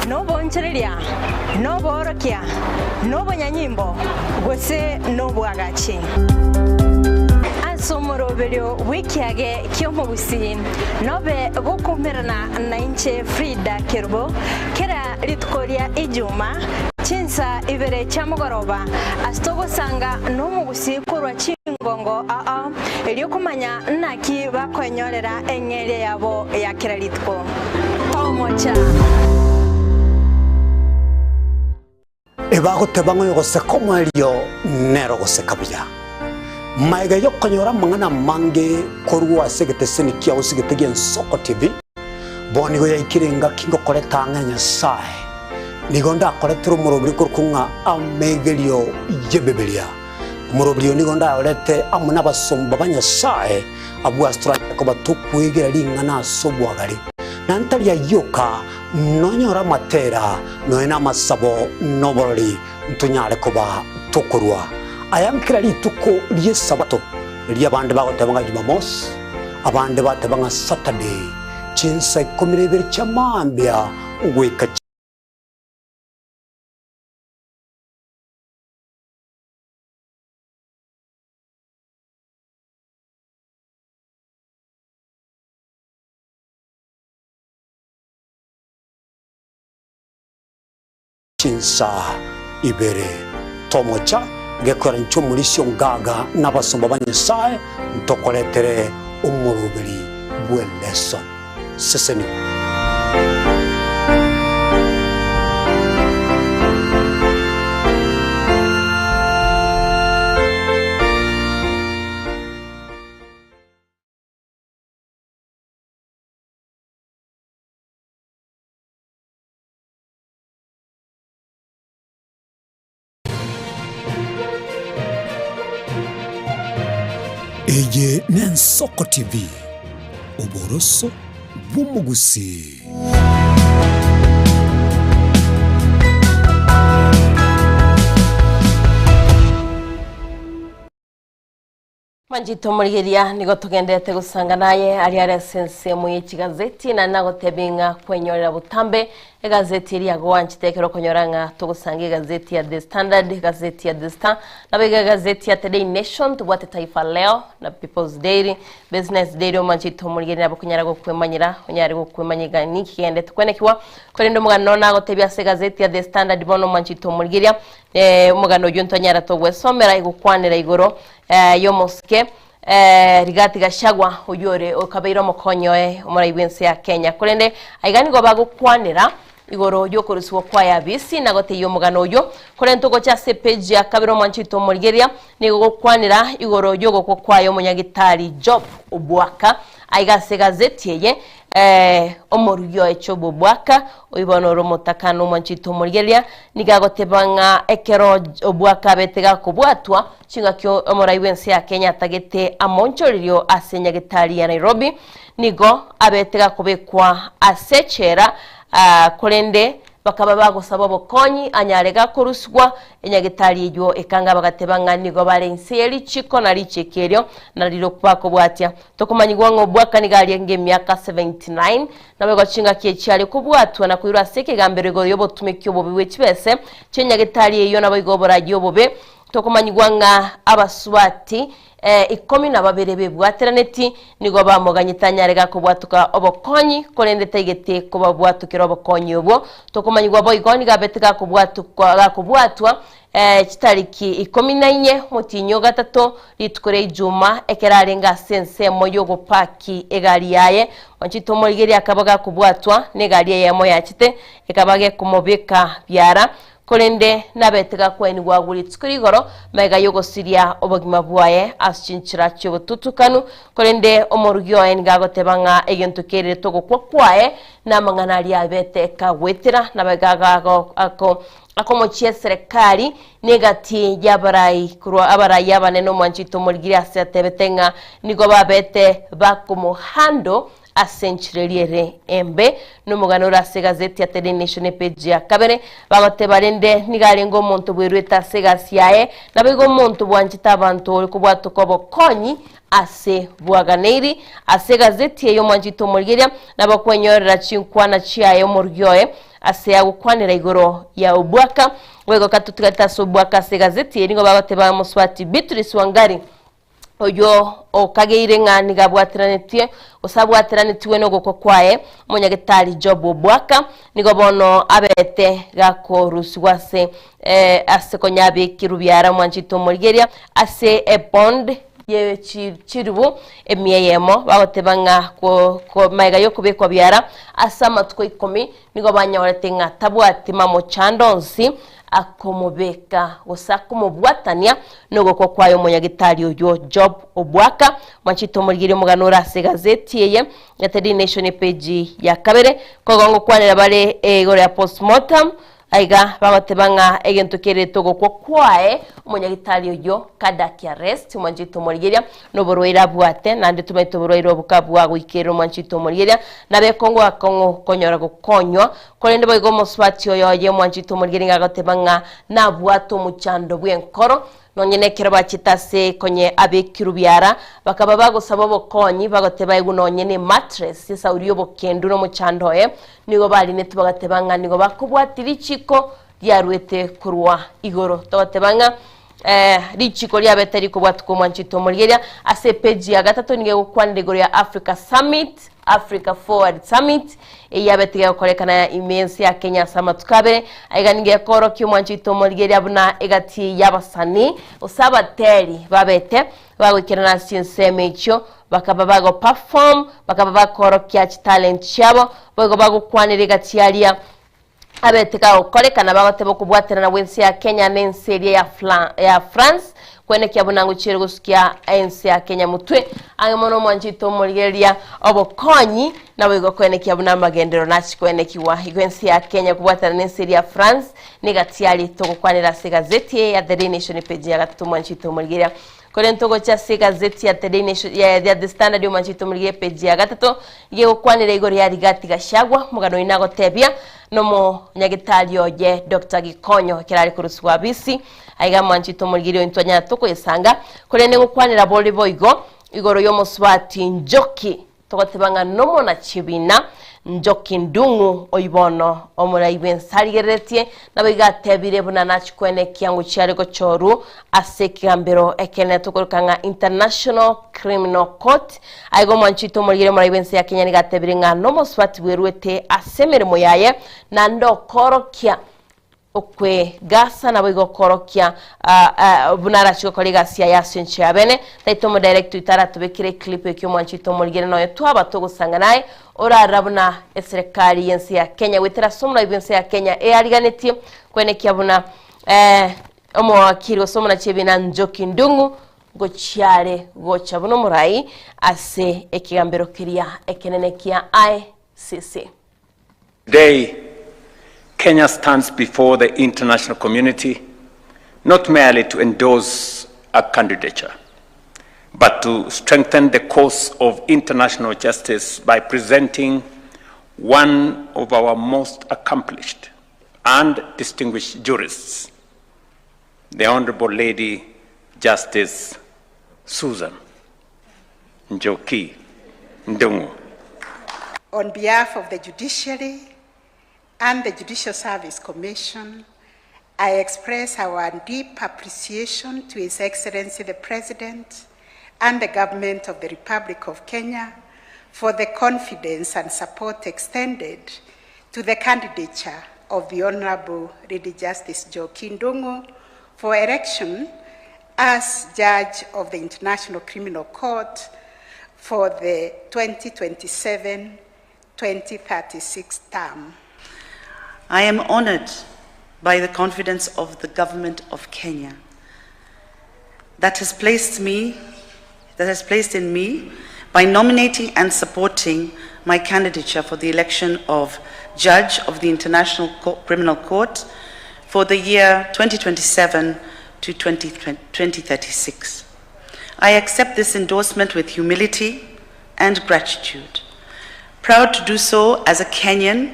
noboonchoreria, noboorokia, nobonyanyimbo, gose nobwagachi. Ase omoroberio bw'ekiage ki'omogusii, nobe gokoumerana nainche Frida Kerubo, kera rituko ria Ijuma, chinsa ibere chia mogoroba, ase togosanga nomogusii korwa chingongo ao, erio komanya naki bakoenyorera eng'eria yabo ya kera rituko. Tomocha! Ebagoteba ng'a oyogoseka omoerio nere ogoseka buya. Magega y'okonyora amang'ana amange korwa ase egeteseni kiao ase egete gi'Ensoko TV, bono nigo yaikire engaki ngokoreta ang'e Nyasae. Nigo ndakoretere omoroberi korokwa ng'a Amegerio y'Ebibilia. Omoroberi oyo nigo ndayorete amo nabasomba ba Nyasae, abwo ase toranyare koba tokwegera ring'ana ase obwagare. Na ntari ayio oka, nonyore amatera, nonya namasabo, na oborori, ntonyare koba tokorua aya nkera rituko ri'Esabato, riria abande bagoteba ng'a Jumamosi, abande bateba ng'a Saturday, chinsa 12 chia mambia goika. Chinsa ibere tomocha gekora inche omorisia ongaga na abasomba ba Nyasae ntokoretere omoroberi bw'eleson. Sesenigwa. Eye n'Ensoko TV, oboroso bw'omogusii. Manchito omorigeria nigo togenderete gosanga naye aria are ase ensemo ye chigazeti na nagotebia ng'a kwenyorera botambe egazeti eria gwanchete ekero okonyora ng'a togosanga egazeti ya The Standard, egazeti ya The Star, nabo iga egazeti ya Today Nation, tobwate Taifa Leo na People's Daily, Business Daily omanchete omorigeria nabo okonyara gokwemanyera onyare gokwemanya iga ninki kegenderete kwenekigwa korende omogano nagotebia ase egazeti ya The Standard bono omanchete omorigeria eh, omogano oyio ntonyara togwesomera egokwanera igoro y'omosike Rigathi Gachagua oyio ore okabeire omokonyi oye omorai bw'ense ya Kenya. Korende aiga nigo bagokwanera igoro y'okorusigwa kwaye abisi na goteyia omogano oyio. Korende togocha ase epeji ya kabere omwancho oito omorigereria nigo gokwanera igoro y'ogokwa kwaye omonyagitari Job Obwaka aiga ase egazeti eye Omorugi oye Job Obwaka oyio bono ore omotakana omwancho oito omorigereria nigo agoteba ng'a ekero Obwaka abete gakobwatwa Chingaki omorai bw'ense ya Kenya atagete amonchorerio ase nyagetari ya Nairobi nigo abete gakobekwa ase echela korende bakaba bagosaba obokonyi anyare gakorusigwa enyagetari eyio ekanga bagateba ng'a nigo bare inse ye richiko na richiko erio nario bakobwatia. Tokomanyigwa ng'a Obwaka nigo arenge emiaka 79 naboigo chingaki echi are kobwatwa na koirwa ase ekegambero igoro y'obotumeki obobe bwe chibese chi'enyagetari eyio naboigo oboragia obobe Tokomanyigwa ng'a abasubati ikomi na babere bebwateraneti nigo bamoganyete anyare gakobwatoka obokonyi, korende taigete kobabwatokera obokonyi obwo. Tokomanyigwa boigo nigo abete gakobwatwa chitariki ikomi na inye omotienyi o gatato, rituko ria Ijuma, ekero arenge ase ensemo y'ogopaki egari yaye. Mwanchete omorigereria akaba gakobwatwa negari eyemo yachete, ekaba gekomobeka biara. Korende nabete gakwenigwa agwo rituko rigoro magega y'ogosiria obogima bwaye ase chinchera chi'obotutukanu, korende omorugi oye nigo agoteba ng'a egento kererete ogokwa kwaye namang'ana aria abete kagwetera, nabega akomochia eserekari negati y'abarai korwa abarai abanene omwanchete omorigiri ase atebete ng'a nigo babete bakomohando. Ase enchera eria ere embe, nomogano ore ase egazeti ya The Daily Nation epeji ya kabere, bagoteba rende nigo arenge omonto bweruete ase egasi yaye, naboigo omonto bwanchete abanto ore kobwatoka obokonyi ase bwaganeiri. Ase egazeti eye omwanchete omorigeria nabo okwenyorera chinkwana chiaye omorugi oye ase agokwanera igoro ya obwaka. Boigo katotigarete ase obwaka ase egazeti eye nigo bagoteba mosubati Beatrice Wangari oyio okageire ng'a nigo abwateranetie gose abwateranetigwe nogokwa kwaye, omonyagetari Job Obwaka, nigo bono abete gakorusigwa ase ase konya abekirwe biara mwanchete omorigeria ase ebond ye chiribu emia eyemo, bagoteba ng'a ko magega yokobekwa biara ase amatuko ikomi nigo banyorete ng'a tabwati mamochando onsi akomobeka gose akomobwatania nogokwa kwaye omonyagitari oyio Job Obwaka. Mwanchete omorigereria omogano ore ase egazeti eye ya The Daily Nation epeji ya kabere, koigo ngokwanera bare igoro ya postmortem aiga bagoteba ng'a egento kerete ogokwa kwaye omonyagitari oyio cardiac arrest. Mwanchete omorigereria noborwaire abwate naende tomaete oborwaire obo kabwagoikerera omwanchete omorigereria nabekong'u akong'u konyora gokonywa Korende boigo omosubati oyo oye omwanchete omorigereria nigo agoteba ng'a nabwate omochando bw'enkoro, nonye nekero bachete ase konye abekirwe biara, bakaba bagosaba obokonyi, bagoteba aegwe nonye ne mattress, esauri y'obokendu na omochando oye, nigo barinetwe bagateba ng'a nigo bakobwatia richiko riaruete korwa igoro. Togoteba ng'a Richiko riabete rikobwatuka omwanchete omorigereria ase epeji ya gatato nigo egokwanera igoro ya Africa Summit, Africa Forward Summit, eyio yabete gegokorekana ime y'ense ya Kenya ase amatuko abere. Aiga nigo ekorokia omwanchete omorigereria buna egati y'abasani gose abateri babete bagoikerana ase chinsemo echio bakaba bago perform, bakaba bakorokia chitalent chiabo, boigo bagokwanera egati yaria abete gagokorekana bagoteba okobwaterana gw'ense ya Kenya na ense eria ya Fla, ya France kwenekia buna ngochiere gosukia ense ya Kenya motwe ang'e mono omwanchete omorigereria obokonyi naboigo kwenekia buna amagenderero nachi kwenekigwa igo ense ya Kenya kobwatana na ense eria ya France niga tiari togokwanera ase egazeti eye ya The Daily Nation epage ya gatato omwanchete omorigereria Korende togocha ase egazeti ya The Daily Nation ya, ya The Standard omwanchete omorigereria epage ya gatato Gegokwanera igoro ya Rigathi Gachagua, omogano oyio nagotebia nomonyagetari oye Doctor Gikonyo ekero are koruswa abisi. Aiga mwanchete omorigereria oyo ntwanyara tokoyesanga, korende ngokwanera bore boigo igoro y'omosubati Njoki, togoteba ng'a nomonachibina Njoki Ndung'u oyio bono omorai bw'ense arigereretie, Naboigo atebire buna nachikwane ekiango chiare gochorwu ase ekegambero ekenene tokoroka ng'a International Criminal Court. Aiga omwanchi oito omorigeri omorai bw'ense ya Kenya nigo atebire ng'a nomosubati bweruete ase emeremo yaye naende okorokia okwegasa naboigo okorokia buna arachie gokora egasi yaye ase enchera ya bene. Taito omodirect oito aratobekere eclip ekio omwanchi oito omorigeri noyo twaba togosanga naye Orarora buna eserekari y'ense ya Kenya goetera ase omorai bw'ense ya Kenya eariganetie kwenekia buna omowakiri gose omonachebina Njoki Ndung'u ngochiare gocha buna omorai ase ekegambero keria ekenene kia ICC. Today, Kenya stands before the international community not merely to endorse a candidature, but to strengthen the cause of international justice by presenting one of our most accomplished and distinguished jurists, the Honorable Lady Justice Susan Njoki Ndung'u. On behalf of the judiciary and the Judicial Service Commission, I express our deep appreciation to His Excellency the President and the Government of the Republic of Kenya for the confidence and support extended to the candidature of the Honorable Lady Justice Njoki Ndung'u for election as Judge of the International Criminal Court for the 2027-2036 term. I am honored by the confidence of the government of Kenya that has placed me that has placed in me by nominating and supporting my candidature for the election of judge of the International Criminal Court for the year 2027 to 2036. I accept this endorsement with humility and gratitude. Proud to do so as a Kenyan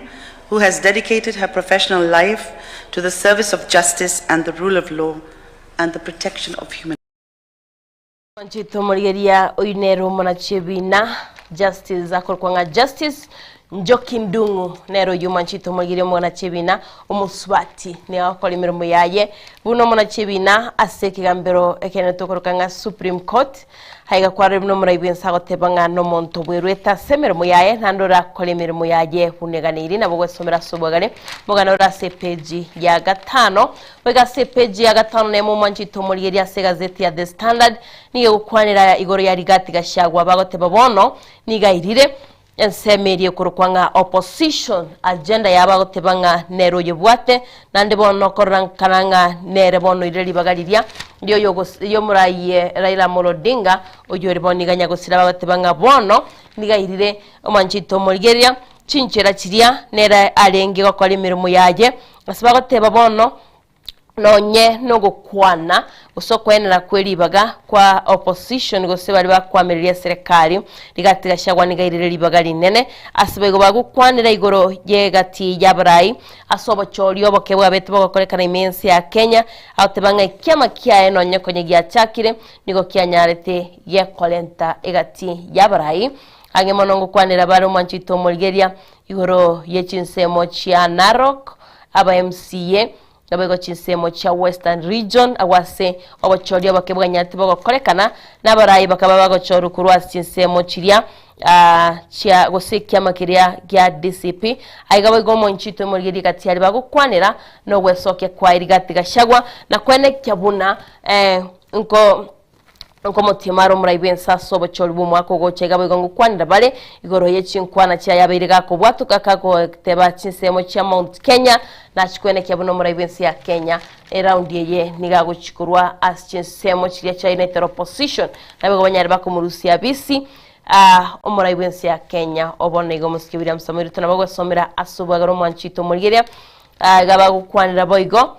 who has dedicated her professional life to the service of justice and the rule of law and the protection of human Mwanchete omorigeria oyio nere omonachi ebina Justice akorokwa ng'a Justice Njoki Ndung'u nere oyio mwanchete omorigeria omonachi ebina omosubati nigo agokora emeremo yaye buna omonachi ebina ase ekegambero ekenene tokoroka ng'a Supreme Court Aiga kwarore buna omorai bw'ense agoteba ng'a nomonto bwerwete ase emeremo yaye, naende orakore emeremo yaye buna eganeiri. Nabo gwesomera ase obwagare omogano ore ase epeji ya gatano. Goika ase epeji ya gatano nemo omwanchete omorigereria ase egazeti ya The Standard nigo egokwanera igoro ya Rigathi Gachagua bagoteba bono nigo airire Ensemo eria ekorokwa ng'a opposition agenda yabo agoteba ng'a nere oyebwate, naende bono okorora nkana ng'a nere bono oirire ribaga riria riomoraie Raila Amolo Odinga oyio ore bono nigo anyagosira bagoteba ng'a bono nigo airire omwanchete omorigereria chinchera chiria nere arenge gokora emeremo yaye ase bagoteba bono nonye nogokwana gose okoenena kwe ribaga kwa opposition gose baria bakoamereria eserekari, rigati Gachagua nigo airire ribaga rinene ase baigo bagokwanera igoro y'egati y'abarai ase obochori oboke bwabete bogokorekana ime y'ense ya Kenya, agoteba ng'a ekiama kiaye nonye konya giachakire nigo kianyarete gekorenta egati y'abarai. Ang'e mono ngokwanera bare omwancho oito omorigeria igoro ye chinsemo chia Narok, aba MCA, naboigo chinsemo chia Western Region, agwo ase obochori oboke bwanyarete bogokorekana, na abarai bakaba bagochorwa korwa ase chinsemo chiria chia gose ekiama keria gia DCP. Aiga boigo omonchi oito omorigereria gati aria bagokwanera na ogwesokia kwaye Rigathi Gachagua, na kwenekia buna nko Nkomotiema are omorai bw'ense ase obochori bw'omwaka ogocha iga boigo ngokwanera bare igoro ye chinkwana chiaye abeire gakobwatoka kagoteba chinsemo chia Mount Kenya nachikwenekia buna omorai bw'ense ya Kenya eraundi eye nigo agochi korwa ase chinsemo chiria chia United Opposition naboigo banyare bakomorusia abisi omorai bw'ense ya Kenya obono iga omosike William Samoei Ruto nabo agwesomera ase obwagare omwanchito omorigeria iga bagokwanera boigo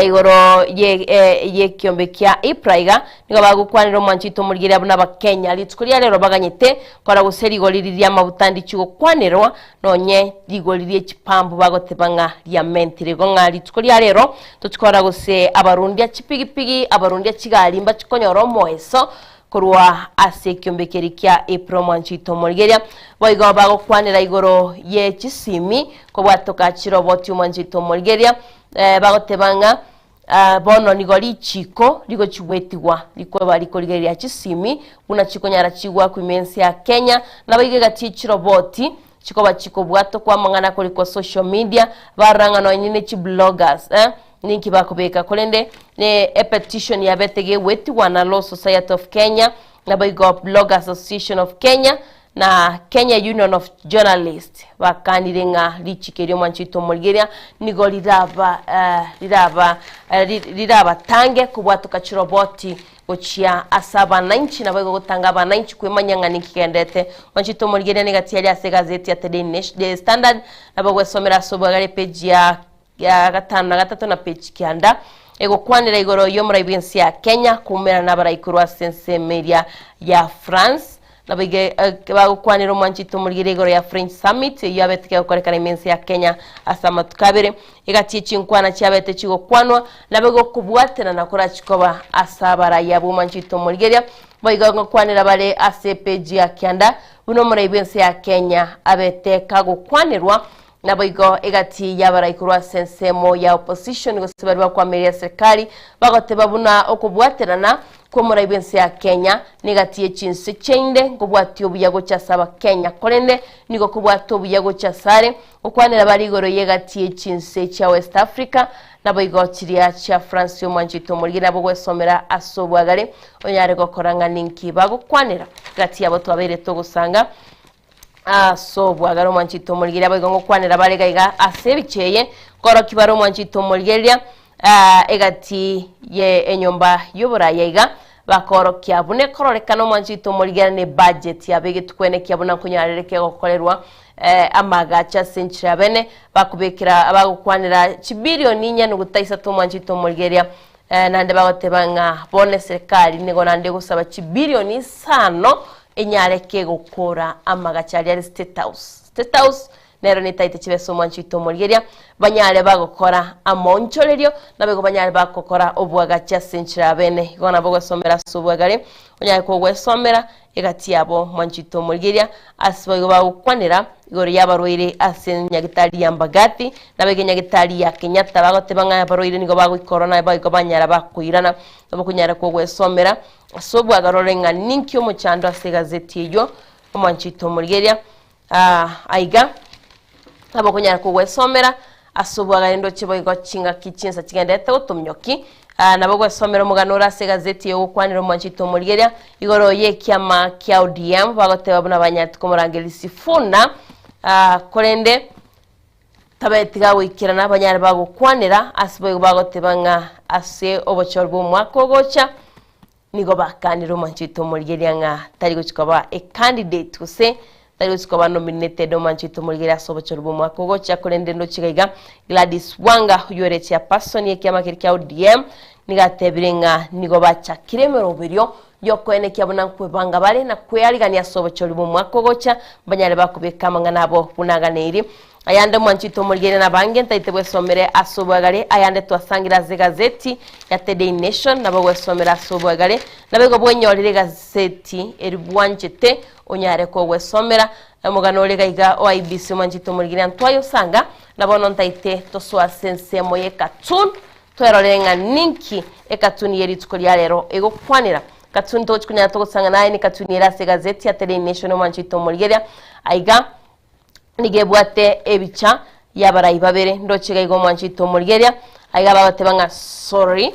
Igoro y'ekiombe kia Ipra iga nigo bagokwanera omwancho oito omorigereria buna Abakenya. Rituko ria rero baganyete kora gose rigori riria amabuta ndichi gokwanerwa nonye rigori rie chipambu bagoteba ng'a riamentire. Igo ng'a rituko ria rero tochikora gose abarundia chipigipigi, abarundia chigari mbachikonyora omoeso korwa ase ekiombe keria kia Ipra omwancho oito omorigereria. Boigo bagokwanera igoro ye chisimi kobwatoka chiroboti omwancho oito omorigereria. Bagoteba ng'a bono nigo richiiko rigochigwetigwa rikoba rikorigereria chisimi buna chikonyara chigwakwa ime ense ya Kenya, naboigo egati ye chiroboti chikoba chikobwatokwa amang'ana akorikwa social media, barora ng'a nonye ne chibloggers ninki bakobeka. Korende ne epetition yabete gegwetigwa na Law Society of Kenya, naboigo Bloggers Association of Kenya, Na Kenya Union of Journalists bakanire ng'a richiko erio omwancho oito omorigereria nigo riraba riraba rirabatange kobwatoka chiroboti gochia ase abananchi naboigo gotanga abananchi kwemanya ng'a ninki kegenderete. Omwancho oito omorigereria nigo atiaria ase egazeti ya The Daily Standard nabo gwesomera ase obwagare epage ya ya gatano na gatato na peji kianda, egokwanera igoro y'omorai bw'ense ya Kenya koumerana nabarai korwa ase ensemo eria ya France. Nabo iga bagokwanera omwanchete omorigere igoro ya French Summit eyio yabete kegokorekana ime ense ya Kenya ase amatuko abere. Egati ye chinkwana chiabete chigokwanwa nabo igo okobwaterana korachi koba ase abarai abwo omwanchete omorigeria. Boigo ngokwanera bare ase epeji ya kianda buna omorai bw'ense ya Kenya abete kagokwanerwa Naboigo egati y'abarai korwa ase ensemo ya opposition gose baria bakwamiria serikali bagoteba buna okobwaterana kw'omorai bw'ense ya Kenya negati ye chinse chiainde nkobwatia obuya gocha ase abakenya korende nigo kobwate obuya gocha asare gokwanera bare igoro y'egati ye chinse chia West Africa naboigo chiria chia France omwancho oito omorige nabo gwesomera ase obwagare onyare gokora ng'a ninki bagokwanera egati yabo twabeire togosanga Ase obwagare omwanchete omorigereria boigo ngokwanera bare iga iga ase ebicha eye, nkorokia bare omwanchete omorigereria egati ye enyomba y'oboraya iga, bakorokia buna ekororekana omwanchete omorigereria ne budget yabo egetukwenekia buna nkonyarere kegokorerwa amagacho ase enchera bene, bakobekera bagokwanera chibilioni inye nuguta isato omwanchete omorigereria Naende bagoteba ng'a bono eserekari nigo naende egosaba chibilioni isano. enyare kegokora amagacho aria are State House. State House nero netaete chibesa omwancho oito omorigeria, banyare bagokora amaonchorerio, naboigo banyare bagokora oboagachi ase enchera ya bene. Igo nabo ogwesomera ase obwegare, onyare kogwesomera egati yabo omwancho oito omorigeria, ase boigo bagokwanera igoro y'abarwaire ase enyagitari ya Mbagathi, naboigo enyagitari ya Kenyatta, bagoteba ng'a abarwaire nigo bagoikorwa naboigo banyara bakoirana. Nabo okonyara kogwesomera ase obwagare orore ng'a ninki omochando ase egazeti eyio, omwancho oito omorigeria. Aiga nabo okonyara kogwesomera ase obwagare ndoche boigo chingaki chinsa chigenderete gotomioki. Nabo ogwesomera omogano ore ase egazeti eye ogokwanera omwancho oito omorigeria igoro y'ekiama kia ODM bagoteba buna banyarete komorangeria Sifuna korende tabeti gagoikerana banyare bagokwanera ase boigo bagoteba ng'a ase obochori bw'omwaka ogocha Nigo bakanire omwancho oito omorigereria ng'a tari gochia koba a candidate gose tari gochia koba nominated omwancho oito omorigereria ase obochori bw'omwaka ogocha korende ndoche iga iga Gladys Wanga oyio ore chairperson y'ekiama keria kia ODM nigo atebire ng'a nigo bachakire emeroberio y'okoenekia buna nkwebanga bare na kwearigania ase obochori bw'omwaka ogocha mbanyare bakobeka amang'ana abo buna aganeiri. Ayande mwanchete omorigereria nabange ntaete bwesomere ase obwegare, ayande twasangire ase egazeti ya The Daily Nation nabo gwesomera ase obwegare, naboigo bwenyorere egazeti eri bwanchete onyare kogwesomera. Omogano ore gaiga o IEBC omwanchete omorigereria ntwayosanga, na bono ntaete tosoe ase ensemo ye cartoon twerorere ng'a ninki ecartoon ye rituko ria rero egokwanera. Cartoon togochi konyara togosanga naye ni cartoon ere ase egazeti ya The Daily Nation omwanchete omorigereria aiga. Nigo ebwate ebicha y'abarai babere, ndoche iga iga omwancho oito omorigereria, aiga bagoteba ng'a sorry,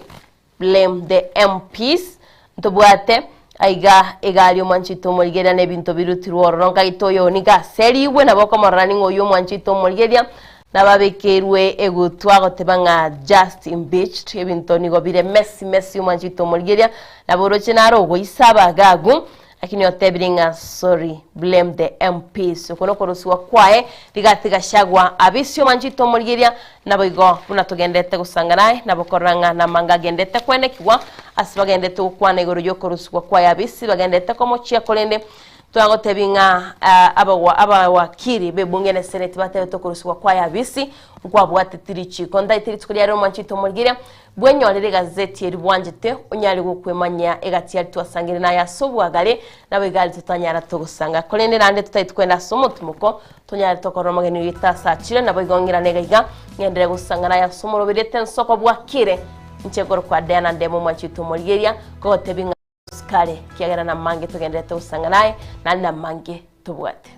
blame the MPs, ntobwate aiga egari omwancho oito omorigereria na ebinto birutirwe ororo nkagete oyo nigo aserigwe nabo okomorora ning'o oyio omwancho oito omorigereria, nababekeirwe egutwa agoteba ng'a just impeached, ebinto nigo bire messy messy omwancho oito omorigereria, nabo oroche naro ogoisa abagagu. Lakini otebire ng'a sorry blame the MPs oko nokorusigwa kwaye Rigathi Gachagua abisi omwanchete omorigeria naboigo buna togenderete gosanga naye nabo korora ng'a namanga agenderete kwenekigwa ase bagenderete gokwana igoro yokorusigwa kwaye abisi bagenderete komochia korende twagotebi ng'a abagwa abawakiri b'ebunge ne senate batebete okorusigwa kwaye abisi nkwabwateti richiko ntaete rituko riarero omwanchete omorigeria Bwenyorere egazeti eria bwanchete, onyare gokwemanyia egati yaria twasangire naye ase obwagare, naboigo aria totanyara togosanga. Korende naende totagete kogenda ase omotimoko, tonyare tokorora omogeni oyo tasachire, naboigo ng'irane iga iga, ng'enderere gosanga naye ase omoroberiete ensoko bwakire. Inche nkorokwa Diana Ndemo omwanchi oito omorigeria, kogotebia ng'a osikare, ekiagera namange togendererete gosanga naye, naende namange tobwate.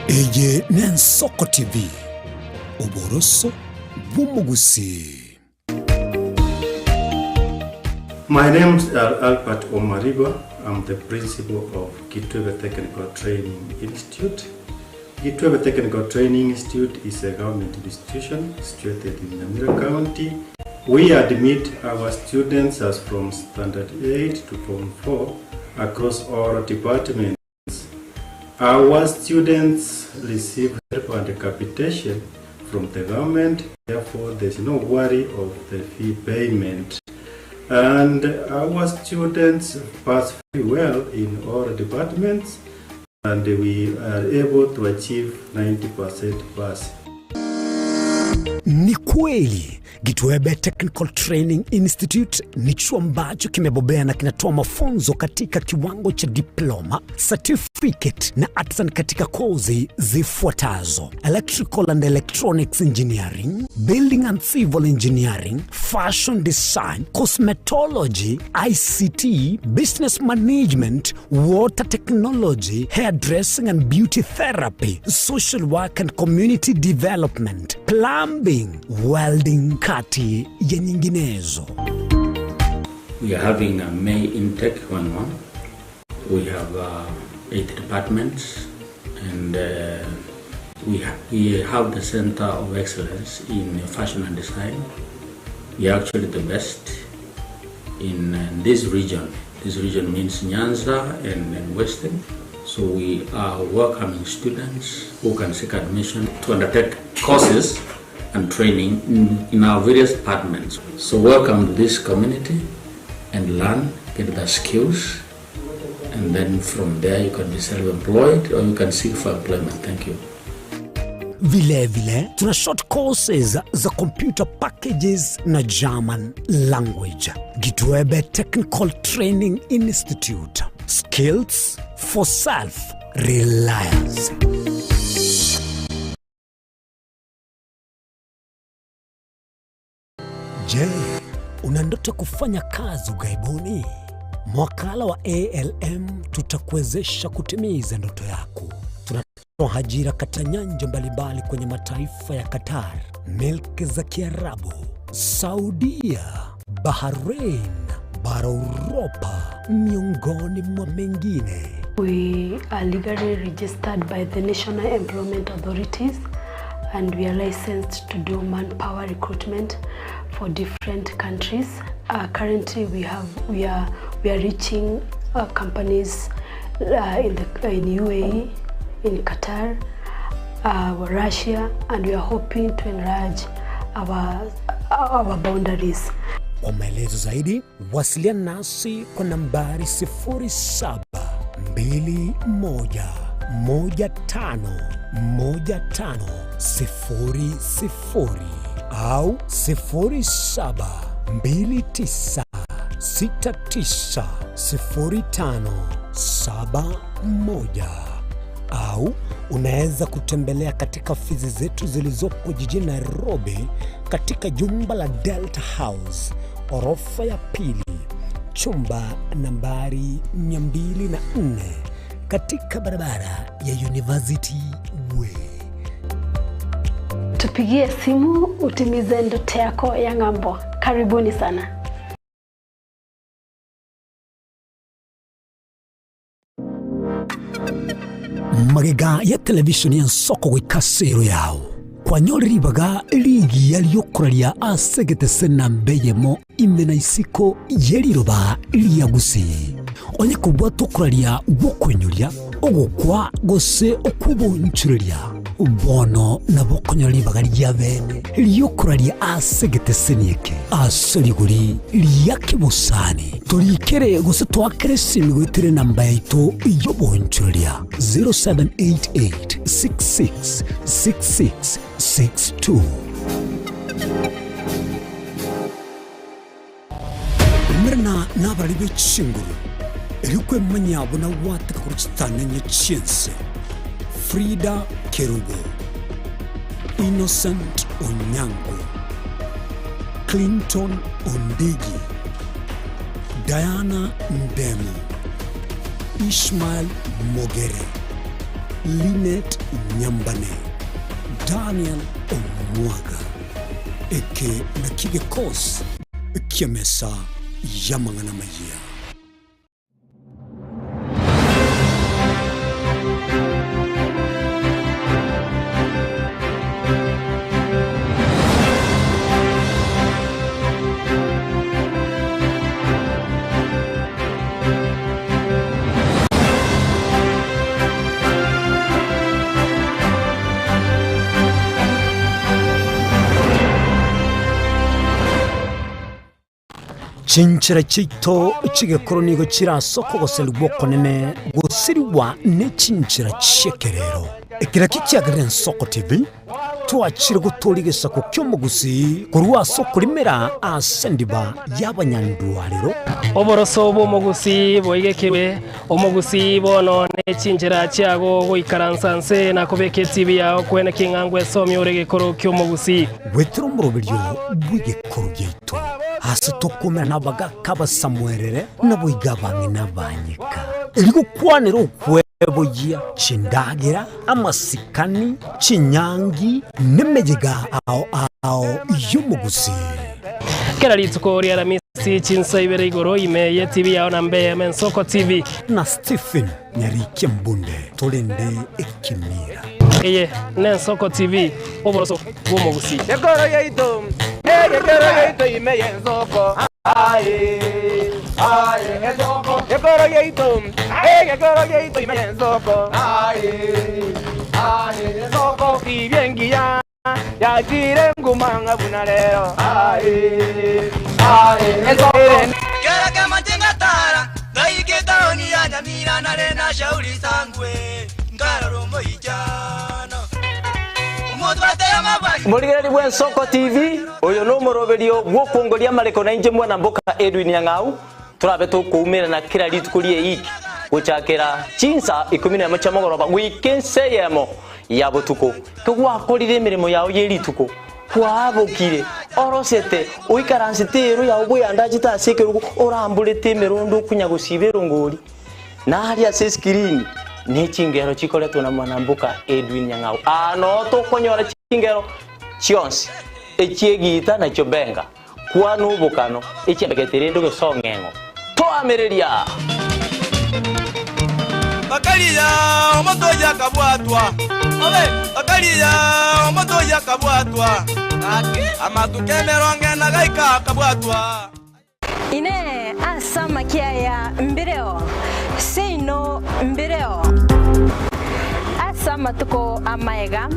Eye n'Ensoko TV, oboroso bw'omogusii. My name is Albert Omariba. I'm the principal of Kitwebe Technical Training Institute. Kitwebe Technical Training Institute is a government institution situated in Nyamira County. We admit our students as from Standard 8 to Form 4 across all departments. Our students receive help and capitation from the government, therefore there's no worry of the fee payment. And our students pass very well in all departments and we are able to achieve 90% pass. Ni kweli Gitwebe Technical Training Institute ni chuo ambacho kimebobea na kinatoa mafunzo katika kiwango cha diploma, certificate na artisan katika kozi zifuatazo: Electrical and Electronics Engineering, Building and Civil Engineering, Fashion Design, Cosmetology, ICT, Business Management, Water Technology, Hairdressing and Beauty Therapy, Social Work and Community Development, Plumbing, Welding kati ya nyinginezo. We are having a May intake going on. We have 8 departments and we have the Center of Excellence in Fashion and Design. We are actually the best in this region. This region means Nyanza and, and Western. So we are welcoming students who can seek admission to undertake courses and training in, in our various departments. So welcome to this community and learn, get the skills, and then from there you can be self-employed or you can seek for employment. Thank you. Vile vile tuna short courses za computer packages na German language. Gitwebe Technical Training Institute. Skills for self reliance. Je, una ndoto kufanya kazi ughaibuni? Mwakala wa ALM tutakuwezesha kutimiza ndoto yako. Tunatoa ajira katika nyanja mbalimbali kwenye mataifa ya Qatar, milki za Kiarabu, Saudia, Bahrain, bara Uropa, miongoni mwa mengine. We are legally registered by the National Employment Authorities and we are licensed to do manpower recruitment for different countries. Currently we have we are we are reaching companies in the in UAE, in Qatar, Russia and we are hoping to enlarge our our boundaries. Kwa maelezo zaidi wasiliana nasi kwa nambari 0721151500 au 0729690571 au unaweza kutembelea katika ofisi zetu zilizopo jijini Nairobi katika jumba la Delta House orofa ya pili chumba nambari 204 katika barabara ya University Way. Tupigie simu utimize ndoto yako ya ng'ambo. Karibuni sana. Magega ya televisheni ya nsoko goika sero yao kwanyore ribaga rigiya riokoraria ase egetese namba eyemo ime na isiko ye riroba ria gusii. Onye kobwata okoraria gw'okoinyoria, ogokwa gose okw'obonchoreria, bono nabo okonyora ribaga ria bene ri'okoraria ase egeteseni eke ase rigori ria kebosani. Torikere gose toakere esimi goetera enamba yaito y'obonchoreria 0788 66 66 62. Umerana nabarari be chinguru, erio kwemanya buna gwateka korwa chitanenye chi'ense. Frida Kerubo, Innocent Onyango, Clinton Ondigi, Diana Ndemo, Ishmael Mogere, Linet Nyambane, Daniel Omwaga. Eke nakio gekosi ki'emesa y'amang'ana amayia. Chinchera chiaito chi'egekoro nigo chire ase okogoserigwa okonene gosirigwa ne chinchera chi'ekerero. Ekero ekio kiagerire Ensoko TV, twachire gotooria egesaku ki'omogusii korwa ase okorimera ase endiba y'abanyandwarero. Oboroso bw'omogusii boigekirwe, omogusii bono ne chinchera chiago goikaransa nse na kobeka etibi yao kwene king'angwa esomia ore egekoro ki'omogusii. Goetera omoroberio bw'egekoro giaito, ase tokoumera nabagaaka abasamuerere, naboigo abang'ina abanyeka, erio gokwanera okweboyia chindagera, amasikani, chinyangi, nemeyega ao ao y'omogusii. Kera rituko ri'Aramisi chinsa ibere igoro ime y'etibi yao na mbe Ensoko TV. Na Stephen Nyarikia Mbunde torende ekemira. Eye n'Ensoko TV, oboroso bw'omogusii. Ekoro yaito, egekero yaito ime y'ensoko, aye, aye, ensoko. Egekoro giaito, egekoro giaito ime y'ensoko. Aye, aye, ensoko tibia engiya, yachire nguma ng'a buna rero. Aye, aye, ensoko. Kera kemache ngatara, ngaika etaoni ya Nyamira nare na Shauri Sangwe, nkarora omoichano. Omotwate y'amabari. Morigereria bw'Ensoko TV, oyo nomoroberio bw'okwongoria amareko nainche mwana mboka Edwin Nyang'au, Torabe tokoumerana kera rituko ri'eiki, gochakera chinsa ikomi nemo chia mogoroba goika ensa eyemo ya botuko. Kegwakorire emeremo yao ye rituko, kwabokire, orosete, oikaransete eero yao bweandachete ase ekerogo, oramborete emerondo okunya gosiba erongori, na aria ase esikirini ne chingero chikoretwa na mwanamboka Edwin Nyang'au. Aa noo tokonyora chingero chionsi, echi'egiita na chiobenga. Kwana obokano, echiambegete rende ogesong'eng'o. Toamereria! Bakaria omotoyi akabwatwa, bakaria omotoyi akabwatwa, amatuko emerongo ena gaika akabwatwa. Inee! Ase amakia aya mbireo? Seino mbireo. Ase amatuko amaega,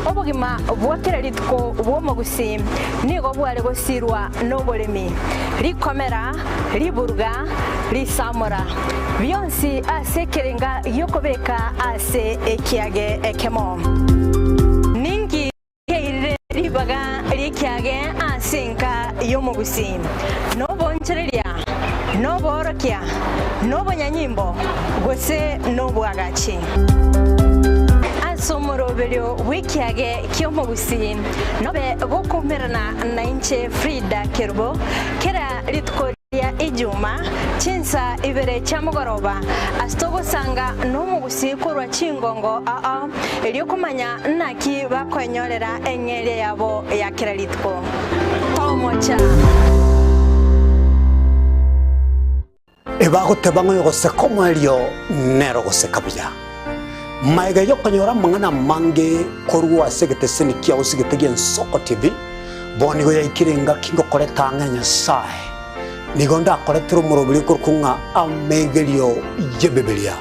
obogima bwa kera rituko bw'omogusii nigo bware gosirwa noboremi, rikomera, riburuga, risamora, bionsi ase ekerenga gi'okobeka ase ekiage ekemo. Ninki Riairire ribaga ri'ekiage ase enka y'omogusii, noboonchoreria, noboorokia, nobonyanyimbo, gose nobwagachi. Ase omoroberio bw'ekiage ki'omogusii nobe gokoumerana nainche Frida Kerubo kera rituko ria Ijuma chinsa ibere chia mogoroba ase togosanga nomogusii korwa chingongo ao erio komanya naki bakoenyorera eng'eria yabo ya kera rituko. Tomocha! Ebagoteba ng'a oyogoseka omoerio nere ogoseka buya. Magega y'okonyora amang'ana amange korwa ase egeteseni kiao sigete gi'Ensoko TV, bono nigo yaikire engaki ngokoreta ang'e Nyasae. Nigo ndakoretere omoroberi okorokwa ng'a Amegerio y'Ebibilia.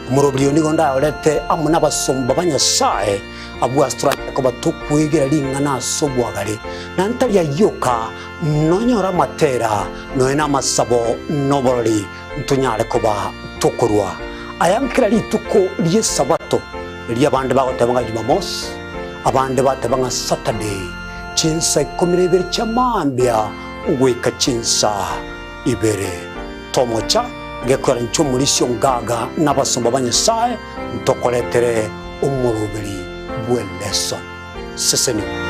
Omoroberi oyo nigo ndayorete amo nabasomba ba Nyasae, abwo ase toranyare koba tokwegera ring'ana ase obwagare, na ntari ayio oka, nonyore amatera, nonya namasabo, na oborori, ntonyare koba tokorua aya nkera rituko ri'Esabato, erio abande bagoteba ng'a Jumamosi, abande bateba ng'a Saturday, chinsa ikomi na ibere chia mambia goika chinsa ibere. Tomocha gekwera inche omorisia ongaga na abasomba ba Nyasae ntokoretere omoroberi bw'eleson. Sesenigwa.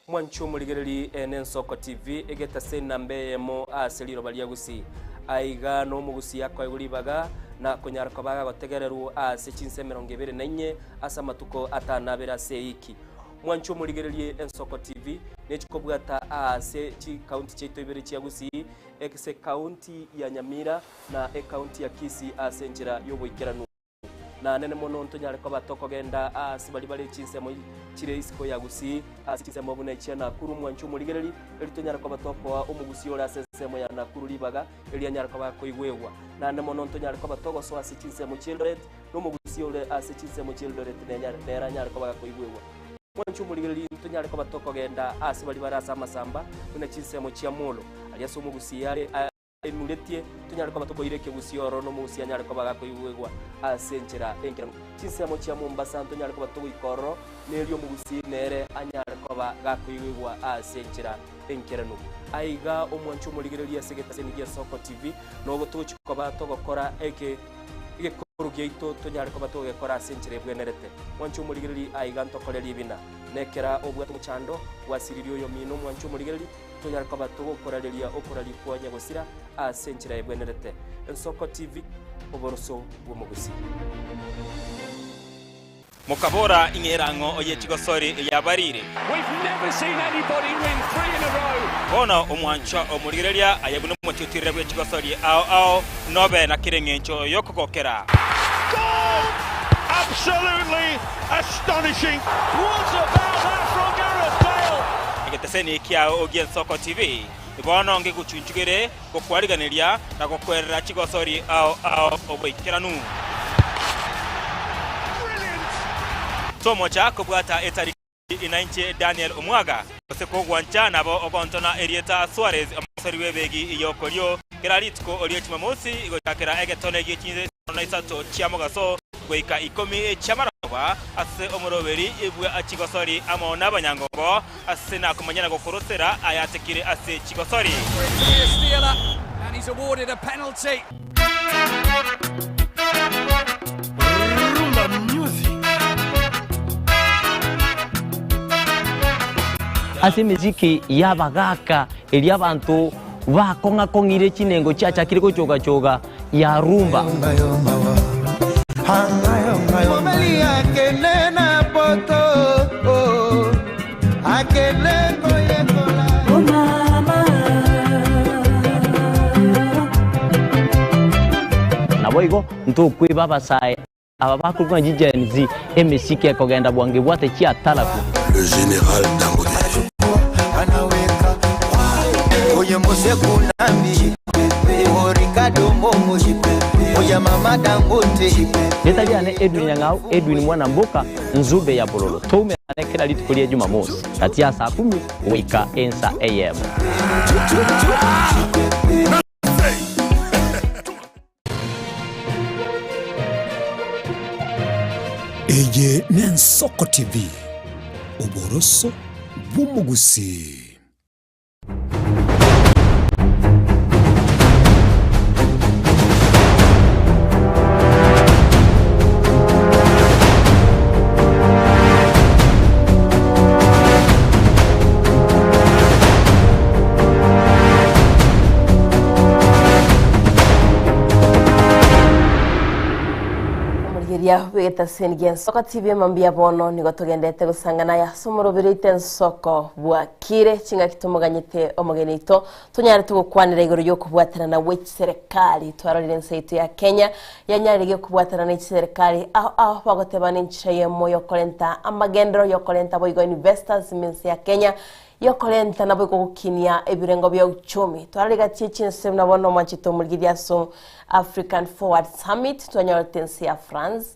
Mwanche omorigereri ene Ensoko TV egetase enamba eyemo ase riroba ria Gusii. Aiga nomogusii akoegwa ribaga na konyara koba agagotegererwa ase chinsa 24 ase amatuko atanabere ase eiki. Mwanche omorigererie Ensoko TV nechikobwata aase chikaunti chiaito ibere chia Gusii, ase ekaunti ya Nyamira na ekaunti ya Kisii ase enchera y'oboikeranu. Na nene mono ntonyare koba tokogenda aase baria bare chinsemo chire isiko ya Gusii, ase chinsemo buna echia Nakuru. Mwanche omorigereri, erio tonyare koba tokoa omogusii ore ase ensemo ya Nakuru ribaga, erio anyare koba akoigwegwa. Naende mono ntonyare koba togosoa ase chinsemo chi'Eldoret, na omogusii ore ase chinsemo chi'Eldoret nere anyare koba gakoigwegwa. Mwanche omorigereria, ntonyare koba tokogenda aase baria bare ase amasamba, buna chinsemo chia Molo, aria ase omogusii are aimuretie, tonyare koba tokoira ekegusii ororo, na omogusii anyare koba gakoigwegwa ase enchera enkeranu. Chinsemo chia Mombasa ntonyare koba togoika ororo, na erio omogusii nere anyare koba gakoigwegwa ase enchera enkeranu. Aiga omwanche omorigereria ase egetaseni gia Soko TV, nogo togochia koba togokora eke. Egekoro giaito tonyare koba togekora ase enchera ebwenerete. Mwanche omorigereri aiga ntokore ribina. Nekera obwate omochando, gwasiririe oyomino omwanche omorigereri, tonyare koba togokorareria okoraria kwa nyagosira ase enchera ebwenerete. Ensoko TV, oboroso bw'omogusii. Mokabora, Ing'era ang'o oye chigosori eyabarire? Bono omwanchwa omorigereria aye buna omotiutirire bwe chigosori ao ao, nobe na kera engencho y'okogokera. Absolutely astonishing. What about that from Gareth Bale? Egeteseni kiao gi'Ensoko TV bono ngegochunchugere gokwariganeria na gokwerera chigosori ao ao oboikeranu. Tomocha kobwata etariki inainche Daniel Omwaga, gose kogwancha nabo ogontona erieta Suarez omosori bw'ebegi y'okorio kera rituko rie Jumamosi gochakera egetone gie chinsa isano na isato chia mogaso goika ikomi chi'amarogoba ase omoroberi bwa chigosori amo nabanyangongo ase nakomanya na gokorosera ayatekire ase chigosori. And he's awarded a penalty. Rumba music. Ase emesiki y'abagaaka eria abanto bakong'a-kong'ire chinengo chiachakire gochoga-choga ya rumba. Naboigo ntokweba abasae aba bakorokwa ng'a chiGen Z, emesiki ekogenda bwango ebwate chiataraku. Le general Dangote. Rieta riane Edwin Nyang'au, Edwin mwana mboka, Nzube ya Bololo. Toumerane kera rituko ria Jumamosi, gati ya saa kumi goika ensa eyemo. Eye n'Ensoko TV, oboroso bw'omogusii. Omorigeria bw'egetaseni gi'ensoko TV mambia bono nigo togendete gosang'ana aya ase omoroberi oito ensoko bwakire ching'aki tomoganyete omogeni oito tonyare togokwanera igoro y'okobwatanana gwe chiserekari twarorire ense yaito ya Kenya yanyarire okobwatana ne chiserekari ao ao bagoteba nenchera eyemo yokorenta amagenderero yokorenta boigo investors ime ense ya Kenya Yokorenta naboigo gokinia ebirengo bia uchumi. Twararigatie chinse buna bono omwanchete omorigereria ase African Forward Summit twanyorete ense ya France.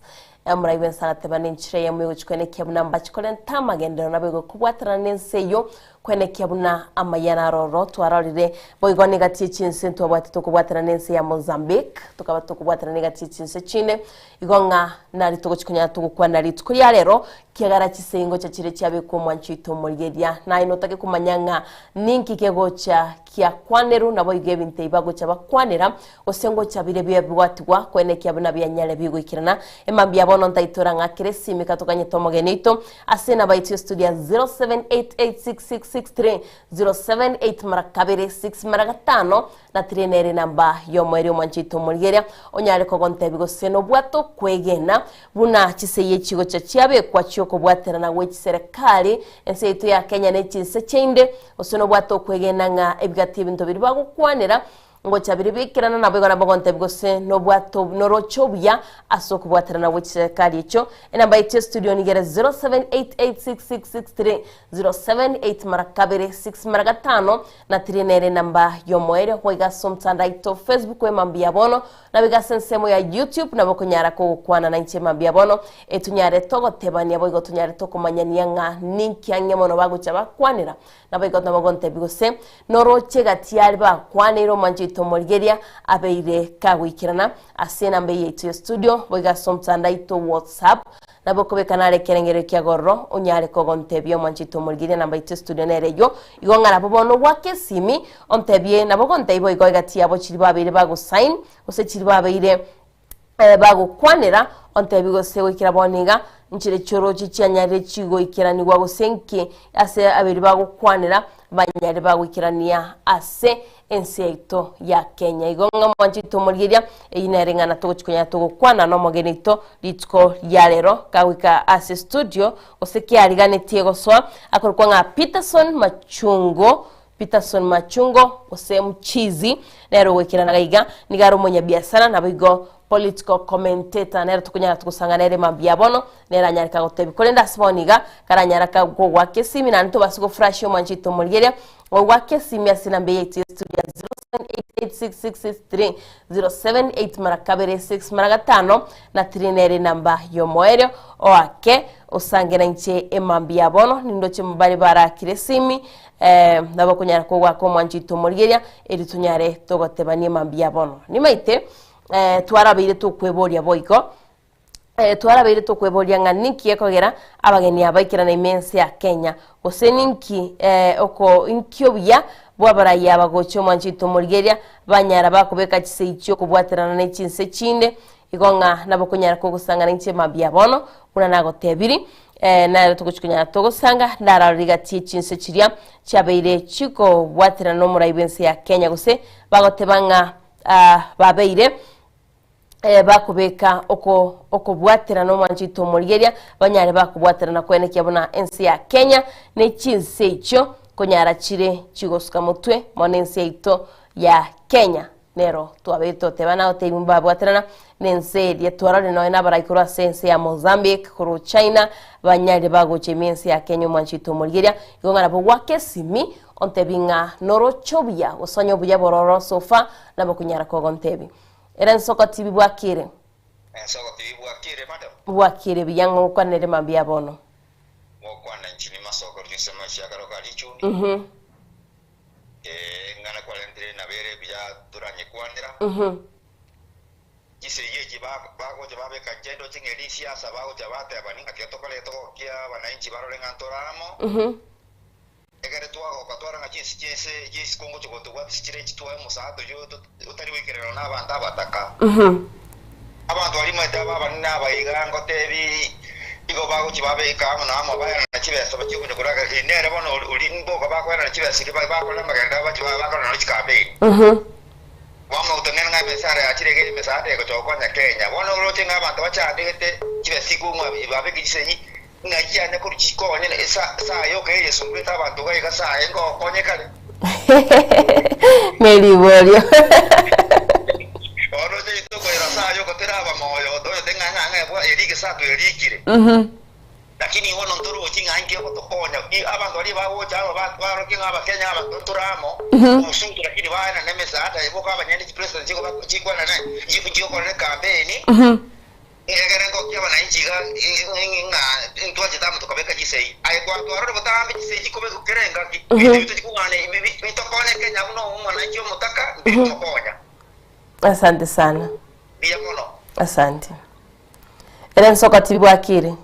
Omorai bwense agateba nenchera eyemo egochi kwenekia buna mbachi korenta amagenderero naboigo kobwatanana nense eyio kwenekia buna amaya naroro twarorire boigo negatie chinse ntwabwate tokobwatana nense ya Mozambique tokaba tokobwatana negatie chinse chinde Igo ng'a nari togochia konyara togokwana rituko ria rero, kiagera chisengocha chiria chiabekwa omwancho oito omorigeria. Naye notake komanya ng'a ninki kegocha kiakwanerwa, naboigo ebinto ebi bagocha bakwanera, gose ngocha bire biabwatigwa, koenekia buna bianyare bigoikerana. Emambia bono ntaitora ng'a kera esimi katoganyete omogeni oito ase enamba yaito ya studio ya 07886663 078 mara kabere 6 mara gatano Na tiri nere enamba y'omoerio omwancho oito omorigereria, onyare kogontebia gose nobwate okwegena buna chisegi echigocha chiabekwa chi'okobwaterana gwe chiserekari ense yaito ya Kenya ne chinse chinde, gose nobwate okwegena ng'a ebigati ebinto biria bagokwanera ngocha bire bikerana naboigo nabo ogontebia gose nobwate noroche obuya ase okobwaterana gwe chiserekari echio. Enamba yaito ya studio nigo ere 07886663 078 mara kabere 6 mara gatano Na tiri nere enamba y'omoerio goiga ase omotandao aito Facebook we Mambia Bono, nabo iga ase ensemo ya YouTube nabo okonyara kogokwana nainche Mambia Bono, etonyare togotebania boigo tonyare tokomanyania ng'a ninki ang'e mono bagocha bakwanera. Nabo igo nabo ogontebia gose noroche gati aria bakwaneire omwancho oito omorigeria abeire kagoikerana ase enamba eye yaito ya studio boigo ase omotandao aito WhatsApp Nabo okobeka nare ekerengererio kia gororo, onyare kogontebia omwanchete omorigereria namba yaito estudio nere eyio, igo ng'a nabo bono ogwake esimi, ontebie, nabo ogontebia boigo egati yabo chiria babeire bagosign, gose chiria babeire bagokwanera, ontebie gose goikera bono iga, nchire chioroche chianyarire chigoikeranigwa gose nki ase aberia bagokwanera, banyare bagoikerania ase ense yaito ya Kenya. Igo ng'a mwanchete omorigeria, eyio nere ng'ana togochi konyara togokwana nomogeni oito rituko ria rero kagoika ase studio gose kiariganetie gosoa akorokwa ng'a Peterson Machungu. Peterson Machungo gose Mchizi nere ogoikerana iga nigo are omonyabiasara naboigo political commentator nere tokonyara togosanga nere mambia bono nere anyareka gotebi korende ase bono iga karanyara ka gogoaka esimi naende tobase gofurashia omwancho oito omorigereria gogoaka esimi ase enamba eye yaito ya studio ya 07886663 078 mara kabere 6 mara gatano na 3 nere enamba yomoerio oake osange na inche emambia bono nindoche bare barakire esimi eh, nabo okonyara kogoaka omwancho oito omorigereria eri tonyare togotebania emambia bono nimaete eh, twarabeire tokweboria boigo eh, twarabeire tokweboria ng'a ninki gekogera abageni aba baikerana ime ense ya Kenya gose ninki eh, oko inki obuya bw'abarai aba gocha omwancho oito omorigereria banyara bakobeka chisegi chiokobwaterana ne chinse chinde igo ng'a nabo okonyara kogosangana inche mambia bono buna nagotebiri eh, nere togochi konyara togosanga ndararore rigati echinse chiria chiabeire chikobwaterana na omorai bw'ense ya Kenya gose bagoteba ng'a ah, babeire eh, bakobeka oko okobwaterana omwancho oito omorigeria banyare bakobwaterana koenekia buna ense ya Kenya ne chinse echio konyara chire chigosuka motwe mono ense yaito ya Kenya nero twabeire toteba na gotebia mbabwaterana na ense eria twarorire nonya na abarai korwa ase ense ya Mozambique korwa China banyarire bagocha ime ense ya Kenya omwancho oito omorigeria igo ng'a nabo gwaka esimi ontebi ng'a noroche obuya gose onye obuya bororo so far nabo okonyara kogontebia. Ere ensoko tibi bwakire. Ensoko tibi bwakire madam. Bwakire buya ng'a okwanere mambia bono. Gokwana inche nimasoko riuse mache akaro ka richuni. Mhm. Ee, ing'ana kwarentire nabere buya toranyekwanera. Mhm. Chisegi echi ba- bagocha babeka inche ndoche ng'a eri siasa bagocha bateba ning'aki tokore togokia abananchi barore ng'a ntore amo. Mhm. Ekero twagoka twarora ng'a chinse chi'ense y'isiko ngochia gotobwatisia chire chitwae omosaata oyio otari goikererwa nabanto abataka. Abanto baria omanyete aba abanene aba iga ngotebi igo bagochia babeka amo na amo baenana chibesa bachie konya koragera eri nere bono ori mboka bakoenana chibesa erio bakore amagendo abo bachie bakore nonya chikampeni. Bwamauta ng'ene ng'a emesara yachire iga emesaada egocha gokonya Kenya. Bono oroche ng'a abanto bachandegete chibesa chikong'ua babeke chisegi Ng'ai yane korwa chikonye na esa saa yoka eyesumberete abanto iga iga saa eye ngokonye kare? Neriborio. Bono oche tokoira saa yoka teraba moyo otoete ng'a ng'a ng'a ebwa erike saa twerikire. Lakini bono ntorochi ng'a inki ogotokonya. I abanto baria bagocha amo ba barokia ng'a abakenya abanto ntore amo, obosunte lakini baenane emesaada boka abanyene chipresident chigoba chikwenana chigokorera ekampeni. Ekero engokia abananchi iga ng'a ntwanchete amo tokabeka chisegi. Aye kwatwarora botambe chisegi chikobekwa kera engaki, ebinto ebio tochikong'ana bitokonye Kenya buna omwananchi omotaka mbiri komokonya. Asante sana. Mbuya mono. Asante. Ere ensoko tiri bwakire.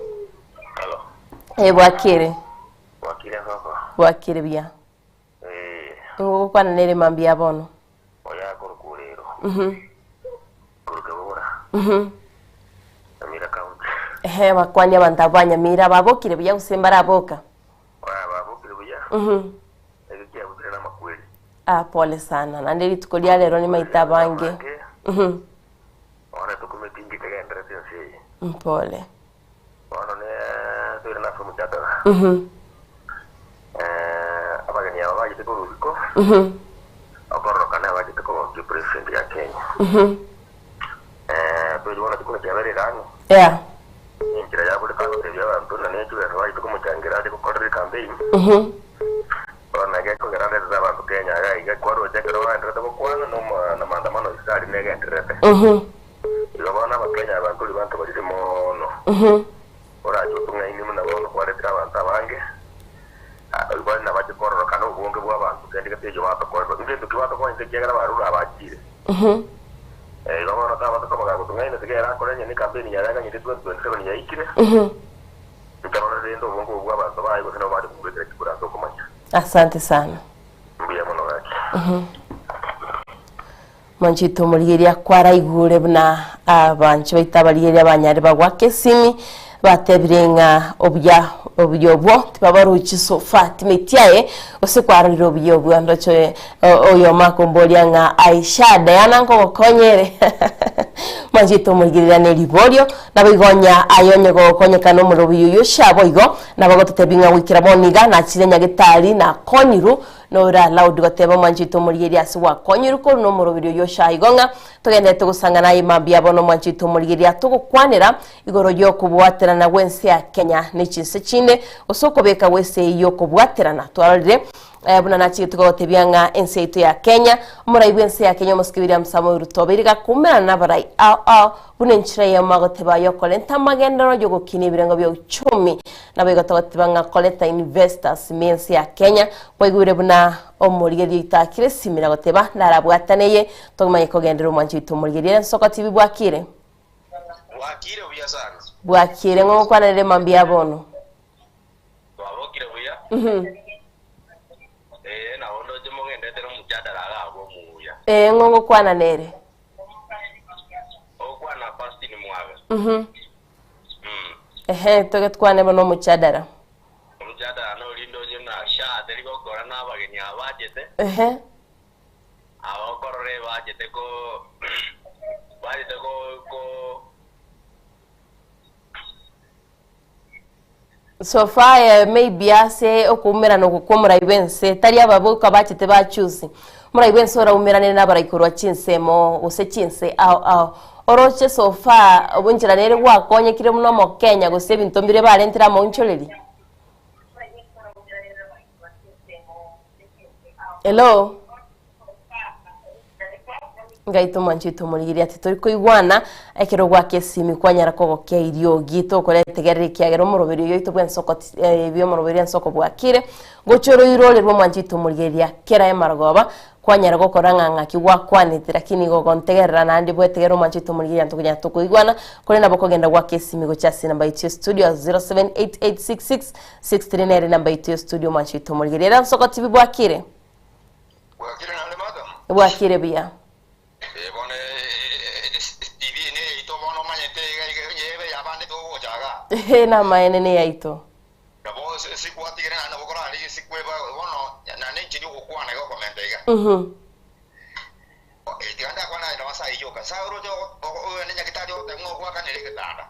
Eh bwakire. Bwakire nsoko. Bwakire buya. Eh. Nigo ogokwana nere mambia bono. Oyo akorokwa Orero. Mhm. Korwa Kebora. Mhm. Nyamira County. Ehe bakwanie abanto abwo ba Nyamira babokire buya gose mbaraboka? Oya babokire buya. Mhm. Eke kiabutire namakweri. Ah pole sana. Naende rituko ria rero nimaete abange. Mhm. Bono etokumeti inki kegenderete ense eye. Mpole. Bono ne toire nase omochatara. Mhm. Eh, abageni aba bachete korwa riko, Mhm. okororokana abachete kogokia president ya Kenya. Mhm. Eh, toire bono chikura chiabere igang'e. Yeah. Enchera ya bore kagotebia abanto na ne chibesa bachete komochangira ache gokorera ecampaign. Mhm. Bono gekogera aretete abanto Kenya iga iga kwaroche ekero baenderete gokwana na omo- na maandamano ase aria negendererete. Mhm. Igo bono Abakenya aba ntori banto barire mono. Mhm. Orache otong'aini buna bono kwaretire abanto abange, ah, bare nabache kororokana obonge bw'abanto kende gete ekio batokorerwa. Ngento ki batokonyete ekiagera barure abachire. Mhm. Eh, igo bono tabasa koba gagotong'aina tiga ere akore onye ne campaign yaye aganyete 2027 yaikire, Mhm. ntarore rende obonge obwo bw'abanto baye gose nabo bache komobekera chikura ase okomanya. Asante sana. Mbuya mono gaki. Mhm. Mwanchete omorigereria kwaraigure buna abanche baito abarigereria banyare bagwake esimi batebire ng'a obuya obuya obwo tibabarochi so far timeti aye gose kwarorire obuya obwo ndoche oyomo akomboria ng'a Aisha Diana nkogokonyere. Mwanchete omorigereria ne riborio, naboigo onya aye onye gokonyekana omorobi oyo sha boigo nabo agototebi ng'a goikera bono iga nachire nyagetari nakonyiru nore allowed goteba omwanchete omorigereria ase gwakonyiru korwa na omoroberi oyo sha igo ng'a togenderete gosangana aye mambia bono omwanchete omorigereria togokwanera igoro yokobwaterana gwense ya Kenya ne chinse chinde gose okobeka gw'esegi yokobwaterana twarorire Eh, buna nachigete gogotebia ng'a ense yaito ya Kenya, omorai bw'ense ya Kenya omosike William Samoei Ruto obeire gakuumerana nabarai ao ao buna enchera eyemo agoteba yokorenta amagenderero yogokinia ebirengo bia uchumi. Naboigo togoteba ng'a koreta investors ime ense ya Kenya kwaigure buna omorigereria oito akire esimi na goteba narabwatane eye tomanye kogenderera omwancho oito omorigereria ere Nsoko TV bwakire? Bwakire buya sana. Bwakire ng'o ngokwananere mambia bono? Twabokire buya. Ee, nabo ndoche mogendete nomojadala iga abwo omuya. Ee, ng'o ngokwana nere? Ogokwana Pastin Mwabe. Ehe, toge tukwane bono omochadara. Omojadala noria ndoche ng'a sha teri gokora na abageni aba bachete. Ehe. Aba okorora ebachete ko bachete ko ko. So far eh, maybe ase okoumerana oko kwa omorai bwense tari aba boka bachete ba choose omorai bwense oraumeranire na abarai korwa chinsemo gose chinse ao ao oroche so far obonchera nere gwakonyekire buna omokenya gose ebinto mbire barentire amaonchoreri Hello. Ngai tomwanchete omorigereria ati tori koigwana ekero gwaka esimi kwanyara kogokia eriogi tokoretegerera ekiagera omoroberi oyo oito bw'ensoko ti- eh, ebi omoroberi ensoko bwakire gocha oroirore rwa omwanchete omorigereria kera emarogoba kwanyara gokora ng'a ng'aki gwakwanete lakini igo ogontegerera naende bwetegerere omwanchete omorigereria ntokonyara tokoigwana korende nabo okogenda gwaka esimi gocha ase enamba yaito ya studio 07886663 nere enamba yaito ya studio omwanchete omorigereria ere ensoko tibi bwakire. Bwakire naende madam? Bwakire buya. Eh, bono TV eye neyaito bono omanyete iga iga onye ebe yabande togocha iga. Ehe namaene neyaito. Nabo sikwatigire naende nabo korarigie sikweba bono naende inche niogokwana iga okomenta iga. Tiga ndakwane aye nabo ase ayio yoka. Sa oroche ogende nyagitari ogoteba ng'a ogwakanere egetanda.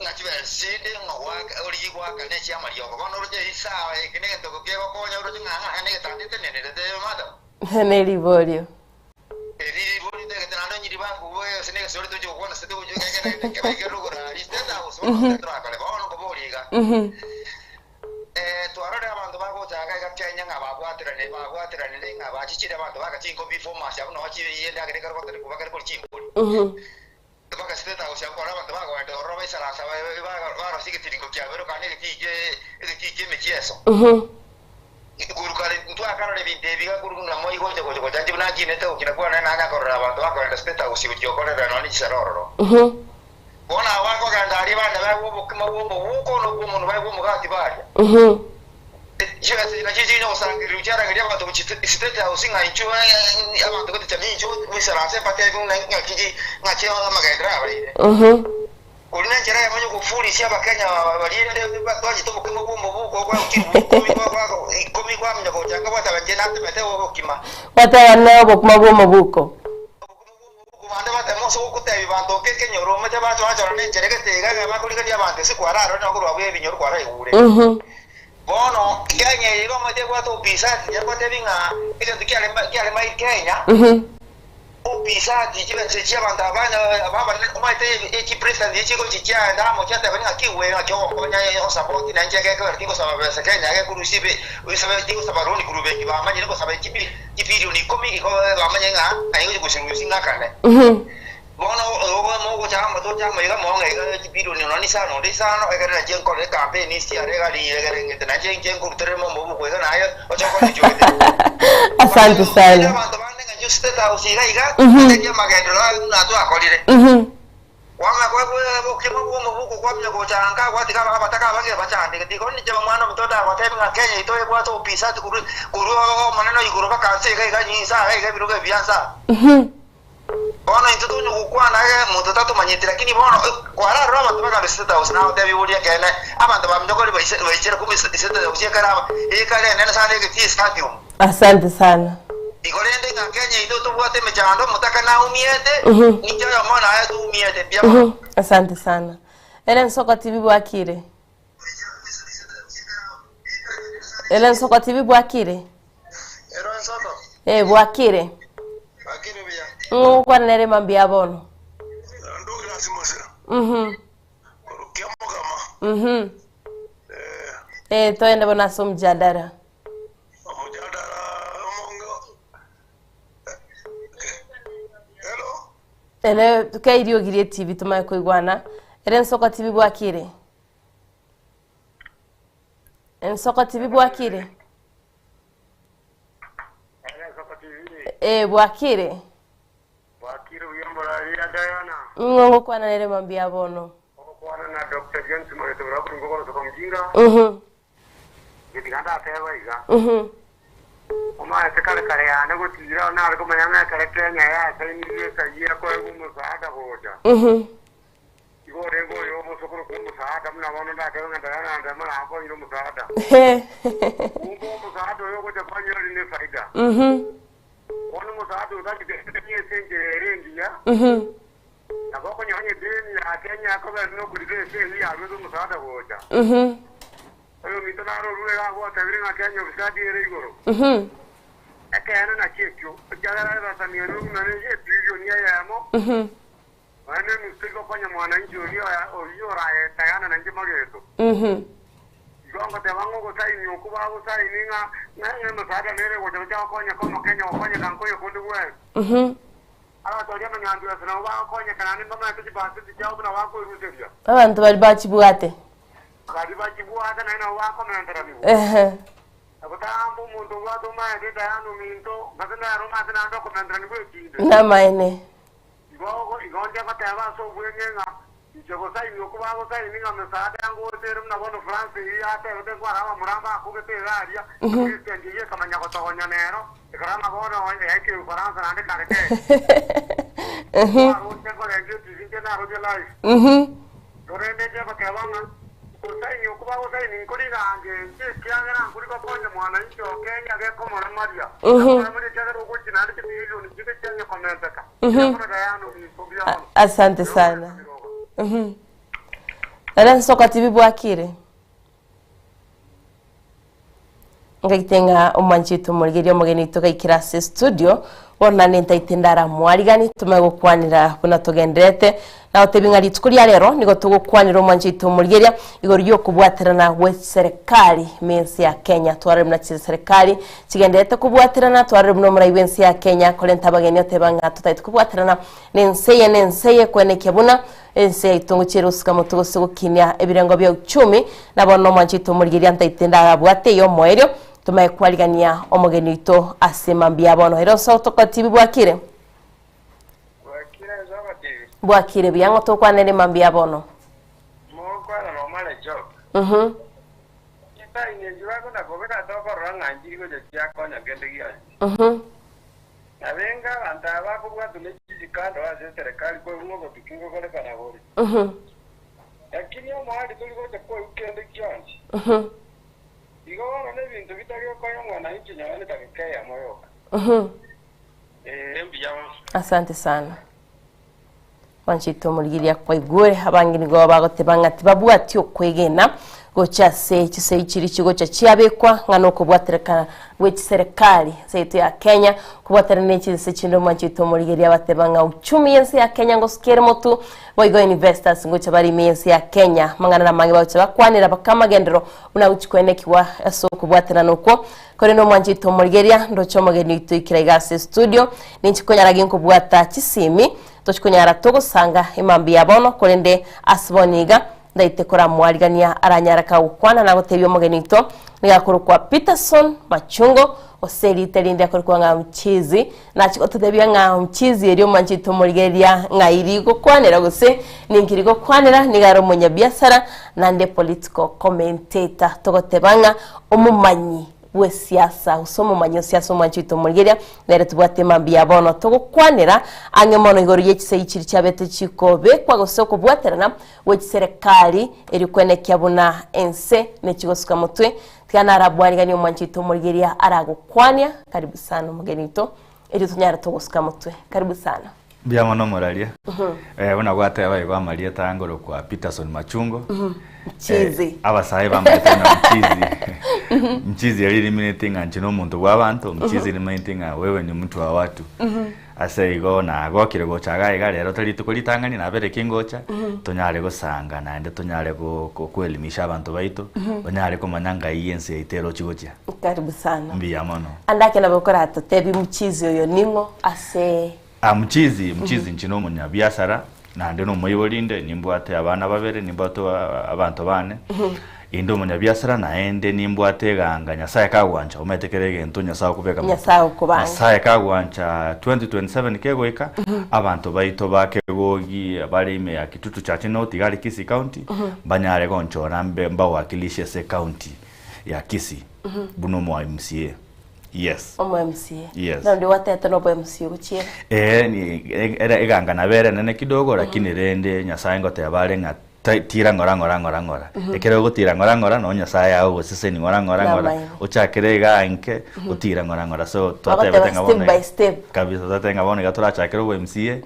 Ng'a chibesa chinde ng'a ogoaka origie goaka ne chi'amariogo. Bono oroche risaaba eke negento kegokonya oroche ng'a ng'a negetanda etenenerete madam. Ne riborio. Eri riborio ritagete naende onye ribango gose negesore toche gokwana ase togochia ekere ekero rogoro aria state house bono mm torakore bono nkoboria iga. Twarorire abanto bagocha iga iga Kenya ng'a babwateranire babwateranire ng'a bachichire abanto bagachinka before mass abwo noo chibe endagera ekero gotari bakare koria chimbori. Bagasiteta gochia kora abanto bagoenda ororo baisaransa barosia egetiringo kiabo ero kane egetii kie egetii ki'emechieso. Korwa kare ntwakarora ebinto ebi iga korwa buna moi gocha gocha gocha inche buna nkinete gokina kwane nanya korora abanto bakoenda state house gochia gokorera nonya ne chisare ororo. Bono abo bakogenda aria bande baegwe obokima bw'omobuko na obw'omonwa baegwe omogati baria. Chibesa echi nachio chinya gosangereria chiarangeria abanto gochia state house ng'a inchuo abanto gotecha ninchuo moisaranse mbatebi ng'a ng'aki ng'aki amagenderero abaire. Oria nenchera eyemo y'ogofurisia Abakenya baria rende batwachete obokima bw'omobuko bwa chilifu ikomi ikomi kwamanya gochaka gwateba inche natemete obokima. Gwateba ne obokima bw'omobuko. Bande batema ase ogotebia banto oke ekenyoro omoche bache bachora nenchera egete iga iga bakorigereria abanto ase kwararore na korwa abwo ebinyoro kwaraigure. Bono Kenya eye iga omanyete ebwate opisati nyagotebi ng'a egento kiare kiare mai Kenya opisati chibesa echi abanto aba aba abanene omanyete echi president echi chigochi chiaenda amo chiateba ng'aki igwe ng'aki ogokonya osapoti na inche gekogera tingosaba besa Kenya gekorusia ebe tingosaba loan korwa benki bamanyire ngosaba echi Chibilioni ikomi igo bamanye ng'a aye gochia gosirusia ng'akane. Bono mogocha amo toche amo iga mong'e iga chibilioni nonya isano onde isano egere nachio nkorere ecampaign isiare egari egere ng'ete nache inche nkoruterere momobuko iga naye oche okore ekio ogete. Asante sana. Abanto bande ng'a inche State House iga iga, tari amagenderero aye buna twakorire. Kwamanya bokima bw'omobuko kwamanya gocha nka gwatiga abataka abange bachandegete. Igo ninche omwana ominto ndagotebie ng'a Kenya yaito ebwate obopisati korwa korwa Omonene o igoro mpaka nse iga iga inse aa iga ebirogo ebi bia nse aa. Bono intwe tonya gokwana iga monto tatomanyeti lakini bono kwararora abanto bagambia State House nagotebia boria ekeene abanto baminyokori baichere korwa State House ekero aba ekare enene sana egetii stadium. Asante sana. Igo rende ng'a Kenya intwe tobwate emechando, omotaka naumiete, ninche oyomo naye toumiete. Mbuya mono. Asante sana. Ere Nsoko TV bwakire? Ere Nsoko TV bwakire? Ero Nsoko. Eh, bwakire. Bwakire buya. Ng'okwana nere mambia bono. Douglas Mosira. Kiamokama. Eh, toende bono ase omjadara. Ere keiriogirie TV tomanye koigwana. Ere Nsoko TV bwakire? Ensoko TV bwakire? Eh, bwakire? Bwakire buya mborari Diana. Ng'o ngokwana nere mambia bono. Ogokwana na Dr. James Moreto Brakuri ngokorosoka mjinga. Getiga ndateba iga. Omaete kare kare yane gotira nare komanya ng'a ekere Kenya yasainirie esai ekoegwa omosaada gocha. Igo orenge oyo omosokoro kwa omosaada buna bono ndatebe ng'a Diana ndeme nakoire omosaada. Kumbe omosaada oyo ogocha kwanyora rinde efaida. Bono omosaada otachete ase enchera ere engiya, nabo okonyonya edeni ya Kenya akobera nokorika ense eyio yarwete omosaada gocha. Oyominto naro orure iga agotebire ng'a Kenya obisadi ere igoro. Ekeene nakio ekio, ekiagera ebasani eria buna ne etrilioni eyemo, nonya nenusu teri gokonya mwananchi oria oyio orayetagana nainche mageto. Igo ngoteba ng'a ogosaini okwo bagosaini ng'a ng'a emesaada nere egocha gocha gokonyeka omokenya gokonyeka nkoyo konde gwensi. Abatwari amanyantu ase nabo bagokonyeka naende mbamaete chipasenti chiabo buna bakoeruseria. Abanto baria bachibwate. Baria bachibwate naende nabo bakomenteranigwa. Na botambe omonto obwate omaete Diana ominto, gose nere omanyete naende okomenteranigwa ekinde. Namaene. Igo igo inche ngoteba ase obweng'e ng'a inche gosaini okwo bagosaini ng'a mesaada yangocha ere buna bono France eyio yatebete nkware abamura mbakogete iga aria, president eyio ekamanya gotogonya nero, ekero ng'a bono yaikire Ufaransa naende kare Kenya. Kwaroche nkorengia etibi inche naroche live. Korende inche ngoteba ng'a gosaini okwo bagosaini nkorigange inche ekiagera nkori gokonya mwananchi o Kenya gekomoramaria. Akomoramaria ekiagera ogochia naende chibilioni chinde chianye komenteka. Mbuya Diana ominto mbuya mono. Asante sana. Ere Nsoko TV bwakire? Ngaite ng'a omwanchi oito omorigereria omogeni oito gaikire ase estudio, bono naende ntaite ndaramwarigani tomanye gokwanera buna togendererete. Nagotebi ng'a rituko ria rero nigo togokwanera omwanchi oito omorigereria igoro ri'okobwaterana gwe serikali ime ense ya Kenya. Twarore buna chiserikali chigendererete kobwaterana, twarore buna omorai bw'ense ya Kenya akorenta abageni oteba ng'a totaete kobwaterana na ense eye na ense eye kwenekia buna Ense yaito ngochia ere gosika motwe gose gokinia ebirengo bia uchumi, na bono omwancho oito omorigereria ntaite ndagabwate ey'omoerio, tomanye kwarigania omogeni oito ase mambia bono. Ere Nsoko TV bwakire? Bwakire Nsoko TV. Bwakire buya ng'o tokwanere mambia bono? Mogokwana na Omare Job. Chisaini echi bakona kobeka tokorora ng'a nchiri gocha chiakonya kende gionsi. Nabenga abanto aba bakobwatwa ne chisikando ase eserekari koigwa obotuki ngokorekana bore. Lakini omoari tori gocha koigwa kende gionsi. Igo bono nebinto bitari gokonya mwananchi nonye nedakika eyemo yoka. Ee, mbuya mono. Asante sana. Mwanchete omorigereria kwaigure abange nigo bagoteba ng'a tibabwati okwegena gocha ase chisegi chiria chigocha chiabekwa ng'a nokobwatereka gwe chiserekari ense yaito ya Kenya kobwaterana ne chinse chinde omwanchete omorigereria bateba ng'a uchumi y'ense ya Kenya ngosuka ere motu boigo investors ngocha bare ime y'ense ya Kenya amang'ana namange bagocha bakwanera baka amagenderero buna agochi koenekigwa ase okobwaterana okwo Korende omwanchete omorigereria ndoche omogeni oito oikire iga ase estudio ninchi konyara ginkobwata chisimi tochi konyara togosanga emambia ya bono korende ase bono iga ndaite koramwarigania aranyare kagokwana nagotebia omogeni oito nigo akorokwa Peterson Machungo gose erita erinde akorokwa ng'a Mchizi nachi gototebia ng'a Mchizi erio omwanchete omorigereria ng'ai rigokwanera gose ninki rigokwanera nigo are omonyabiasara naende political commentator togoteba ng'a omomanyi. Bw'esiasa, gose omomanyi o siasa omwanchi oito omorigereria, nere tobwate mambia bono togokwanera ang'e mono igoro ye chisegi chiria chiabete chikobekwa gose okobwaterana gwe chiserekari erio kwenekia buna ense nechigosuka motwe. Tiga narabwariganie omwanchi oito omorigereria aragokwania. Karibu sana omogeni oito erio tonyare togosuka motwe. Karibu sana. Mbuya mono omoraria. Eh, buna gwateba igo amarieta angorokwa Peterson Machungo. Mchizi. Eh, abasae bamaete buna mchizi. Mchizi eri rimineti ng'a inche nomonto bwa abanto, mchizi rimaete ng'a wewe ni mtu wa watu. Ase igo nagokire gocha iga iga rero tari rituko ritang'ani nabere kingocha, tonyare gosanga naende tonyare go- go- koelimisha abanto baito, banyare komanya ngai ense yaito erochi gochia. Karibu sana. Mbuya mono. Ande ake nabo okoratotebie mchizi oyo ning'o ase Ah, mchizi, mchizi inche nomonyabiasara, naende nomoibori inde, nimbwate abana babere, nimbwate abanto bane, inde omonyabiasara naende nimbwate eganga Nyasaye kagwancha, omanyete kera egento Nyasaye okobeka monto. Nyasaye okobanga. Nyasaye kagwancha 2027 kegoika, abanto baito ba Kegogi bare ime ya Kitutu Church North iga are Kisii County, mbanyare gonchora mbe mbawakilishe ase ecounty ya Kisii, buna omo MCA. Yes. Omo MCA. Yes. Naende gwatete nobo MCA gochiera. Eh, ni ere eganga nabo ere enene kidogo lakini rende Nyasaye ngoteba are ng'a ta- tira ng'ora ng'ora ng'ora ng'ora. Ekero ogotira ng'ora ng'ora noo Nyasaye agogoseseni ng'ora ng'ora ng'ora. Namaene. Ochakere igaa nke, otire ng'ora ng'ora. So Bagoteba twatebete ng'a step bono by iga step. kabisa twatebete ng'a bono iga torachakere obo MCA.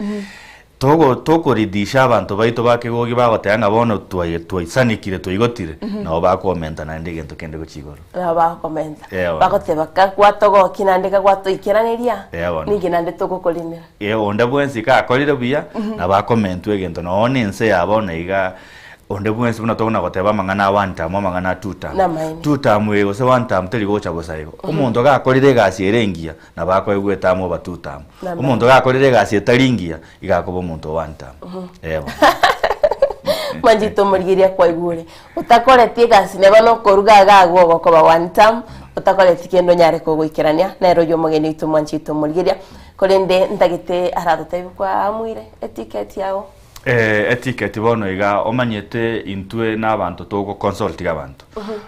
Togo tokoridisha abanto baito ba kegogi bagoteba ng'a bono twai twaisanikire twaigotire, nabo bakomenta naende egento kende gochia igoro. Nabo bagokomenta. Eh, bono. Bagoteba kagwatogokia naende kagwatoikeraneria, Eh, bono. ninki naende togokorimera. Eh, onde bwensi kakorire buya, nabo akomentwa egento nonye na ense ya bono iga, onde bwensi buna tokona goteba amang'ana a one term amang'ana a two term. Namaene. Two term eye gose one term teri gocha bosa igo. Omonto gakorire egasi ere engiya, Nabo akoegwa etamu oba two term. Namaene. Omonto gakorire egasi etari ngiya, iga akoba omonto o one term. Eh bono. Manchete omorigereria kwaigure. Otakoreti egasi neba nokoruga iga agwo ogokoba one term, otakoreti kende onyare kogoikerania, nere oyio omogeni oito mwanchete omorigereria, korende ntagete aratotebie kwaamuire eticket yago. Eh, eticket bono iga omanyete intwe na abanto togo consult abanto.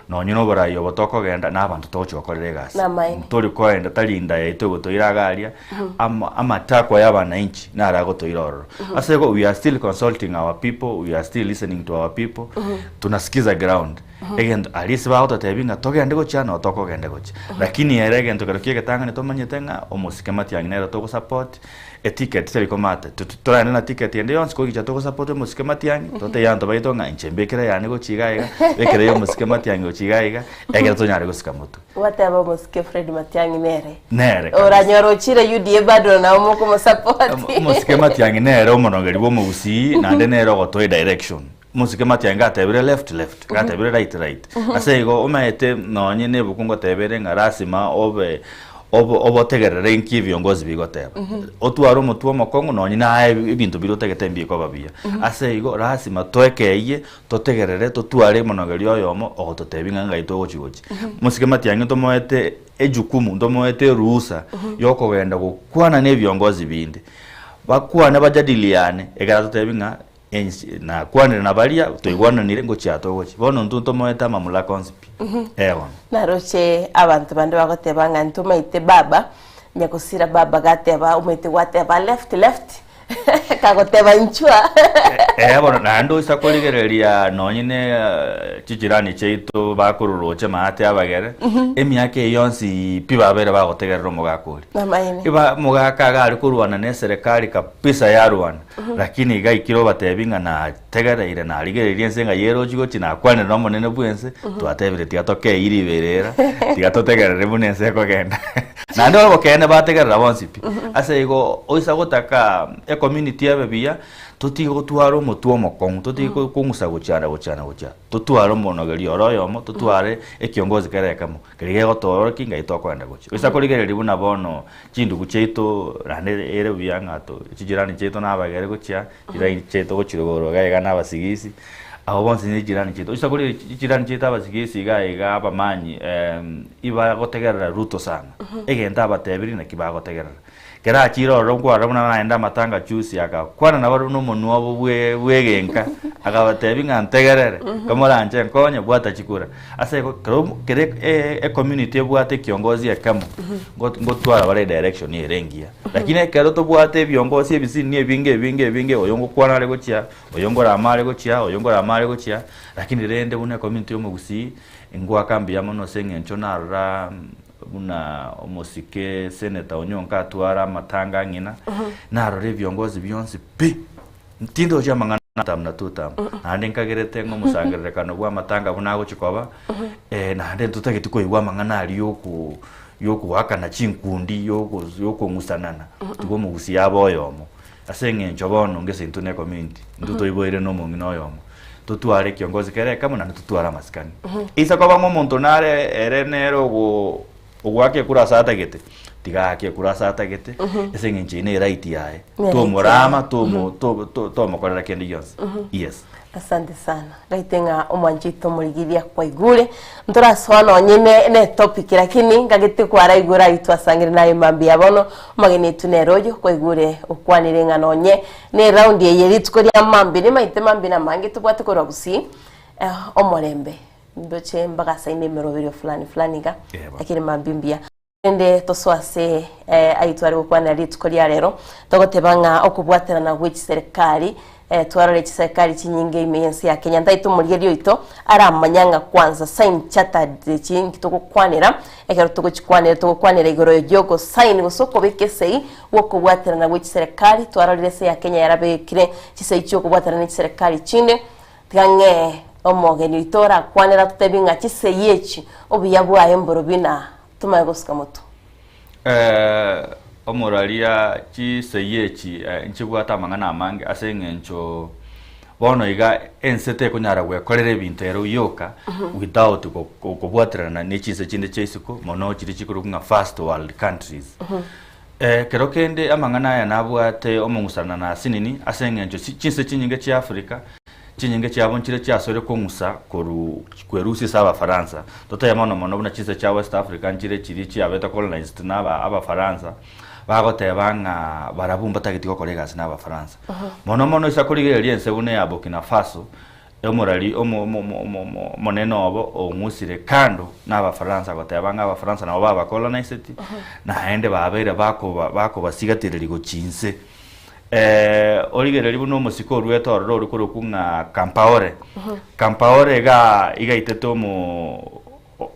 Nonye na oborai obo tokogenda na abanto togochi gokorera egasi. Namaene. Ntori koenda tari inda yaito egotoira iga aria, ama amatakwa ya abananchi naro agotoira ororo. Ase igo we are still consulting our people, we are still listening to our people, tunasikiza ground. Egento aria ase bagototebia ng'a togende gochia noo tokogenda gochia. Lakini ere egento kero kia egetang'ani tomanyete ng'a omosike Matiang'i nere togosupport, Eticket teri komata, toragende na ticket ende yonsi kogicha togosupport omosike Matiang'i, totebie abanto baito ng'a inche mbekere eyane gochia iga iga, bekere eya omosike Matiang'i gochia iga iga, ekero tonyare gosika motwe. Gwateba omosike Fred Matiang'i nere. Nere kabisa. Oranyore ochire UDA bado nabo mokomosupport. Omosike Matiang'i nere omonogeri bwa omogusii naende nere ogotoa edirection. Omosike Matiang'i gatebire left, left, gatebire right, right. Ase igo omanyete nonye na ebuku ngoteba ere ng'a lasima obe obo obotegerere inki ebiongozi bigoteba. Otware omotwe omokong'u nonye naye ebinto biria otagete mbikoba buya. Ase igo lasima toekeyie, totegerere, totware omonogeri oyomo ogototebia ng'a ngai togochi gochi. Omosike Matiang'i ntomoete ejukumu, ntomoete eruhusa yokogenda gokwana na ebiongozi binde. Bakwane bajadiliane, ekero atotebie ng'a Ense, nakwanire na baria toigwananire ngochia togochia. Bono intwe ntomoete amamulaka onsi pi. Eh bono. Naroche abanto bande bagoteba ng'a ntomaete baba, nyagosira baba gateba omaete gwateba left left, kagoteba inchwa. Eh bono naende oisa korigereria nonye ne chichirani chiaito bakororoche maate abagere, emiaka eye yonsi pi babeire bagotegerera omogaka oria. Namaene. Iba omogaka iga are korwana na eserekari kabisa yarwana. Lakini iga aikire obatebi ng'a nategereire, narigereirie ense ng'a yerochie gochia, nakwanire n'Omonene bw'ense, twatebire tiga tokeyie riberera, tiga totegerere buna ense ekogenda. Naende obokeene bategerera bonsi pi. Ase igo, oisa gotaka ecommunity ebe buya, totige gotwara omotwe omokong'u, totige kong'usa gochia na gochia na gochia. Totware omonogeri ore oyomo, totware ekiongozi kere ekemo, keria gegotoorokia ng'ai tokoenda gochia. Oisa korigereria buna bono Chindugu chiaito naende ere buya ng'a to chijirani chiaito na abagere gochia, chirani chiaito gochia rogoro iga iga na abasigisi, abwo bonsi ne chijirani chiaito. Oisa korigereria chichirani chiaito abasigisi iga iga abamanyi ibagotegerera Ruto sana, egento abatebirie naki bagotegerera. Kera achire ororo nkwarora buna naende amatanga juzi agakwana nabarobwo na omonwa obo bwe bwegenka. Akabatebi ng'a ntegerere, komoranche nkonye, bwata chikura. Ase igo, kero kere ecommunity ebwate ekiongozi ekemo, ngotwara bare edirection ere engiya. Lakini ekero tobwate ebiongozi ebisini ebinge ebinge ebinge, oyo ngokwana are gochia, oyo ngorama are gochia, oyo ngorama are gochia, lakini rende buna ecommunity ya omogusii, ngoaka mbuya mono ase eng'encho narora buna omosike senator Onyonka atware amatanga ang'ina, narora ebiongozi bionsi pi, Tindochi amang'ana tamu na tutamu, naende nkagerete ng'a omosangererekano bw'amatanga buna agochia koba, naende ntotageti koigwa amang'ana aria yoko yokoakana chinkundi, yoko yokong'usanana, tiga omogusia abe oyomo. Ase eng'encho bono ngese intwe na ecommunity, intwe toiboire na omong'ina oyomo, totware ekiongozi kere ekemo naende totware amasikani. Eisa koba ng'a omonto nare ere nere ogo Ogoaka ekura ase atagete, tiga aake ekura ase atagete, ase eng'encho eye ne right yaye. Ne right Tomorama, yaye. tomo to- to- tomokorera kende gionsi. Yes. Asante sana. Gaite ng'a omwanchi oito omorigiria kwaigure. Ntorasoa nonye ne ne topic lakini ngagete kwaraigure aywo twasangire naye mambia bono omogeni oito nere oyo kwaigure okwanire ng'a nonye ne round eye rituko ria mambia nimaete mambia namange tobwate korwa gusii omorembe. Ndoche mbagasaine emeroberio fulani fulani iga, lakini mambia mbuya. Rende tosoe ase eh, ayio tware gokwanera rituko ria rero, togoteba ng'a okobwaterana gwe chiserikari, eh, twarora chiserikari chinyinge ime y'ense ya Kenya, ntaete omorigereria oito aramanya ng'a kwanza sign chartered echi nki togokwanera, ekero togochikwanera togokwanera igoro yogosign gose okobeka esegi gwokobwaterana gwe chiserikari, twarorire ense ya Kenya yarabekire chisegi chiokobwaterana ne chiserikari chinde, Tiga ng'ee omogeni oito orakwanere atotebie ng'a chisegi echi obuya bwaye mborobio na tomanye gosuka motwe. Omoraria chisegi echi nchibwate amang'ana amange ase eng'encho bono iga ense tekonyara gwekorera ebinto ero yoka without kobwaterana ne chinse chinde chia isiko mono chiria chikorokwa ng'a first world countries. Ekero kende amang'ana aya nabwate omong'usana na asinini, ase engencho chinse chinyinge chia Africa, chinyinge chiabo nchire chiasoire kong'usa koru kwerusia ase Abafaransa. Totebe mono mono buna chinse chia West Africa nchire chiria chiabete colonized na Abafaransa, bagoteba ng'a barabwo mbatageti gokora egasi na Abafaransa. Mono mono ase korigereria ense buna eya Burkina Faso, Omorari omonene obo ong'usire kando n'Abafaransa goteba ng'a Abafaransa nabo babakolonisetie, naende babeire bakobasigatereria gochia inse. Origereria buna omosike oruete ororo ore korokwa ng'a Kampaore. Kampaore iga igaitete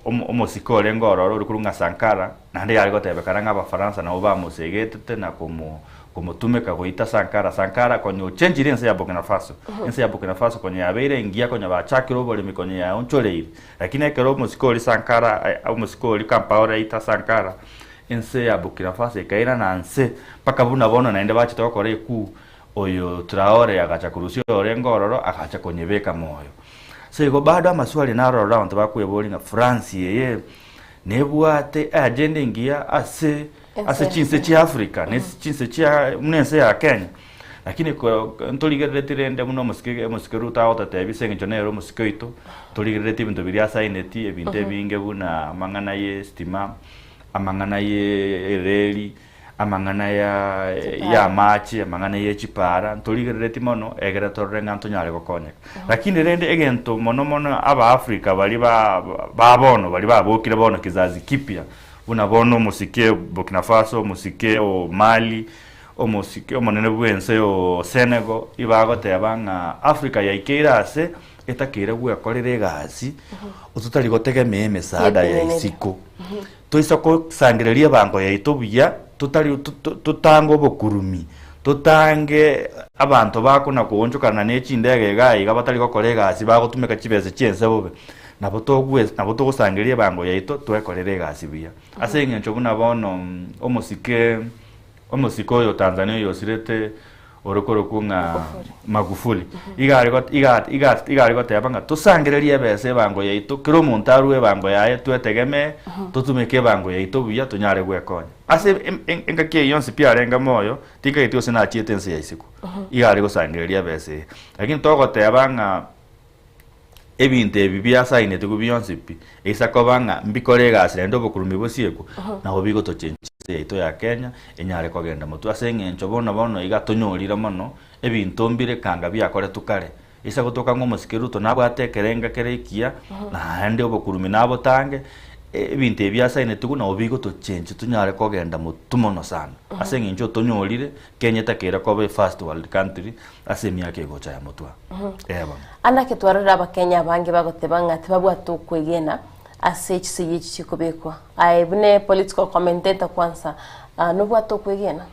omosike orenge ororo ore korokwa ng'a Sankara, naende yare gotebekana ng'a Abafaransa nabo bamosegetete na komo komotumeka goita Sankara. Sankara konya ochenchire ense ya Burkina Faso. Ense ya Burkina Faso konya yabeire engiya konya bachakire oboremi konya yaonchoreire. Lakini ekero omosike oria Sankara omosike oria Kampaore aita Sankara, ense ya Burkina Faso ekairana nse mpaka buna bono naende bachete gokora ekuu, oyo Traore agacha korusia orenge ororo agacha konyebeka moyo. So igo bado amaswali naro ororo abanto bakweboria ng'a France eye nebwate eagenda engiya ase ase chinse chia Africa ne chinse chia buna ense ya Kenya. Lakini ntorigerereti rende buna omosike omosike Ruto agototebia ase eng'encho nere omosike oito, ntorigerereti ebinto biria asaineti, ebinto ebinge buna amang'ana ya estima, amang'ana ya ereri, amang'ana ya ya amache, amang'ana ya chipara, ntorigerereti mono egere torore ng'a ntonyare gokonyeka. Lakini rende egento mono mono aba Africa baria ba ba bono baria babokire bono kizazi kipya, Buna bono omosike o Burkina Faso, omosike o Mali, omosike omonene bw'ense o Senegal, ibagoteba ng'a Africa yaikeire ase etakeire gwekorera egasi ototari gotegemea emesaada ya isiko. Toisa kosangereria ebango yaito buya, totari totange obokurumi, totange abanto bakona koonchokana ne chindege iga iga batari gokora egasi bagotumeka chibesa chi'ense bobe. Nabo togwe nabo togosangereria ebango yaito twekorere egasi buya. Ase eng'encho buna bono omosike omosike oyo Tanzania oyo osirete ore korokwa ng'a Magufuli, iga are got iga iga iga are goteba ng'a tosangererie ebesa ebango yaito, kera omonto arue ebango yaye twetegemee, totumeke ebango yaito buya tonyare gwekonya. Ase engaki eyio yonsi pi arenge moyo, tinkageti gose nachiete ense ya isiko, iga are gosangereria ebesa eye. Lakini togoteba ng'a Ebinto ebi biasainetwe bionsi pi, eisa koba ng'a mbikore egasi naende obokurumi bosiekwe, nabo bigotochenchia ense yaito ya Kenya enyare kogenda motwe. Ase eng'encho bono bono iga tonyorire mono ebinto mbire kanga biakoretwe kare. Ase gotoka ng'a omosike Ruto nabwate ekerenga kere ekiya, naende obokurumi nabotange, ebinto ebi asainetiwe nabo bigotochenchia tonyare kogenda motwe mono sana. Ase eng'encho otonyorire, Kenya etakeire koba e first world country ase emiaka egocha ya motwe aa. Ee bono. Anake twarorire abakenya abange bagoteba ng'a tibabwate okwegena ase chisegi echi chikobekwa. Aye buna political commentator kwansa, nobwate okwegena?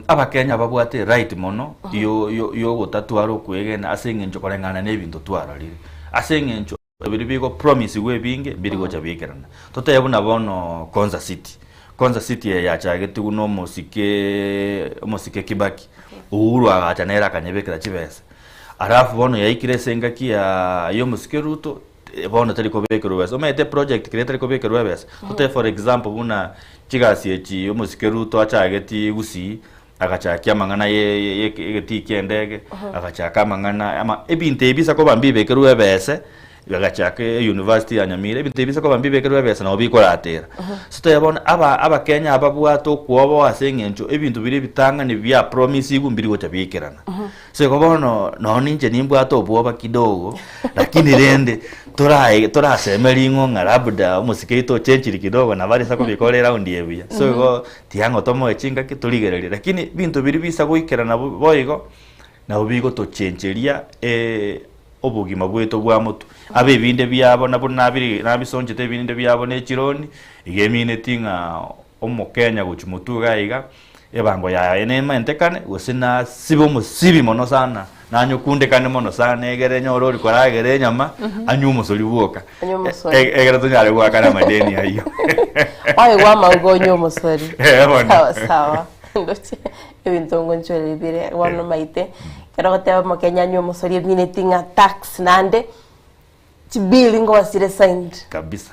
Abakenya babwate right mono yo- yo- yogotatwara okwegena ase eng'encho koreng'ana na ebinto twarorire. Ase eng'encho biria bigo promisigwa ebinge mbiri gocha biikerana. Totebe buna bono Konza City, Konza City eye yachagetigwe na omosike omosike Kibaki, Uhuru agacha nere akanyebekera chibesa. Alafu bono yaikire ase engaki ya ya omosike Ruto, bono tari kobekerwa besa. Omanyete eproject keria etari kobekerwa ebesa, totebe for example buna chigasi echi omosike Ruto achageti Gusii, agachakia amang'ana ye ye egetii kia endege, agachaka amang'ana ama ebinto ebi bisa koba mbibekerwe ebese, agachaka euniversity ya Nyamira, ebinto ebi bisa koba mbibekerwe ebese nabo bikoratera. So totebe bono aba abakenya ababwate okwoboa ase eng'encho ebinto biria ebitang'ani bia promisigwe mbiri gocha biikerana. So igo bono nonye ninche nimbwate obwoba kidogo, lakini rende torae toraseme ring'o ng'a labda omosike oito ochenchiri kidogo nabo arisa kobikora eraundi eye buya. So igo tiga ng'a tomoe chingaki torigererie, lakini ebinto biria bisa goikerana boigo, nabo bigotochencheria obogima bwaito bwa motwe. Abe ebinde biabo nabo nabiri nabisonchete ebinde biabo ne chironi, iga emineti ng'a omokenya gochia motwe iga iga, Ebango yaye nementekane, gose nasibe omosibi mono sana, nanyokundekane mono sana, egere nyore ori koragera enyama, anywe omosori bwoka. Anywe omosori. Egere tonyare goakana amadeni ayio. Oigwa amauga onywe omosori. Eh, bono. Sawa sawa. Ndoche ebinto ngonchoreri bire bono maite. Ekero ogoteba omokenya anywe omosori emineti ng'a tax naende Chibill ngoba chire signed. Kabisa.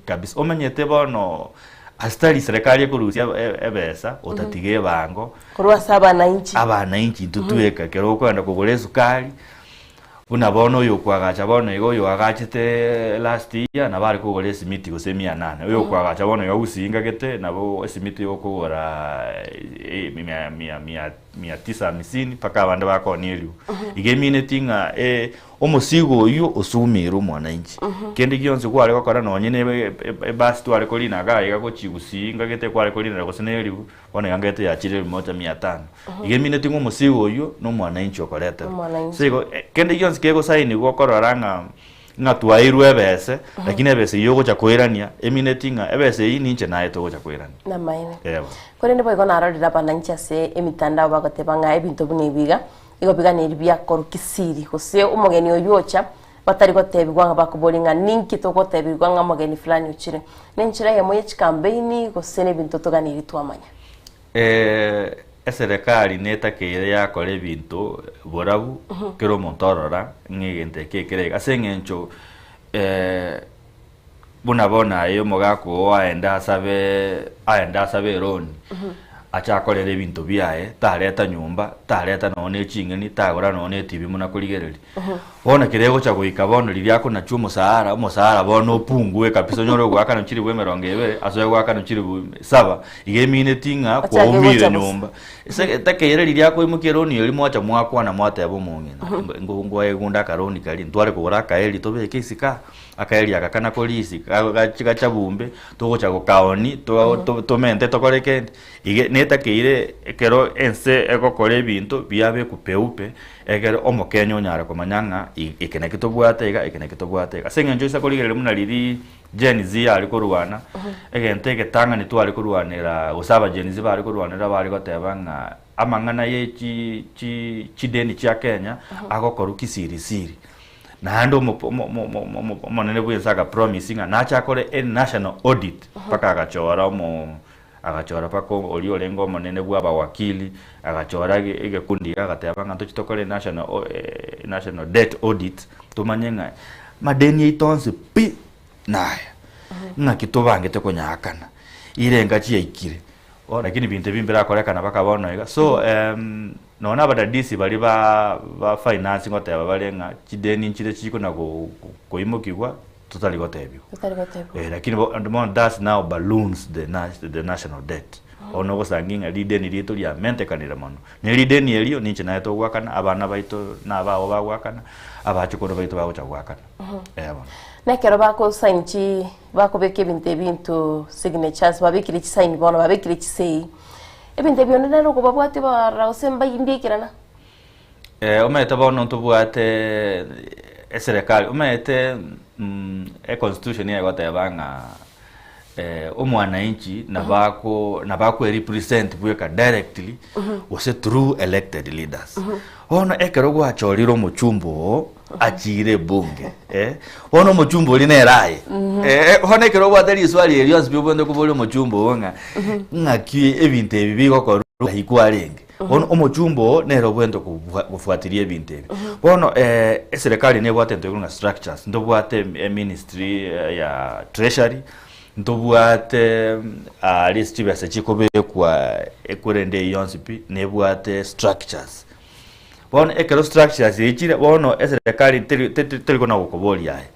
Kabisa. Omanyete bono ase tari serikali ekorusia ebesa otatiga ebango. Korwa ase abananchi. Abananchi intwe tweka ekero okoenda kogora esukari, buna bono oyo okoagacha bono iga oyo oagachete last year nabo are kogora esimiti gose mia nane. Oyo okoagacha bono iga gusii ngagete nabo esimiti okogora mia mia mia mia tisa hamsini mpaka abande bakonia eribu. Iga emineti ng'a Omosigo oyio osumiire omwananchi. Kende gionsi kware gokora nonye ne ebasi tware korina iga iga gochia gusii ngagete kware korinera gose ne eribu, bono iga ngagete yachire elfu moja mia tano. Iga emineti ng'a omosigo oyio na omwananchi okoreterwa. Omwananchi. So igo kende gionsi kegosainiwa okorora ng'a ng'a twaeirwe ebese, lakini ebese eyio ogocha koirania, emineti ng'a ebese eyio ninche naye togocha koirania. Namaene. Eeh. Korende boigo narorire abananchi ase emitandao bagoteba ng'a ebinto buna ebi iga, Igo biganeri biakorwa kisiri, gose omogeni oyio ocha, batari gotebigwa ng'a bakoboria ng'a ninki togotebigwa ng'a omogeni fulani ochire. Nenchera eyemo ye chikambeini gose nebinto toganeiri twamanya. Eserekari netakeire yakora ebinto borabu kera omonto orora ng'a egento eke ekere iga ase eng'encho buna bono aye omogaka oo aende asabe aende asabe eloni, ache akorere ebinto biaye, tareta nyomba, tareta nonye na eching'eni, tagora nonye na etibi buna korigereria. Bono ekero egocha goika bono riria akonachwa omosahara, omosahara bono opungue kabisa onyore ogoakanwa chilifu emerongo ebere ase ogoakanwa chilifu saba, iga emineti ng'a Achake kwaumire gocha bosa. nyomba. Ase etakeire riria akoimokia eloni eria mwacha mwakwana mwateba omong'ina, ngoegunde akaroni karia, ntware kogora akaeri tobeke isiko aa. Akaeria aka kana korisi gachia gachabumbe togocha gokaoni tomente tokore kende. Iga netakeire ekero ense egokora ebinto biabekwa peupe egere omokenya onyare komanya ng'a eke naki tobwate iga eke naki tobwate iga. Ase eng'encho ase korigereria buna riria Gen Z yare korwana, egento egetang'ani tware korwanera gose aba Gen Z bare korwanera bare goteba ng'a amang'ana ye chi chi chideni chia Kenya agokorwa kisiri siri. Naende omonene bw'ense agapromise ng'a nache akore a national audit mpaka agachora omo agachora mpaka oria orenge omonene bwa abawakili, agachora egekundi iga agateba ng'a ntochi tokore national national debt audit tomanye ng'a madeni aito onsi pi naya, ng'aki tobangete konyaakana, irenga chiaikire. Bono lakini ebinto ebi mbirakorekana mpaka bono iga. So nonya na abadadisi baria ba ba finance ngoteba bare ng'a chideni nchire chikona go koimokigwa totari gotebigwa. Totari gotebigwa. Lakini bono that's now balloons the the national debt. Bono ogosangia ng'a rideni riaito riamentekanire mono. Ne rideni erio ninche naye togoakana, abana baito na abao bagoakana, abachokoro baito bagocha goakana. Eh bono. Na ekero bakosign chi bakobeka ebinto ebi into signatures babekire chisign bono babekire chisei, ebinto ebi onde nere okobabwatia obarora gose mbai mbiaikerana? Eh, omanyete bono ntobwate eserekari, omanyete econstitution nigo egoteba ng'a omwananchi nabo ako nabo akoerepresent bweka directly gose through elected leaders. Bono ekero gwachorire omochumba oo achiire ebunge eh, bono omochumba oria nere aye eh, bono ekero obwate riswali eri rionsi pi obwenerete koboria omochumba oo ng'a ng'aki ebinto ebi bigokorwa ng'ai kwarenge. Bono omochumba oo nere obwenerete kobua gofuatiria ebinto ebi. Bono eserekari nebwate egento ekorwa ng'a structures, ntobwate eministry ya treasury, ntobwate aria ase chibesa chikobekwa ekorende eyio yonsi pi, nebwate structures. Bono ekero structures echi chire, bono eserekari teri teri teri kona gokoboria aye,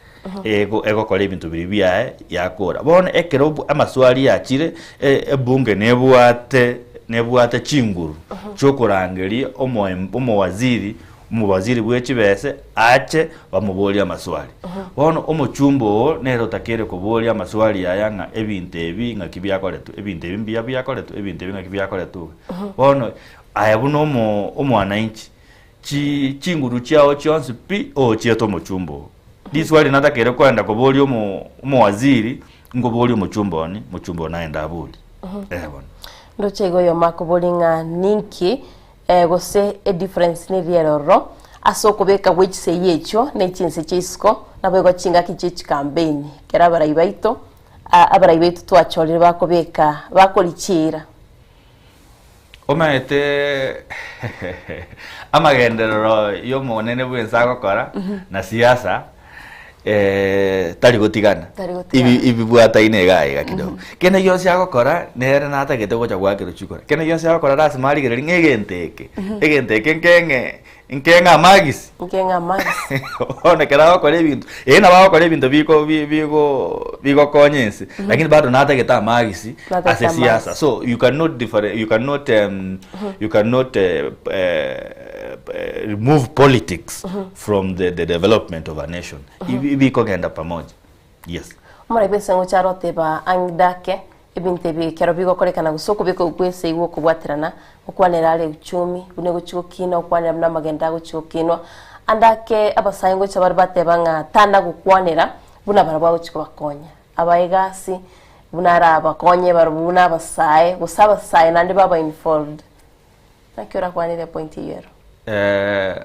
ego egokora ebinto biria biaye yakora. Bono ekero obo amaswali achire, ebunge nebwate nebwate chinguru chiokorangeria omo omowaziri omowaziri bwe chibese ache bamoborie amaswali. Bono omochumba oo nere otakeire koboria amaswali aya ng'a ebinto ebi ng'aki biakoretwe, ebinto ebi mbuya biakoretwe, ebinto ebi ng'aki biakoretwe iga. Bono aye buna omo omwananchi, chi chinguru chiao chionsi pi ochiete omochumba oo. Riswali natakeire koenda koboria omo omowaziri, nkoboria omochumba one, mochumba one aende aborie. Eh bono. Ndoche iga oyomo akoboria ng'a ninki gose edifference neria ere ororo ase okobeka gwe chisegi echio ne chinse chia isiko naboigo chingaki chie chikampeini ekero abarai baito abarai baito twachorire bakobeka bakorichiira. Omanyete amagenderero y'omonene bw'ense agokora na siasa tari gotigana. Tari gotigana. Ibi ibibwataine iga iga kidogo. Kende gionsi agokora nere natagete gocha goakerwa chikura. Kende gionsi agokora lasima arigererie ng'a egento eke, egento eke nkeng'e nkeng'e amagisi. Nkeng'e amagisi. Bono ekero agokora ebinto, eye nabo agokora ebinto biko bi bigo bigokonya ense, lakini bado natagete amagisi Natagete ase siasa. amagisi. So you cannot differen you cannot you cannot remove politics from the the development of a nation. Ibi bikogenda pamoja. Yes. Omorai bw'ense ngocha aroteba ang'dake ebinto ebi ekero bigokorekana gose okobeka ogw'ense igo okobwaterana, gokwanera are uchumi, buna egochia gokina, gokwanera buna amagendo agochia gokinwa. Ande ake abasae ngocha bare bateba ng'a tana gokwanera buna barabwo agochia kobakonya. Abae egasi, buna arabakonye barabwo buna abasae, gose abasae naende baba involved. Naki orakwanere epoint eyio ero? Eh,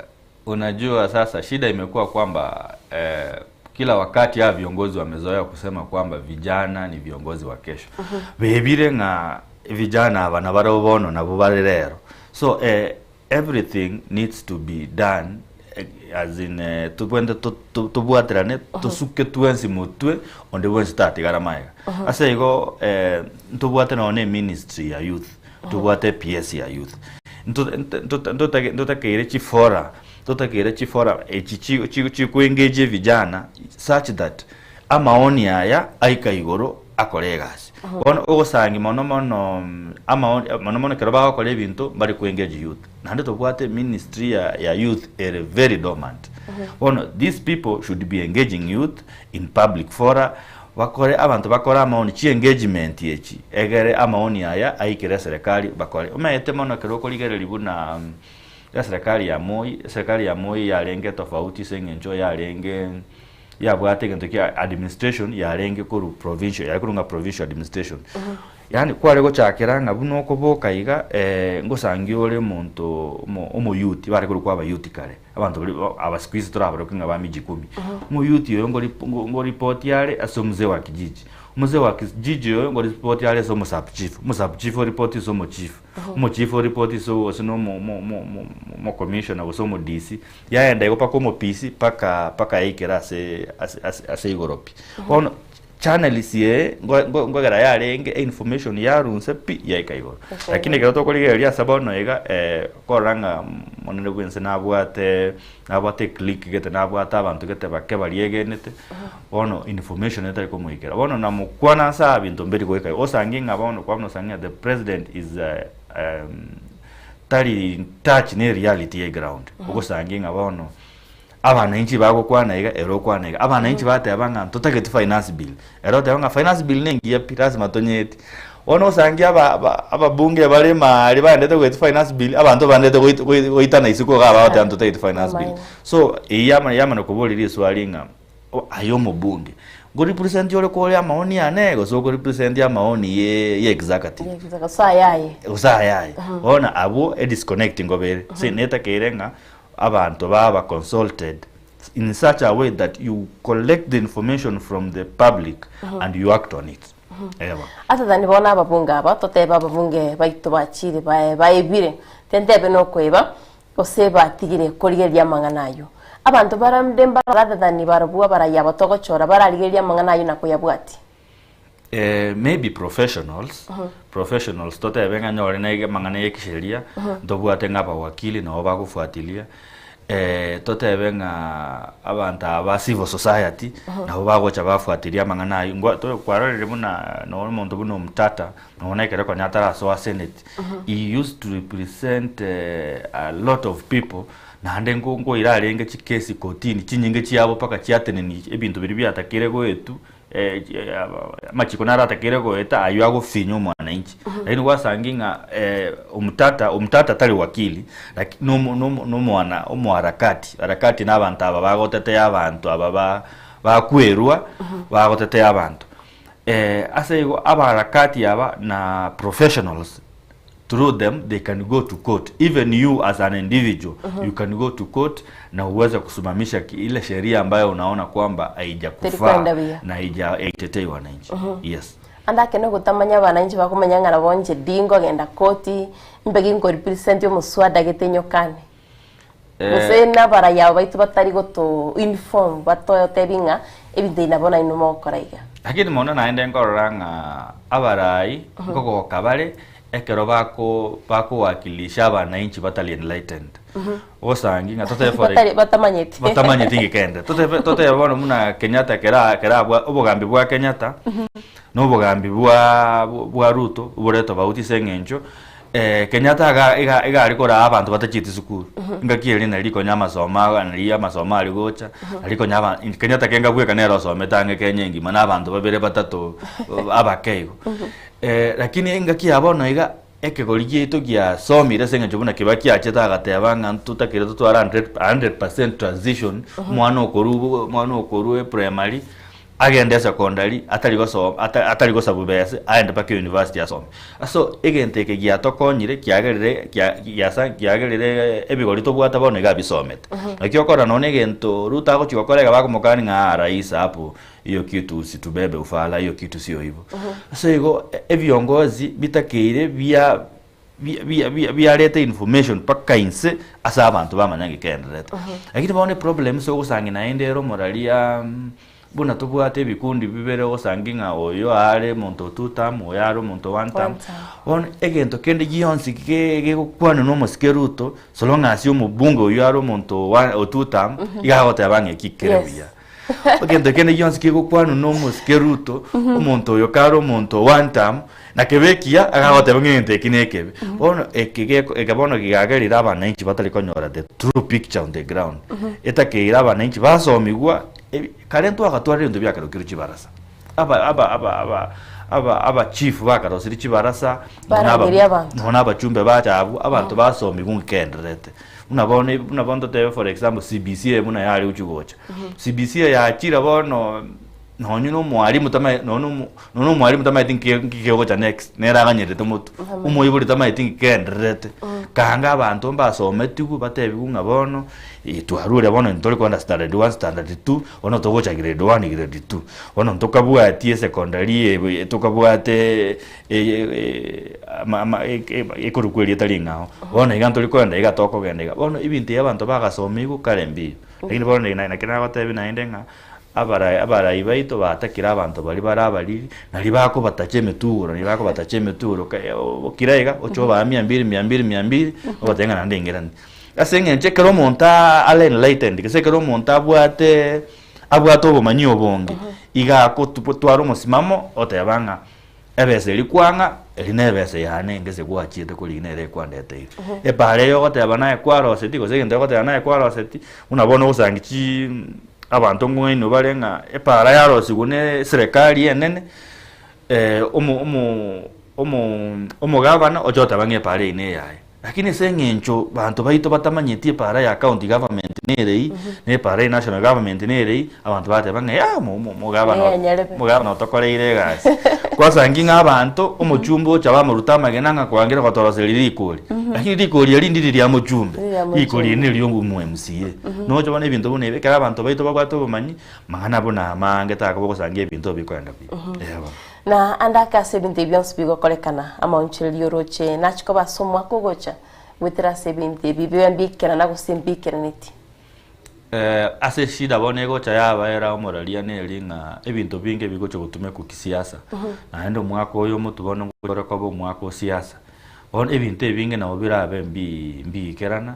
unajua sasa shida imekuwa kwamba eh, kila wakati hawa viongozi wamezoea kusema kwamba vijana ni viongozi wa kesho. Bebire ng'a vijana aba nabarabwo bono nabo bare rero. So eh, everything needs to be done eh, as in eh, tobwente to- to- tobwaterane tosuke twensi motwe onde bwensi tatigara maega. Ase igo eh, ntobwate nonye na eministry ya youth Tobwate PS ya youth. Ntotakeire chifora, ntotakeire chifora echi chikoengage evijana such that amaoni aya aika igoro akore egasi. Bono ogosangi mono mono amaoni mono mono ekero bagokora ebinto mbari koengage youth. Naende tobwate ministry ya youth ere very dormant. Bono these people should be engaging youth in public fora Bakore abanto bakore amaoni chi'engagement echi, egere amaoni aya aikere eserekari bakore. Omanyete mono ekero okorigereria buna eserekari ya Moi, eserekari ya Moi yarenge tofauti ase eng'encho yarenge yabwate egento kia administration yarenge korwa provincial, yare korwa ng'a provincial administration. Yaani kware gochakera ng'a buna okoboka iga ngosangia ore omonto omo omoyuti, bare korokwa abayuti kare. Abanto baria ba aba siku hizi torabaroke ng'a ba miji kumi. Omoyuti oyo ngori ngo ngoripoti are ase omzee wa kijiji, omzee wa kijiji oyo ngoripoti are ase omosub chief, omosub chief oripoti ase omochief, omochief oripoti ase gose na omo omo omo omo omocommissioner gose omo DC, yaenda igo mpaka omo PC mpaka mpaka yaikera ase ase ase ase igoro pi. Bono. Channels eye ngo- ngo- ngogera yarenge information yarunse pi yaika igoro. Lakini ekero tokorigereria ase bono iga korora ng'a monene bwa ense nabwate nabwate eclique gete nabwate abanto gete bake baria egenete, bono information etari komoikera. Bono namokwana ase aya binto mberi goika igo. Osange ng'a bono kwabuna osange ng'a the president is tari in touch ne reality ye ground. Ogosange ng'a bono. Abananchi bagokwana iga, ere okwana iga. Abananchi bateba ng'a ntotageti finance bill. Ere oteba ng'a finance bill nengiya pi, lazima tonyeti. Bono osange aba aba ababunge bare maari baendete goeti finance bill, abanto baendete goit goi goitana isiko iga bagoteba ntotageti finance bill. So eyio yamana yamana koboria riswali ng'a o aye omobunge, nkorepresent ore kore amaoni ane gose okorepresent amaoni ye ye executive? Gose ayaye. Gose ayaye. Bono abwo edisconnect ngobe ere. Se netakeire ng'a abanto baba consulted in such a way that you collect the information from the public and you act on it. Ewa. Other bono ababunge aba, totebe ababunge baito bachire bae baebire, tentebe nokoeba, gose batigire korigereria amang'ana ayio. Abanto barande mbaro rather than barobwo abarai aba togochora bararigereria amang'ana ayio na koyabwatia. Eh, maybe professionals, professionals totebe ng'a nyore na amang'ana ya ekisheria, ntobwate ng'a abawakili nabo bagofuatilia, totebe ng'a abanto aba ba civil society, nabo bagocha bafuatilia amang'ana aywo. Ngwa to kwarorire buna nonye omonto buna Omtata, nonye na ekero konya atarasoa senate, he used to represent a lot of people, naende nko nkoira arenge chikesi kotini chinyinge chiabo mpaka chiatenenia ebinto biria biatakire goetwa. amachiko naro atakeire goeta ayio agofinya omwananchi. Lakini gwasangi ng'a omtata, omtata tari wakili, laki nomo nomo nomwana omoharakati, harakati na abanto aba bagotetea abanto aba ba bakwerwa, bagotetea abanto. Ase igo abaharakati aba na professionals. through them they can go to court even you as an individual you can go to court na uweze kusimamisha ile sheria ambayo unaona kwamba haijakufaa Terikwenda buya. na haija haitetei wananchi yes Ande ake nogotamanya abananchi bakomanya ng'a nabo inche di nkogenda koti, mbe ginkorepresent omoswada gete nyokane. Gose nabarai aba baito batari goto inform batotebi ng'a ebinto ebi nabo nainwe mogokora iga. Lakini mono naende nkorora ng'a abarai nkogoka bare ekero bako bakowakilisha abananchi batari enlightened. Ogosangi ng'a totebe for Batari batamanyeti. batamanyeti inki kende. Totebe totebe bono buna Kenyatta kera kera abwa obogambi bwa Kenyatta na obogambi bwa bwa Ruto bore tofauti ase eng'encho Kenyatta iga iga iga are koraa abanto batachieti sukuru, engaki eria nari konya amasomo aa nari amasomo are gocha, nari konya aba Kenyatta kenga bweka nere osomete ang'e Kenya engima na abanto babere batato abake igo. Lakini engaki ya bono iga, ekegori giaito giasomire ase eng'encho buna Kibaki achete agateba ng'a ntotakire totware hundred 100% transition, omwana okorwa omwana okorwa eprimary, Agende esecondary atari gosoma ata atari gosabwa bese aende mpaka university asome. So egento eke giatokonyire kiagerire kia giasa kiagerire ebigori tobwate bono iga abisomete. Naki okora nonye na egento Ruto agochi gokora iga bakomokania ng'a aa rais hapo hiyo kitu usitubebe ufala hiyo kitu sio hivo. So igo ebiongozi bitakeire bia biarete information mpaka inse ase abanto bamanya ng'a ekendererete. Lakini bono eproblem ase ogosangi naende ere omoraria buna tobwate ebikundi bibere ogosangi ng'a oyo are omonto o two term, oyo are omonto o one term. Bono egento kende gionsi gegokwanwa na omosike Ruto, so long as omobunge oyio are omonto o one o two term, iga agoteba ng'a eki kere buya. Egento kende gionsi kegokwanwa na omosike Ruto, omonto oyo kare omonto o one term, na kebe ekiya, agagoteba ng'a egento eki nekebe. Bono eke geko eke bono kiagerire abananchi batari konyora the true picture on the ground. Etakeire abananchi basomigwa ebi kare ntwagatwarire ebinto biakarokirwe chibarasa. Aba aba aba aba aba aba chief bakarosirie chibarasa, nonya aba Barangeria abanto. nonya abachumbe bacha abwo, abanto basomigwa ngekendererete. Buna bono buna bono totebe for example CBC eye buna yare gochia gocha. CBC eye yachire bono nonye na omwalimu tamae nonye na omo nonye na omwalimu tamaeti nki nki kegocha next nere aganyerete motwe. Omoibori tamaeti nki kegendererete. Kanga abanto mbasometigwe batebiwe ng'a bono twarure bono ntori kogenda standard one, standard two, bono togocha grade one, grade two. Bono ntokabwatie esecondary eye tokabwate ekorokwa erieta ring'ao. Bono iga ntori kogenda iga tokogenda iga. Bono ebinto ebi abanto bagasoma igo kare mbiyo. Lakini bono naki nagotebia naende ng'a. Abarai abarai baito batakire abanto baria bare abariri, naria bakobatacha emetugoro, naria bakobatacha emetugoro ka okira iga, oche obaa mia mbili, mia mbili, mia mbili, obatebia ng'a naende ingerani. Ase eng'encho ekero omonto are enlightened, gose ekero omonto abwate abwate obomanyi obonge, iga akotwara omosimamo oteba ng'a ebesa eria kwang'a, eri na ebesa yane gese gwachiete korigia nere ekwandeteire. Epaara eye ogoteba naye kwaroseti gose egento ogoteba naye kwaroseti, buna bono ogosangi chii abanto ng'oinwe bare ng'a epaara yarosigwe na eserekari enene, omo omo omo omogavana oche goteba ng'a epaara eyio neyaye. Lakini ase eng'encho banto baito batamanyeti epaara ya county government nere eyio, na epaara ya national government nere eyio, abanto bateba ng'a yah omo omo omogavana Ee, nyarebe. omogavana otokoreire egasi. Kwasangi ng'a abanto, omochumbe ocha bamoruta amagena ng'a kwangire gotoroseria rikori. Lakini rikori eri ndiri ria mochumbe, Ndiri ria rikori eri mochumbe. neria omo MCA. Nocha bono ebinto buna ebi, ekero abanto baito babwate obomanyi, mang'ana buna amange takoba ogosangia ebinto bikoenda buya. Eeh bono. Na ande ake ase ebinto ebi bionsi bigokorekana, amaonchoreria y'orooche nachie koba ase omwaka ogocha, goetera ase ebinto ebi bibe mbikerana gose mbikeraneti. Ase eshida bono egocha yabaera omoraria neri ng'a ebinto binge bigocha gotumekwa kisiasa, naende omwaka oyo omotwe bono ngocha ore koba omwaka o siasa, bono ebinto ebinge nabo birabe mbi mbiikerana,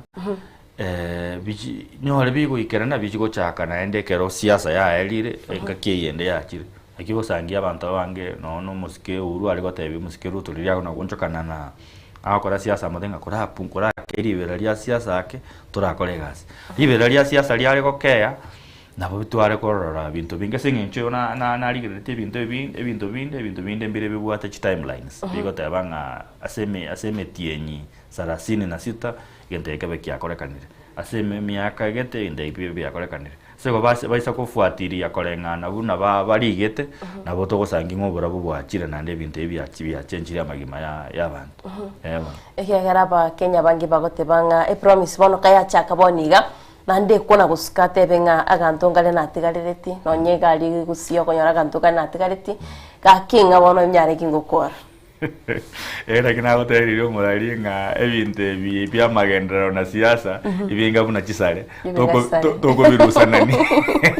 bichi nyore bigoikerana bichi gochaka naende ekero siasa yaerire, engaki eyende yachire. Naki ogosangia abanto abange nonya na omosike Uhuru are gotebia omosike Ruto riria agona goonchokana na agokora siasa amote ng'a korapu korakee ribera ria siasa ake torakore egasi. Ribera ria siasa riare gokeya nabo tware korora binto binge ase eng'encho igo na na narigereretie ebinto ebi ebinto binde ebinto binde mbire bibwate chitimelines bigoteba ng'a ase eme ase emetienyi sarasini na sita egento eke kebe kiakorekanire, ase eme emiaka egete egento eke bibe biakorekanire. Ase igo base baisa kofuatiria koreng'ana buna ba barigete, nabo togosangia ng'a oborabu bwachire naende ebinto ebi biachi biachenchirie amagima ya ya abanto. Ee bono. Ekiagera abakenya abange bagoteba ng'a epromise bono kayachaka bono iga, naende ekwo na gosuka atebe ng'a aganto nkare natigarereti, nonye egari gusii okonyora aganto kare natigareti, gaki ng'a bono nyare ki ngokora. Ere naki nagotebirie omorari ng'a ebinto ebi bi'amagenderero na siasa ebinga buna chisare Ebinga toko- chisare. to- tokobirusanani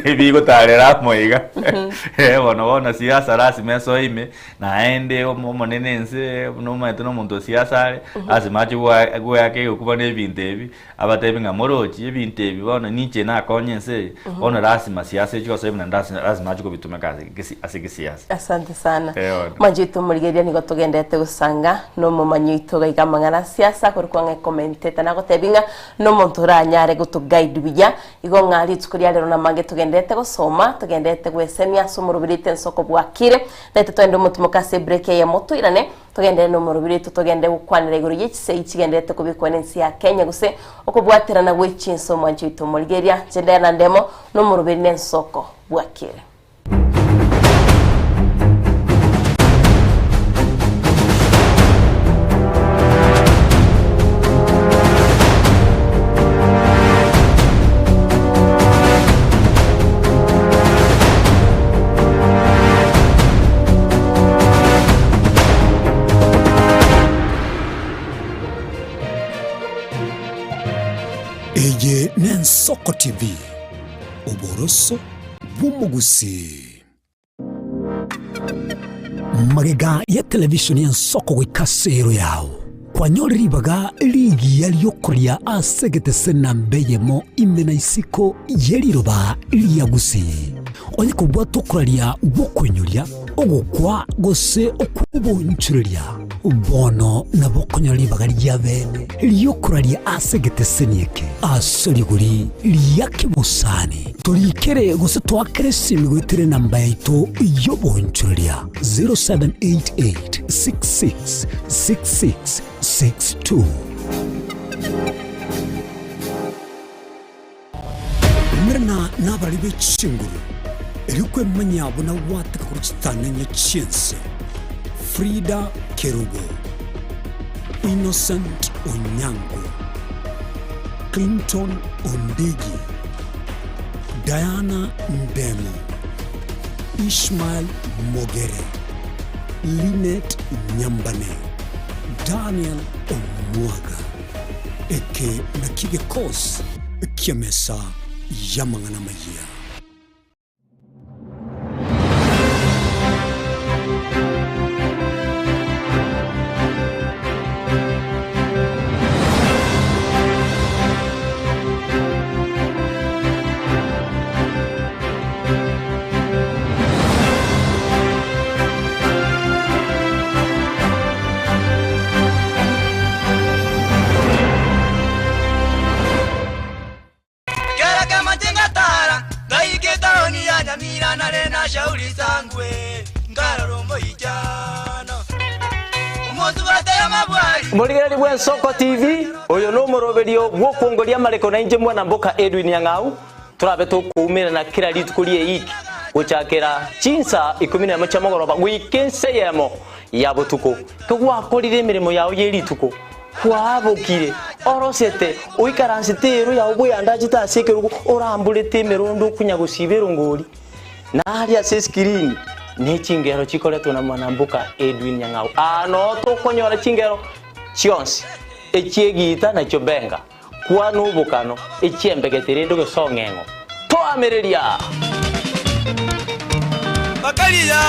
ebigotarera amo iga Eh, bono bono siasa lasima esoe ime naende omo- omonene ense buna omanyete na omonto o siasa are lasima ache goa- goeaka egekuba na ebinto ebi Abatebi ng'a morochi ebinto ebi bono ninche nakonye ense eye, bono lasima siasa echi gosoa buna ndasi lasima ache kobitumeka ase gesi ase gesiasa. Asante sana. Eh, bono. Mwanche oito omorigereria nigo togenderete gosanga nomomanyi oito iga iga amang'ana a siasa akorokwa ng'a ecommentator nagotebi ng'a nomonto oranyare goto guide buya igo ng'a rituko ria rero namange togenderete gosoma togenderete gwesemia ase omoroberi oito ensoko bwakire naintwe togende omotimoke ase ebreak eyemo toirane Togenderere nomorobiri oito togende gokwanera igoro ye chisegi chigendererete kobekwa nense ya Kenya gose okobwaterana gwe chinse omwanchi oito omorigereria nche ndere na ndemo nomoroberi nensoko bwakire. Eye n'Ensoko TV, oboroso bw'omogusii. Magega ya television y'Ensoko goika ase ero yao, kwanyore ribaga rigiya riokoria ase egetese namba eyemo ime na isiko ye riroba ria Gusii. Onye kobwate okoraria gw'okoinyoria, ogokwa, gose okw'obonchoreria, bono nabo okonyora ribaga ria bene ri'okoraria ase egeteseni eke ase rigori ria kebosani. Torikere gose toakere esimi goetera enamba yaito y'obonchoreria 0788 66 66 62. Umerana nabari be chinguru, erio kwemanyia buna gwateka korwa chitang'ani chi'ense. Frida Kerubo, Innocent Onyango, Clinton Ondigi, Diana Ndemo, Ishmael Mogere, Linet Nyambane, Daniel Omwaga. Eke nakio gekosi ki'emesa y'amang'ana amayia. Ekemache ngatara ngaika etaoni ya Nyamira nare na shauri sangwe nkarora omoichano omonto batera mabwari. Morigereri bw'Ensoko TV, oyo nomoroberio bw'okwongoria amareko nainche mwana mboka Edwin Nyang'au, torabe tokoumerana kera rituko ri'eiki gochakera chinsa ikomi nemo chia mogoroba goika ense eyemo ya botuko. Kegwakorire emeremo yao ye rituko, Kwabokire, orosete, oikaransete eero yao bweyandachete ase ekerogo, oramborete emerondo okonya gosiba erongori, na aria ase esikirini ne chingero chikoretwe na mwanamboka Edwin Nyang'au. Aa noo tokonyora chingero chionsi, echi'egiita na chiobenga, kwana obokano, echi'embegete rende ogesong'eng'o. Toamereria! Bakaria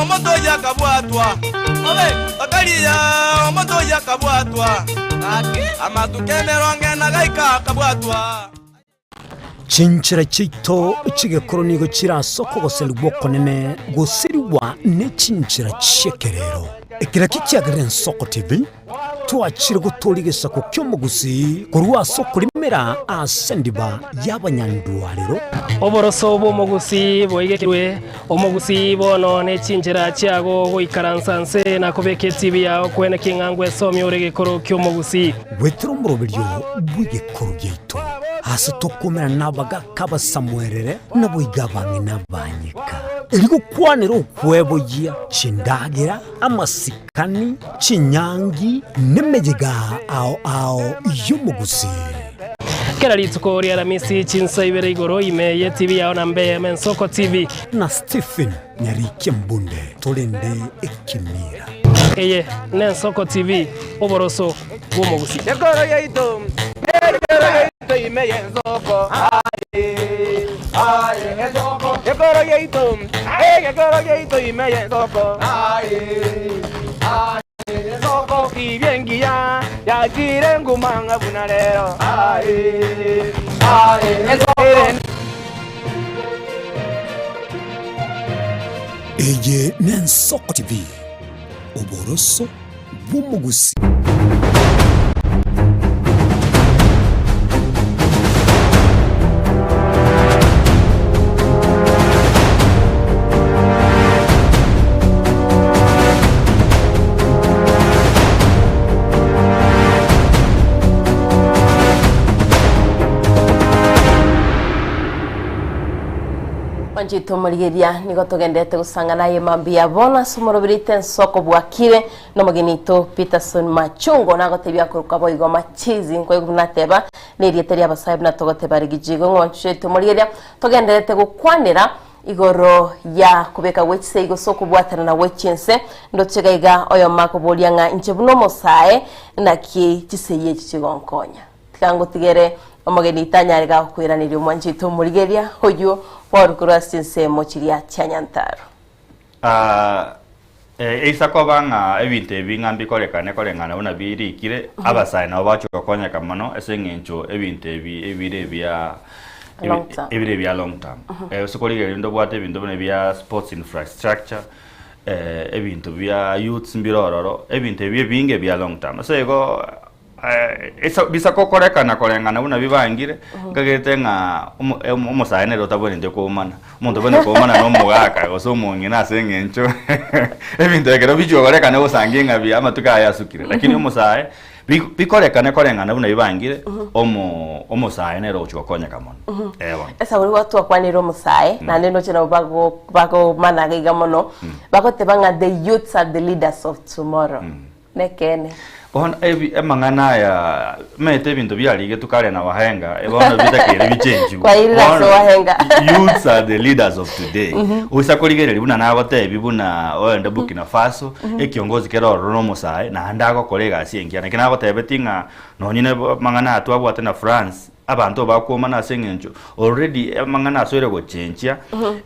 omonto oyio akabwatwa, bakaria omonto oyio akabwatwa, amatuko emerongo ena gaika akabwatwa. Chinchera chiaito chi'egekoro nigo chire ase okogoserigwa okonene goserigwa ne chinchera chi'ekerero. Ekero kiagerire Ensoko TV, Twachire gotooria egesaku ki'omogusii korwa ase okorimera ase endiba y'abanyandwarero. Oboroso bw'omogusii boigekirwe, omogusii bono ne chinchera chiago goikaransa nse na kobeka etibi yao kwene king'ango esomie ore egekoro ki'omogusii. Goetera omoroberio bw'egekoro giaito, ase tokomerana nabagaaka abasamuerere, naboigo abang'ina abanyeka, erio gokwanera okweboyia chindagera, amasiko, Kani, chinyangi, nemeyega ao ao y'omogusii. Kera rituko ri'Aramisi chinsa ibere igoro ime y'etibi yao na mbe Ensoko TV. Na Stephen Nyarikia Mbunde torende ekemira. Eye n'Ensoko TV, oboroso bw'omogusii. Ekoro yaito, ekero yaito ime y'ensoko, aye, aye, ensoko. Ekoro yaito, egekoro giaito ime y'ensoko, aye, aye, ensoko. Tibia engiya yachire nguma ng'a buna rero, aye, aye, ensoko. Eye n'Ensoko TV, oboroso bw'omogusii. Mwanchete omorigeria, nigo togenderete gosang'ana aye mambia bono ase omorobereite ensoko bwakire Nomogeni oito Peterson Machungo nagotebia akorokwa boigo Machizi nkoigwa buna ateba nerieta ri'abasae buna togoteba Rigiji. Igo ng'wanchete omorigereria togendererete gokwanera igoro ya kobeka gwe chisegi gose okobwatanana gwe chinse. Ndoche iga iga oyomo akoboria ng'a inche buna omosae naki chisegi echi chigonkonya. Tiga ngotigere omogeni oito anyare gakoiraneria omwanchete omorigereria oyio bwaru korwa ase chinsemo chiria chia Nyantaro. Ah, eisa koba ng'a ebinto ebi ng'a mbikorekane koreng'ana buna birikire, abasae nabo bagochia gokonyeka mono ase eng'encho ebinto ebi ebire ebia Long term. ebire ebia long term. Ase korigereria rende obwate ebinto buna ebia sports infrastructure, ebinto bia youths mbire ororo, ebinto ebi ebinge bia long term. Ase igo Bisa gokorekana koreng'ana buna bibangire, nkagerete ng'a omosae nere otabwenerete koumana. Omonto obwenerete koumana na omogaka gose omong'ina ase eng'encho ebinto ekero bichia gokorekana ogosangia ng'a buya amatuko aya asukire. Lakini omosae, bikorekane koreng'ana buna bibangire, omosae nere ogochia gokonyeka mono. Eh bono. Ase abwo nigo twakwanire omosae, naende ndoche nabo bagomana iga iga mono, bagoteba ng'a the youths are the leaders of tomorrow. Nekeene. Bono ebi amang'ana aya omanyete ebinto biarigetwe kare na wahenga eh, bono bitakeire bichenchigwe. Kwairire ase Bono, wahenga. Youths are the leaders of today. Oisa korigereria buna nagotebi buna oende Burkina Faso, ekiongozi kere ororo na omosae naende agokora egasi engiya. Naki nagotebetie ng'a nonye na amang'ana aya twabwate na France, Abanto bakwomana ase eng'encho already amang'ana asoire gochenchia,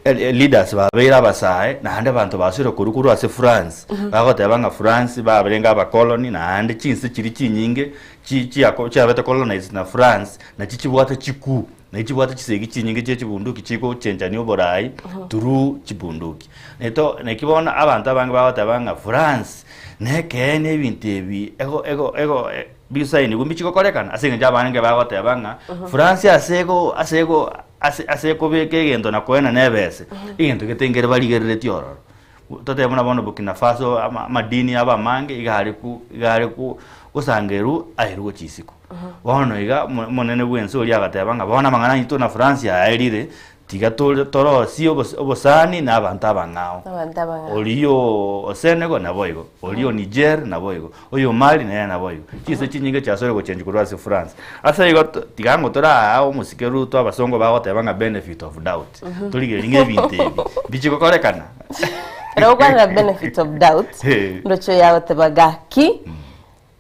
leaders babeire abasae, naende abanto basoire korwa korwa ase France, bagoteba ng'a France baberenge abakoloni naende chinse chiria chinyinge chi chiako chiabete colonized na France, nachi chibwate chikuu, nachi chibwate chisegi chinyinge chia chibunduki chigochenchania oborai through chibunduki. Neto naki bono abanto abange bagoteba ng'a France, nekeene ebinto ebi ego ego ego. Bisaini mbichi gokorekana ase eng'encho abange bagoteba ng'a France ase ego ase ego ase ase ekobeka egento na koenana ebese, egento gete nkere barigereretie ororo. Totebe buna bono Burkina Faso ama amadini abo amange iga are ku iga are ku gosangerwa aerwe gochia isiko. Bono iga omo omonene bwa ense oria agateba ng'a bono amang'ana aito na France aerire, tiga tore torosie obos obosani na abanto abang'ao. Abanto abang'ao. Oria o Senegal naboigo, oria o Niger naboigo, oyo o Mali nere naboigo. Chinse chinyinge chiasoire gochenchwa korwa ase France. Ase igo to tiga ng'o toraa omosike Ruto abasongo bagoteba ng'a benefit of doubt. Torigereria ng'a ebinto ebi mbichi gokorekana. Ekero ogokwanera benefit of doubt, ndoche oyagoteba gaki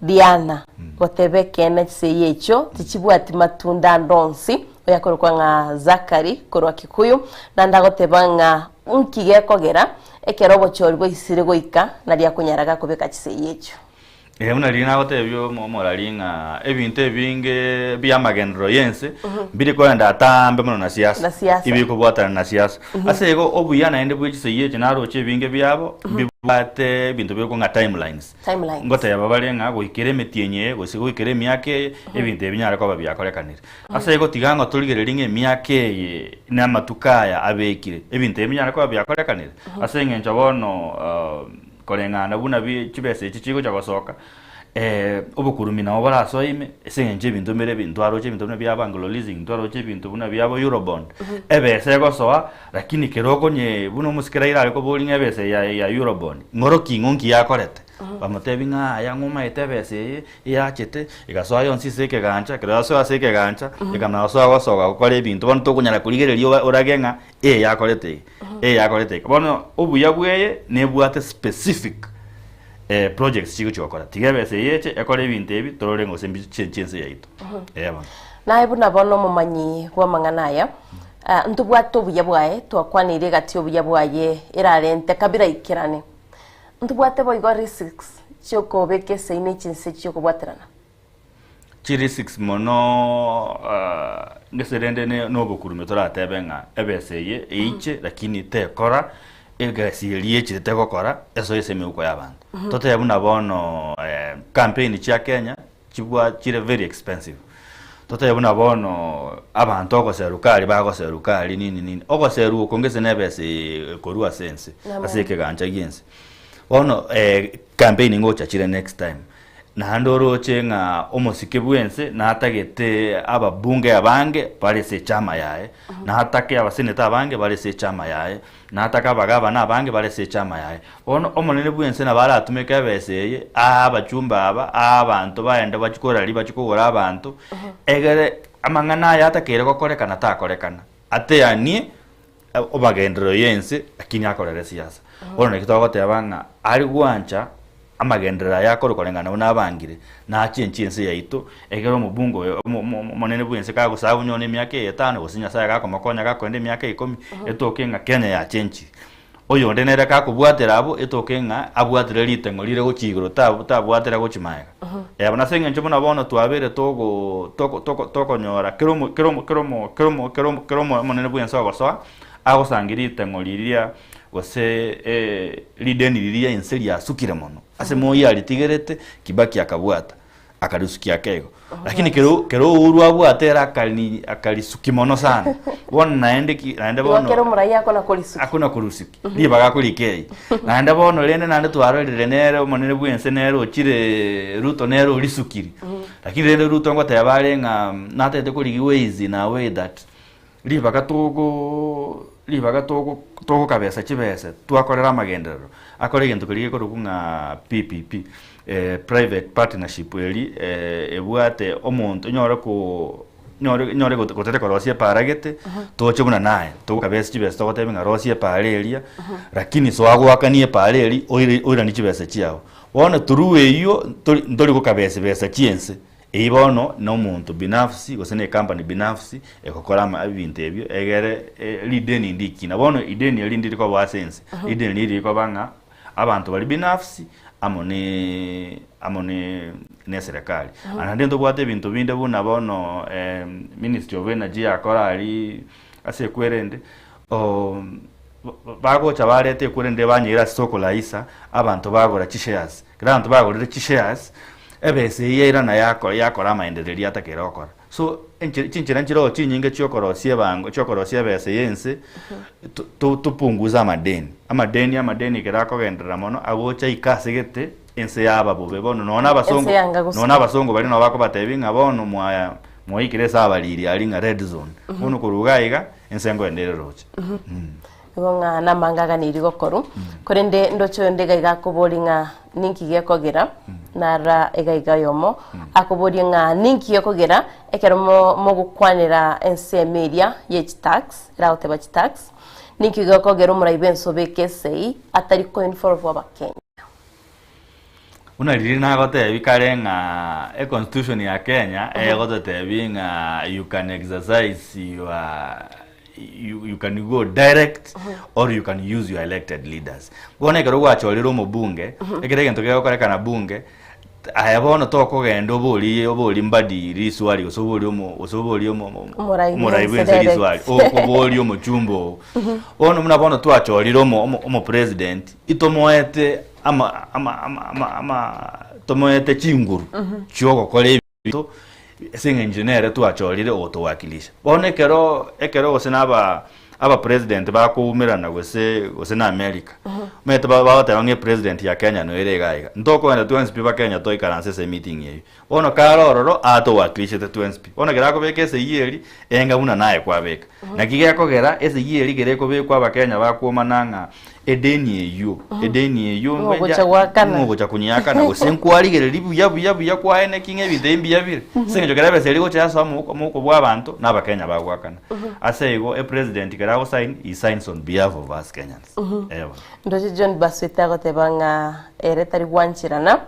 Diana, goteba ekeene chisegi echio tichibwati matunda ande onsi, oyakorokwa ng'a Zachary korwa Kikuyu, naende agoteba ng'a nki gekogera ekero obochori bwaisire goika nario akonyara gakobeka chisegi echio. Ee, buna riria nagotebia omo- omorari ng'a ebinto ebinge bi'amagenderero y'ense mbiri kogenda atambe mono na siasa, Na siasa. ibikobwatana na siasa. Ase igo obuya naende bwe chisegi echi naroche ebinge biabo, mbibwate ebinto birokwa ng'a timelines. Timelines. Ngoteba bare ng'a goikera emetienyi eye gose goikera emiaka eye, ebinto ebi binyare koba biakorekanire. Ase igo tiga ng'a torigererie ng'a emiaka eye na amatuko aya abekire, ebinto ebi binyare koba biakorekanire. Ase eng'encho bono koreng'ana buna bi chibesa echi chigocha gosoka, obokurumi nabo borasoe ime, ase eng'encho ebinto mbire ebi ntwaroche ebinto buna bia Anglo Leasing, ntwaroche ebinto buna biabo Eurobond, ebesa egosoa Lakini kera okonye buna omosike Raila are koboria ng'a ebesa eye ya Eurobond, ng'oroki ing'o nki yakorete? Bamotebi ng'a aya ng'o omaete ebesa eye eyachete, egasoa yonsi ase ekegancha, ekero yasoa ase ekegancha, ekamanya gosoa gosoka gokora ebinto bono tokonyara korigereria oba orage ng'a eye yakorete iga, eye yakorete iga. Bono obuya bweye nebwate specific projects chigochi gokora, tiga ebesa eye eche ekore ebinto ebi torore ng'a gose mbi chinse yaito. Eeh bono. Naye buna bono omomanyi bw'amang'ana aya, Ntobwate obuya bwaye, twakwaneire egati y'obuya bwaye erarente kabira ikerane. Ntobwate boigo risks chi'okobeka esegi ne chinse chi'okobwaterana. Chirisks mono ngese rende nobokurume toratebe ng'a ebesa eye eiche lakini tekora egasi eria echire tegokora esoe ase emeuko y'abanto. Totebe buna bono campaign chia Kenya Chibwa chire very expensive. Totebe buna bono abanto ogoseruka aria bagoseruka aria nini nini, ogoserwa oko ngese na ebesa ekorwa ase ense, ase ekegancha gia ense. Bono campaign ngocha chire next time, naende oroche ng'a omosike bwa ense natagete ababunge abange bare ase echama yaye, natake abaseneta abange bare ase echama yaye, Natake abagabana abange bare ase echama yaye. Bono Omonene bw'ense nabo aratumeke ebesa eye aa abachumba aba, aa abanto baende bachie koraria bachie kogora abanto, egere amang'ana aya atakeire gokorekana takorekana. Ateanie omagenderero y'ense lakini akorere siasa. Bono naki togoteba ng'a are gwancha Amagenderero aya akorwe koreng'ana buna abangire, nachenchie ense yaito, ekero omobunge oyo omonene bw'ense kagosaaba onyore emiaka eye etano, gose Nyasae gakomokonya gakoenda emiaka ikomi, etoke ng'a Kenya yachenchire. Oyonde nere gakobwatera abwo, etoke ng'a abwatire riteng'o rire gochia igoro tabwatera gochia magega. Bono ase eng'encho buna bono twabeire togo toko toko tokonyora kera omo kera omo kera omo kera omo kera omo kera omonene bw'ense ogosoa, agosangia riteng'o riria gose rideni riria inse riasukire mono, ase Moi aritigerete, Kibaki akabwata, akarisukia ake igo. Lakini kero kero Uhuru abwate ere akari akarisuki mono sana. Bono naende ki naende Igo bono kero omoraia akona korisuki. akona korusuki ribaga akorika eye. Naende bono rende naende twarorire nere omonene bwense nere ochire Ruto nere orisukiri. Lakini rende Ruto ngoteba are ng'a natagete korigia ways in a way that Ribaga togo ribaga togo togokabesa chibese twakorera amagenderero, akore egento keria gekorokwa ng'a PPP, private partnership eri ebwate omonto onyore ko onyore onyore gotete korosia epaara gete, toche buna naye, togokabesa chibesa togotebia ng'a rosia epaara eria, lakini soa goakania epaara eria oire oiranie chibesa chiago. Bono through eywo ntori ntori gokabesa besa chiense. Eyio bono nomonto binafsi gose ne ecompany binafsi egokora ama ebinto ebio egere rideni ndikina. Bono ideni eri ndiri koba ase ense, rideni riri rikoba ng'a abanto baria binafsi amo ne amo ne ne eserekari. Naende ntobwate ebinto binde buna bono ministry of energy yakora aria ase ekwerende bagocha bareta ekwerende banyeira ase soko rahisa, abanto bagora chishares. Ekero abanto bagorire chishares. Ebesa eyio yairana yako yakora amaendereri atakere gokora. So, enche chinchera nchire oo chinyinge chiokorosia ebango chiokorosia ebesa eye ense, to to topunguze amadeni. Amadeni amadeni ekero akogenderera mono, agocha aike ase gete, ense yaba bobe. Bono nonye na abasongo, Ense yanga gosika. nonye na abasongo baria nabo bakobatebia ng'a bono mwaya mwaikire ase abariri aria ng'a red zone. Bono korwa iga iga, ense nkoenda ere roche. Igo ng'a namanga aganeirie gokorwa, korende ndoche oyonde iga iga akoboria ng'a ninki gekogera, nara iga iga oyomo, akoboria ng'a ninki gekogera ekero mo mogokwanera ensemo eria ye chitax, eragoteba chitax, ninki gekogera omorai bwensi obeke esei atari koinvolve abakenya. Buna riria nagotebi kare ng'a econstitution ya Kenya egototebi ng'a you can exercise your you, you can go direct or you can use your elected leaders. Bono ekero gwachorire omobunge, ekero egento kegokorekana bunge, aye bono tokogenda oborie oborie mbadi riswali gose oborie omo gose oborie omo omo Omorai omorai bwense bwense direct. riswali, okoboria omochumba oo. Bono buna bono twachorire omo omo omopresident, itomoete ama ama ama ama ama tomoete chinguru chiogokora ebinto ase eng'encho nere twachorire ogotowakilisha. Bono ekero ekero gose na aba abapresident bakoumerana gose gose na America, omanyete ba bagoteba ng'a epresident ya Kenya noere iga iga, ntokogenda twensi pi bakenya toikaranse ase emeeting eywo. Bono kare ororo atowakilishete twensi pi. Bono ekero akobeka esegi eria, enga buna naye kwabeka. Naki gekogera esegi eria ekero ekobekwa abakenya bakwomana ng'a edeni eywo, edeni eywo Ng'o ogocha goakana. ng'o ogocha konyeakana gose nkwarigereria buya buya buya kwaene ki ng'a ebinto ebi mbuya bire. Ase eng'encho ekero ebesa eria egocha yasoa omogoko omogoko bwa abanto, na abakenya bagoakana. Ase igo epresident ekero agosign, he signs on behalf of us Kenyans. Eeh bono. Ndoche John Basweti agoteba ng'a ere tari gwancherana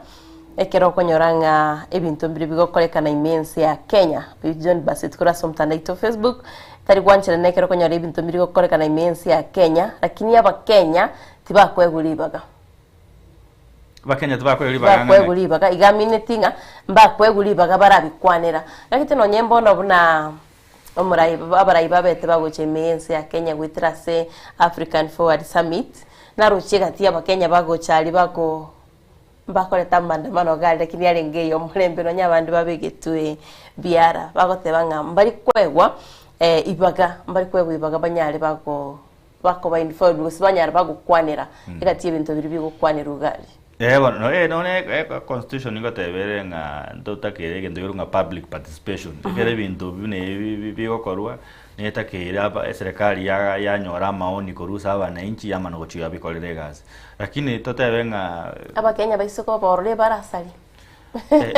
Ekero okonyora ng'a ebinto mbire bigokorekana ime ense ya Kenya, oyio John Basweti korwa ase omotandao oito o Facebook, tari gwancherana ekero okonyora ebinto mbire bigokorekana ime ense ya Kenya, lakini abakenya tibakoegwa ribaga. Abakenya tibakoegwa ribaga ng'a Tibakoegwa ribaga, iga amineti ng'a mbakoegwa ribaga barabikwanera. Gaki nonye mbono buna omorai abarai babete bagocha ime y'ense ya Kenya goetera ase African Forward Summit, naroche egati y'abakenya bagocha aria bako Mbakorete amaandamano iga aria, lakini yarenge ey'omorembe nonya abande babegetwe biara, bagoteba ng'a mbari koegwa ibaga, mbari koegwa ibaga banyare bago bakoba informed gose banyare bagokwanera egati y'ebinto biria bigokwanerwa iga aria. Eh bono no eh nonye e constitution ngoteba ere ng'a ntotakeire egento kerwa ng'a public participation, ekero ebinto buna ebi bi bigokorwa, netakeire aba eserekari ya yanyora amaoni korwa ase abananchi yamana gochia yabikorera egasi. Lakini totebe ng'a Abakenya baise koba ororo ebarasari.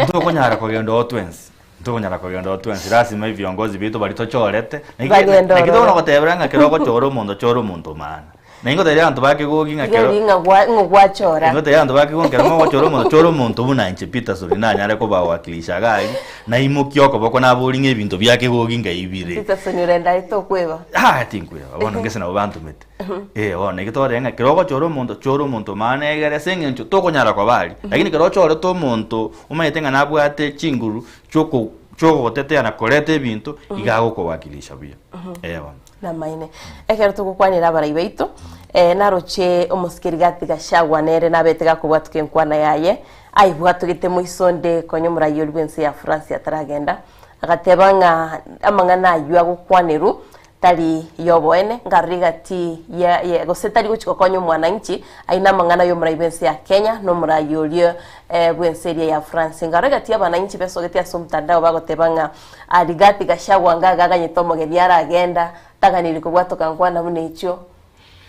ntokonyara kogenda oo twensi, ntokonyara kogenda oo twensi lasima ebiongozi biaito baria tochorete, naki Bagende naki ororo. tokona gotebera ng'a ekero ogochora omonto chora omonto maana. Na ingotebia abanto ba Kegogi ng'a Tiga kero eri ng'a gwa ng'o gwachora. Ingotebia abanto ba Kegogi ekero mogochora omonto chora omonto buna inche Peterson nanyare kobawakilisha iga aria, naimokie okoboko naborie ng'a ebinto bia Kegogi ngai bire. Peterson orende aye tokweba. Haa tinkweba, bono ngese nabo bantomete. Eh bono naki togoteba ng'a ekero ogochora omonto chora omonto maana egere ase eng'encho tokonyara koba aria. Lakini ekero ochorete omonto omanyete ng'a nabwate chinguru chioko chiogogotetea na koreta ebinto, iga agokowakilisha buya. Eh bono. Namaene. Ekero togokwanera abarai baito, eh, naroche omosikeri gati Gachagua nere nabete gakobwatuka enkwana yaye, aibwatogete moiso onde konya omorai oria bw'ense ya France ataragenda, agateba ng'a amang'ana aywo agokwanerwa Tari y'oboene, nkarora egati ya, ya, gose tari gochia gokonya omwananchi, ayio namang'ana y'omorai bw'ense ya Kenya, na omorai oria eh, bw'ense eria ya France. Nkarora egati y'abananchi besogete ase omotandao bagoteba ng'a ah, Rigathi Gachagua anga iga aganyete omogeni aragenda, taganiri kobwatoka nkwana buna echio.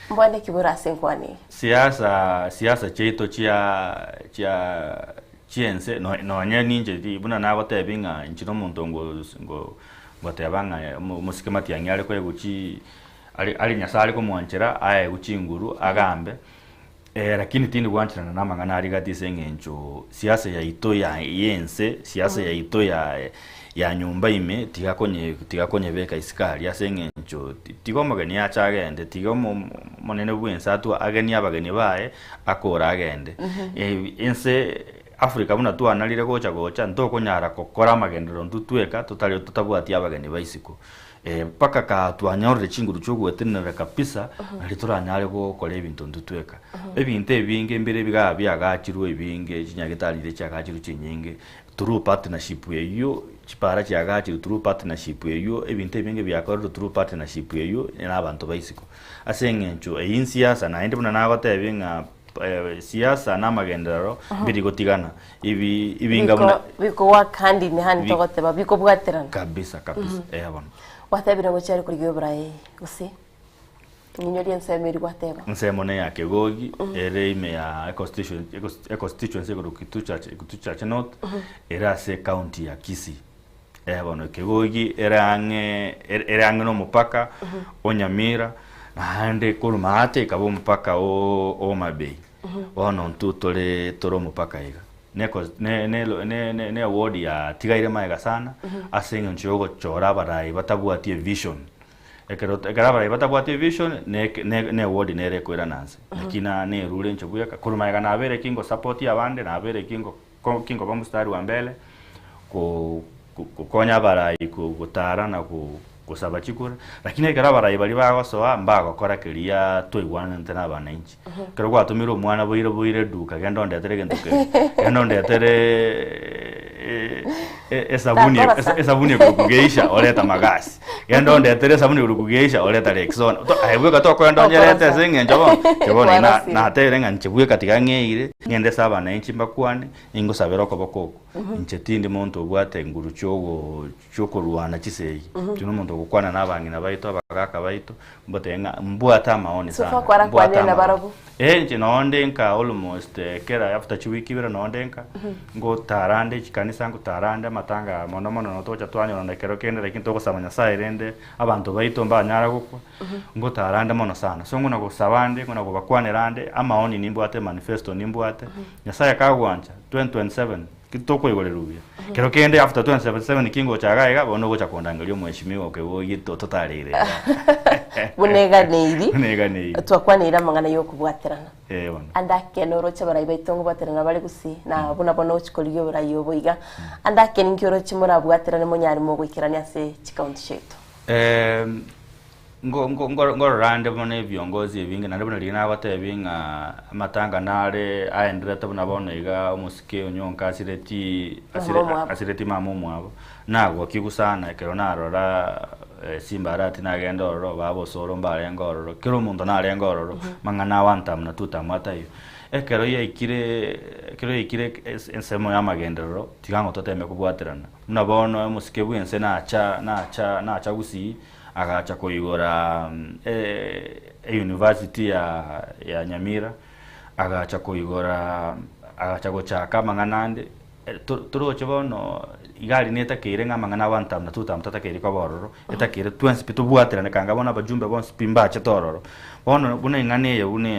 Mbwane ki bore ase enkwana eye? Siasa, siasa chiaito chia, chia, chi'ense, no- nonye ninche ri buna nagotebi ng'a inche na omonto ngo ngo ngoteba ng'a omo omosike matiang'i are koegwa chi are are Nyasaye are komwanchera aegwe chinguru agambe, lakini tindi gwancherana na amang'ana aria gati ase eng'encho siasa yaito ya y'ense, siasa yaito ya ya nyomba ime tiga konye tiga konyebeka isiko aria ase eng'encho ti tiga omogeni ache agende, tiga omo omonene bw'ense atwa agenie abageni baye, akore agende. Ense Africa buna twanarire gocha gocha, ntokonyara gokora amagenderero intwe tweka totari totabwati abageni ba isiko. Mpaka kaa twanyorire chinguru chi'ogoetenenera kabisa, nario toranyare gokora ebinto intwe tweka. Ebinto ebinge mbire bigaa biagachirwe ebinge, chinyagitari chiria chiagachirwe chinyinge, through partnership eywo, chipara chiagachirwe through partnership eywo, ebinto ebinge biakorerwe through partnership eywo na abanto ba isiko. Ase eng'encho eyio nsiasa naende buna nagotebia ng'a siasa na amagenderero mbiri gotigana, ibi ibinga buna Biko work hand in hand togoteba bikobwaterana. Kabisa kabisa, eh bono. Gwatebire ngochia are korigia oboraai gose ng'inyorie ensemo eria gwateba. Ensemo ne ya Kegogi ere ime ya econstituency econstituency ekorokwa Kitutu Kitutu North ere ase ecounty ya Kisii. Eh bono Kegogi ere ang'e ere ang'e na omopaka o Nyamira naende korwa maate ekaba omopaka o Homa Bay. Bono intwe tore tore omopaka iga. Ne econs ne ne ne ne ne eward yatigaire magega sana ase eng'encho ya ogochora abarai batabwati evision. Ekero ekero abarai batabwati evision ne eke ne ne eward nere ekoirana nse. Lakini na nerure inche bweka, korwa magega nabeire ki ngosupport abande, nabeire ki ngo ko ki nkoba mstari wa mbele, ko gokonya abarai ko gotara na ko gosaba chikura, lakini ekero abarai baria bagosoa mbagokora keria twaigwananete na abananchi. Ekero gwatomire omwana boire boire eduka genda ondetere egento keria, genda ondetere esabuni Takorosa. esabuni ekorokwa geisha oreta magasi, genda ondetere esabuni ekorokwa geisha oreta rexona, to aye bweka tokoenda onyerete ase eng'encho bono, inche bono Kwarosire. natebire ng'a inche bweka tiga ng'eire, ng'ende ase abananchi mbakwane, ningosabera okoboko oko. Inche tindi monto obwate nguru chiogo chiokorwana chisegi, inche nomonto ogokwana na abang'ina baito, abagaka baito, mbatebie ng'a mbwate amaoni So sana, far kwarakwanire mbwate na amaoni. barabwo? Eh inche nonde nka almost kera after chiwiki ibere nonde nka, ngotara nde chikanisa, ngotara nde amatanga aya mono mono togocha twanyorana ekero kende lakini togosaba Nyasaye rende abanto baito mbanyara gokwa, ngotara nde mono sana. So ngona gosaba nde, ngona gobakwanera nde, amaoni nimbwate, emanifesto nimbwate, Nyasaye kagwancha, 2027, ki tokoigorerwa buya. Kero kende after 2077 ki ngocha iga iga, bono ogocha kondangeria omweshimiwa okegogi to totareire igaa. Buna eganeiri, Buna eganeiri. twakwaneire amang'ana ya okobwaterana. Eh bono. Ande akene oroche abarai baito ngobwaterana bare gusii, na buna bono ogochia korigia oborai obo iga. Ande akene inki oroche morabwaterane monyare mogoikerania ase chikaunti chiaito? Ngo- ngo- ngo- ngorora nde bono ebiongozi ebinge naende buna riria nagotebia ng'a amatanga nare aenderete buna bono iga omosike onyonka asireti asire Mama omwabo. asireti mama omwabo, nagokigwa sana ekero narora Simba Arati nagenda ororo, baba Osoro mbarenge ororo, kera omonto narenge ororo, mang'ana a one term na two term ataiyo. Ekero yaikire ekero yaikire ase ensemo ya amagenderero, tiga ng'o toteme kobwaterana. Buna bono omosike bwense nacha nacha nacha gusii. Agacha koigora eyunivasiti ya Nyamira, agacha koigora agacha gochaka amang'ana ande, toroche bono iga aria netakeire ng'a amang'ana a one term na two term tatakeire koba ororo, etakeire twensi pi tobwaterane kanga bono abajumbe bonsi pi mbachete ororo. Bono buna eng'ana eye buna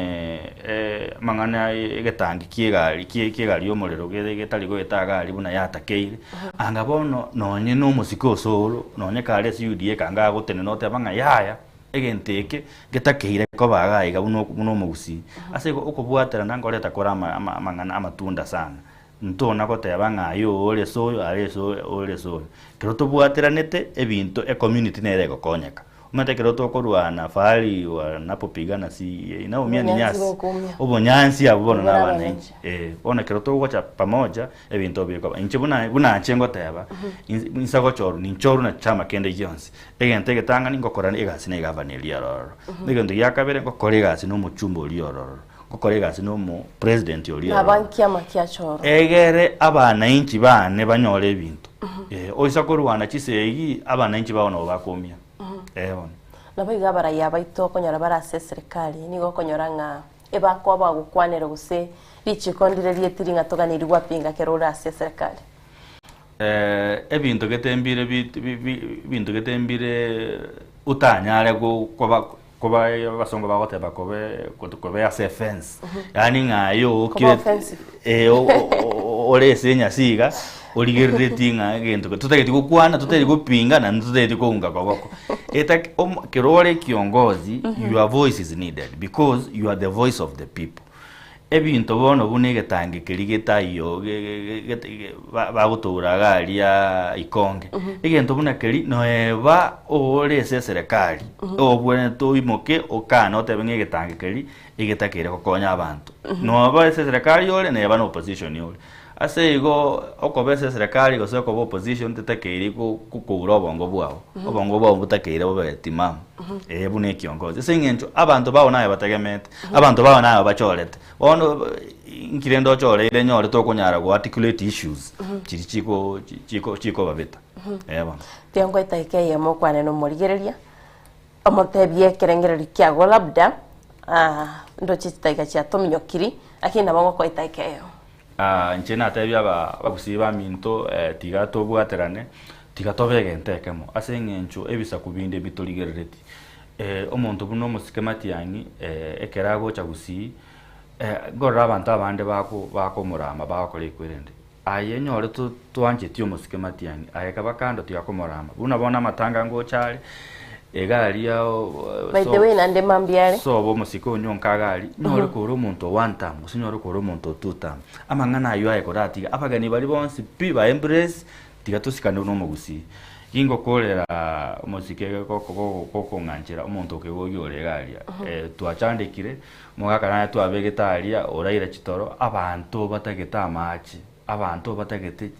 amang'ana egetangi kia egari kia egari ya omorero getari goeta iga aria buna yatakeire, anga bono nonye na omosike osoro, nonye kare ase UDA ekanga agotenena oteba ng'a yaya, egento eke getakeire koba iga iga buna buna omogusii. Ase igo okobwaterana nkoreta kore ama ama amang'ana amatunda sana, ntona goteba ng'a aye ore ase oyo are ase oyo ore ase oyo. Ekero tobwateranete ebinto ecommunity nere egokonyeka. Omanyete ekero tokorwana fahali wanapopigana si inaumia ni Obonyansi nyasi. bokoumia. Obonyansi abwo bono Obore na abananchi. abananchi. Eh, bono ekero togocha pamoja ebinto bikoba. Inche buna buna inche ngoteba, inse gochorwa ninchorwe na chama kende gionsi. Egento egetang'ani ngokora egasi na egavana eria ororo. Egento gia kabere ngokora egasi na omochumba oria ororo. Ngokora egasi na omo president oria Naba ororo. nkiama kiachorwa. Egere abananchi bane banyore ebinto. Eh, oisa korwana chisegi, abananchi bao nabo bakoumia. Eh bono. Nabo iga abaraiya baito okonyora bare ase eserekari, nigo okonyora ng'a ebakoa bagokwanera gose richiko ndire rietiri ng'a toganeiri gwapinga ekero ore ase eserekari. Eh, ebinto gete mbire bi- bi- bi- ebinto gete mbire otanyare go- koba koba abasongo bagoteba kobe kobe ase efence yaani ng'a aye Koba okire offensive. eh, o- o- o- ore ase enyasi iga origereretie ng'a egento ke totageti gokwana totageti gopinga naende totageti kounga koboko etaki omo kero ore kiongozi your voice is needed because you are the voice of the people. Ebinto bono buna egetange keria getaiyo bagotoura iga aria ikonge, egento buna keria noeba ore ase eserekari, obwenerete oimoke okane otebe ng'a egetange keria egetakeire gokonya abanto. Noba ase eserekari ore neba na opposition ore. Ase igo okoba ase eserekari gose okoba opposition tetakeiri koura obongo bwao, obongo bwao mbotakeire bobe timamu, eh buna ekiongozi. Ase eng'encho abanto bao naye bategemete, abanto bao naye bachorete, bono inki rende ochoreire nyore tokonyara go articulate issues chiria chiko chiko chikobabeta, eh bono. Tiga nkoe edageka eyemo okwane na omorigereria, omotebie ekerengererio kiago labda ndoche chidageka chiatominyokiri, lakini nabo ngokoa edageka eyemo. Inche natebie abagusii baminto, tiga tobwaterane, tiga tobe egento ekemo, ase eng'encho ebisaku binde mbitorigerereti. Omonto buna omosike Matiang'i, ekero agocha gusii, nkorora abanto abande bakomorama bagokora ekwerende. Aye nyore twancheti omosike Matiang'i, aye kaba kando tiga komorama. Buna bono amatanga ngocha are, iga aria By the way naende mambia are. sobo omosike onywe nkaga aria, nyore kore omonto o one term gose nyore kore omonto o two term. Amang'ana aywo aye koratiga abageni baria bonsi pi ba embrace tiga tosikane buna omogusii. Gingokorera omosike gokong'anchera omonto okegogi ore iga aria, twachandekire, omogaka naye twabegete aria oraire chitoro, abanto batagete amache. Abanto batagete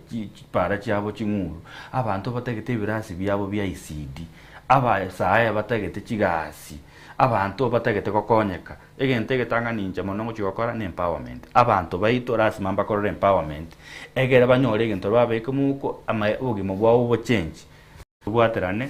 chipara chiabo ching'uru, abanto batagete ebirasi biabo bia ECD, abasae batagete chigasi, abanto batagete gokonyeka. Egento egetang'ani inche mono ngochia gokora ne empowerment. Abanto baito lasima mbakorere empowerment, egere banyore egento babeke mouko ama obogima bwabo bochengi. Tobwaterane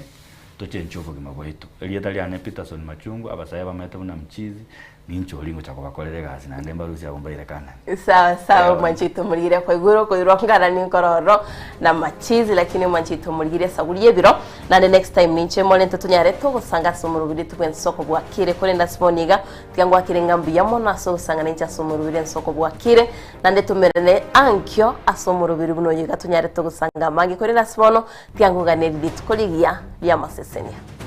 tochenchie obogima bwaito. Erieta riane Peterson Machungwa, abasae bamaete buna Mchizi, ninche oria ngocha kobakorera egasi naende mbarusie abwo mbaire Kanani. Sawa sawa omwanchete omorigire kwaigure okoirwa ngarani nkororo na machizi lakini omwanchete omorigire esaguri y'ebiro naende next time ninche morente tonyare togosanga ase omorobiri bw'ensoko bwakire korende ase bono iga tiga ngwakire ng'a mbuya mono ase ogosanga ninche ase omorobiri ensoko bwakire naende tomerane ankio ase omorobiri buna oyo iga tonyare togosanga amange korende ase bono Tiga nkoganerie rituko rigiya ri'amasesenia.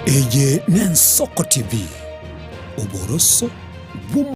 Eye n'Ensoko TV, oboroso.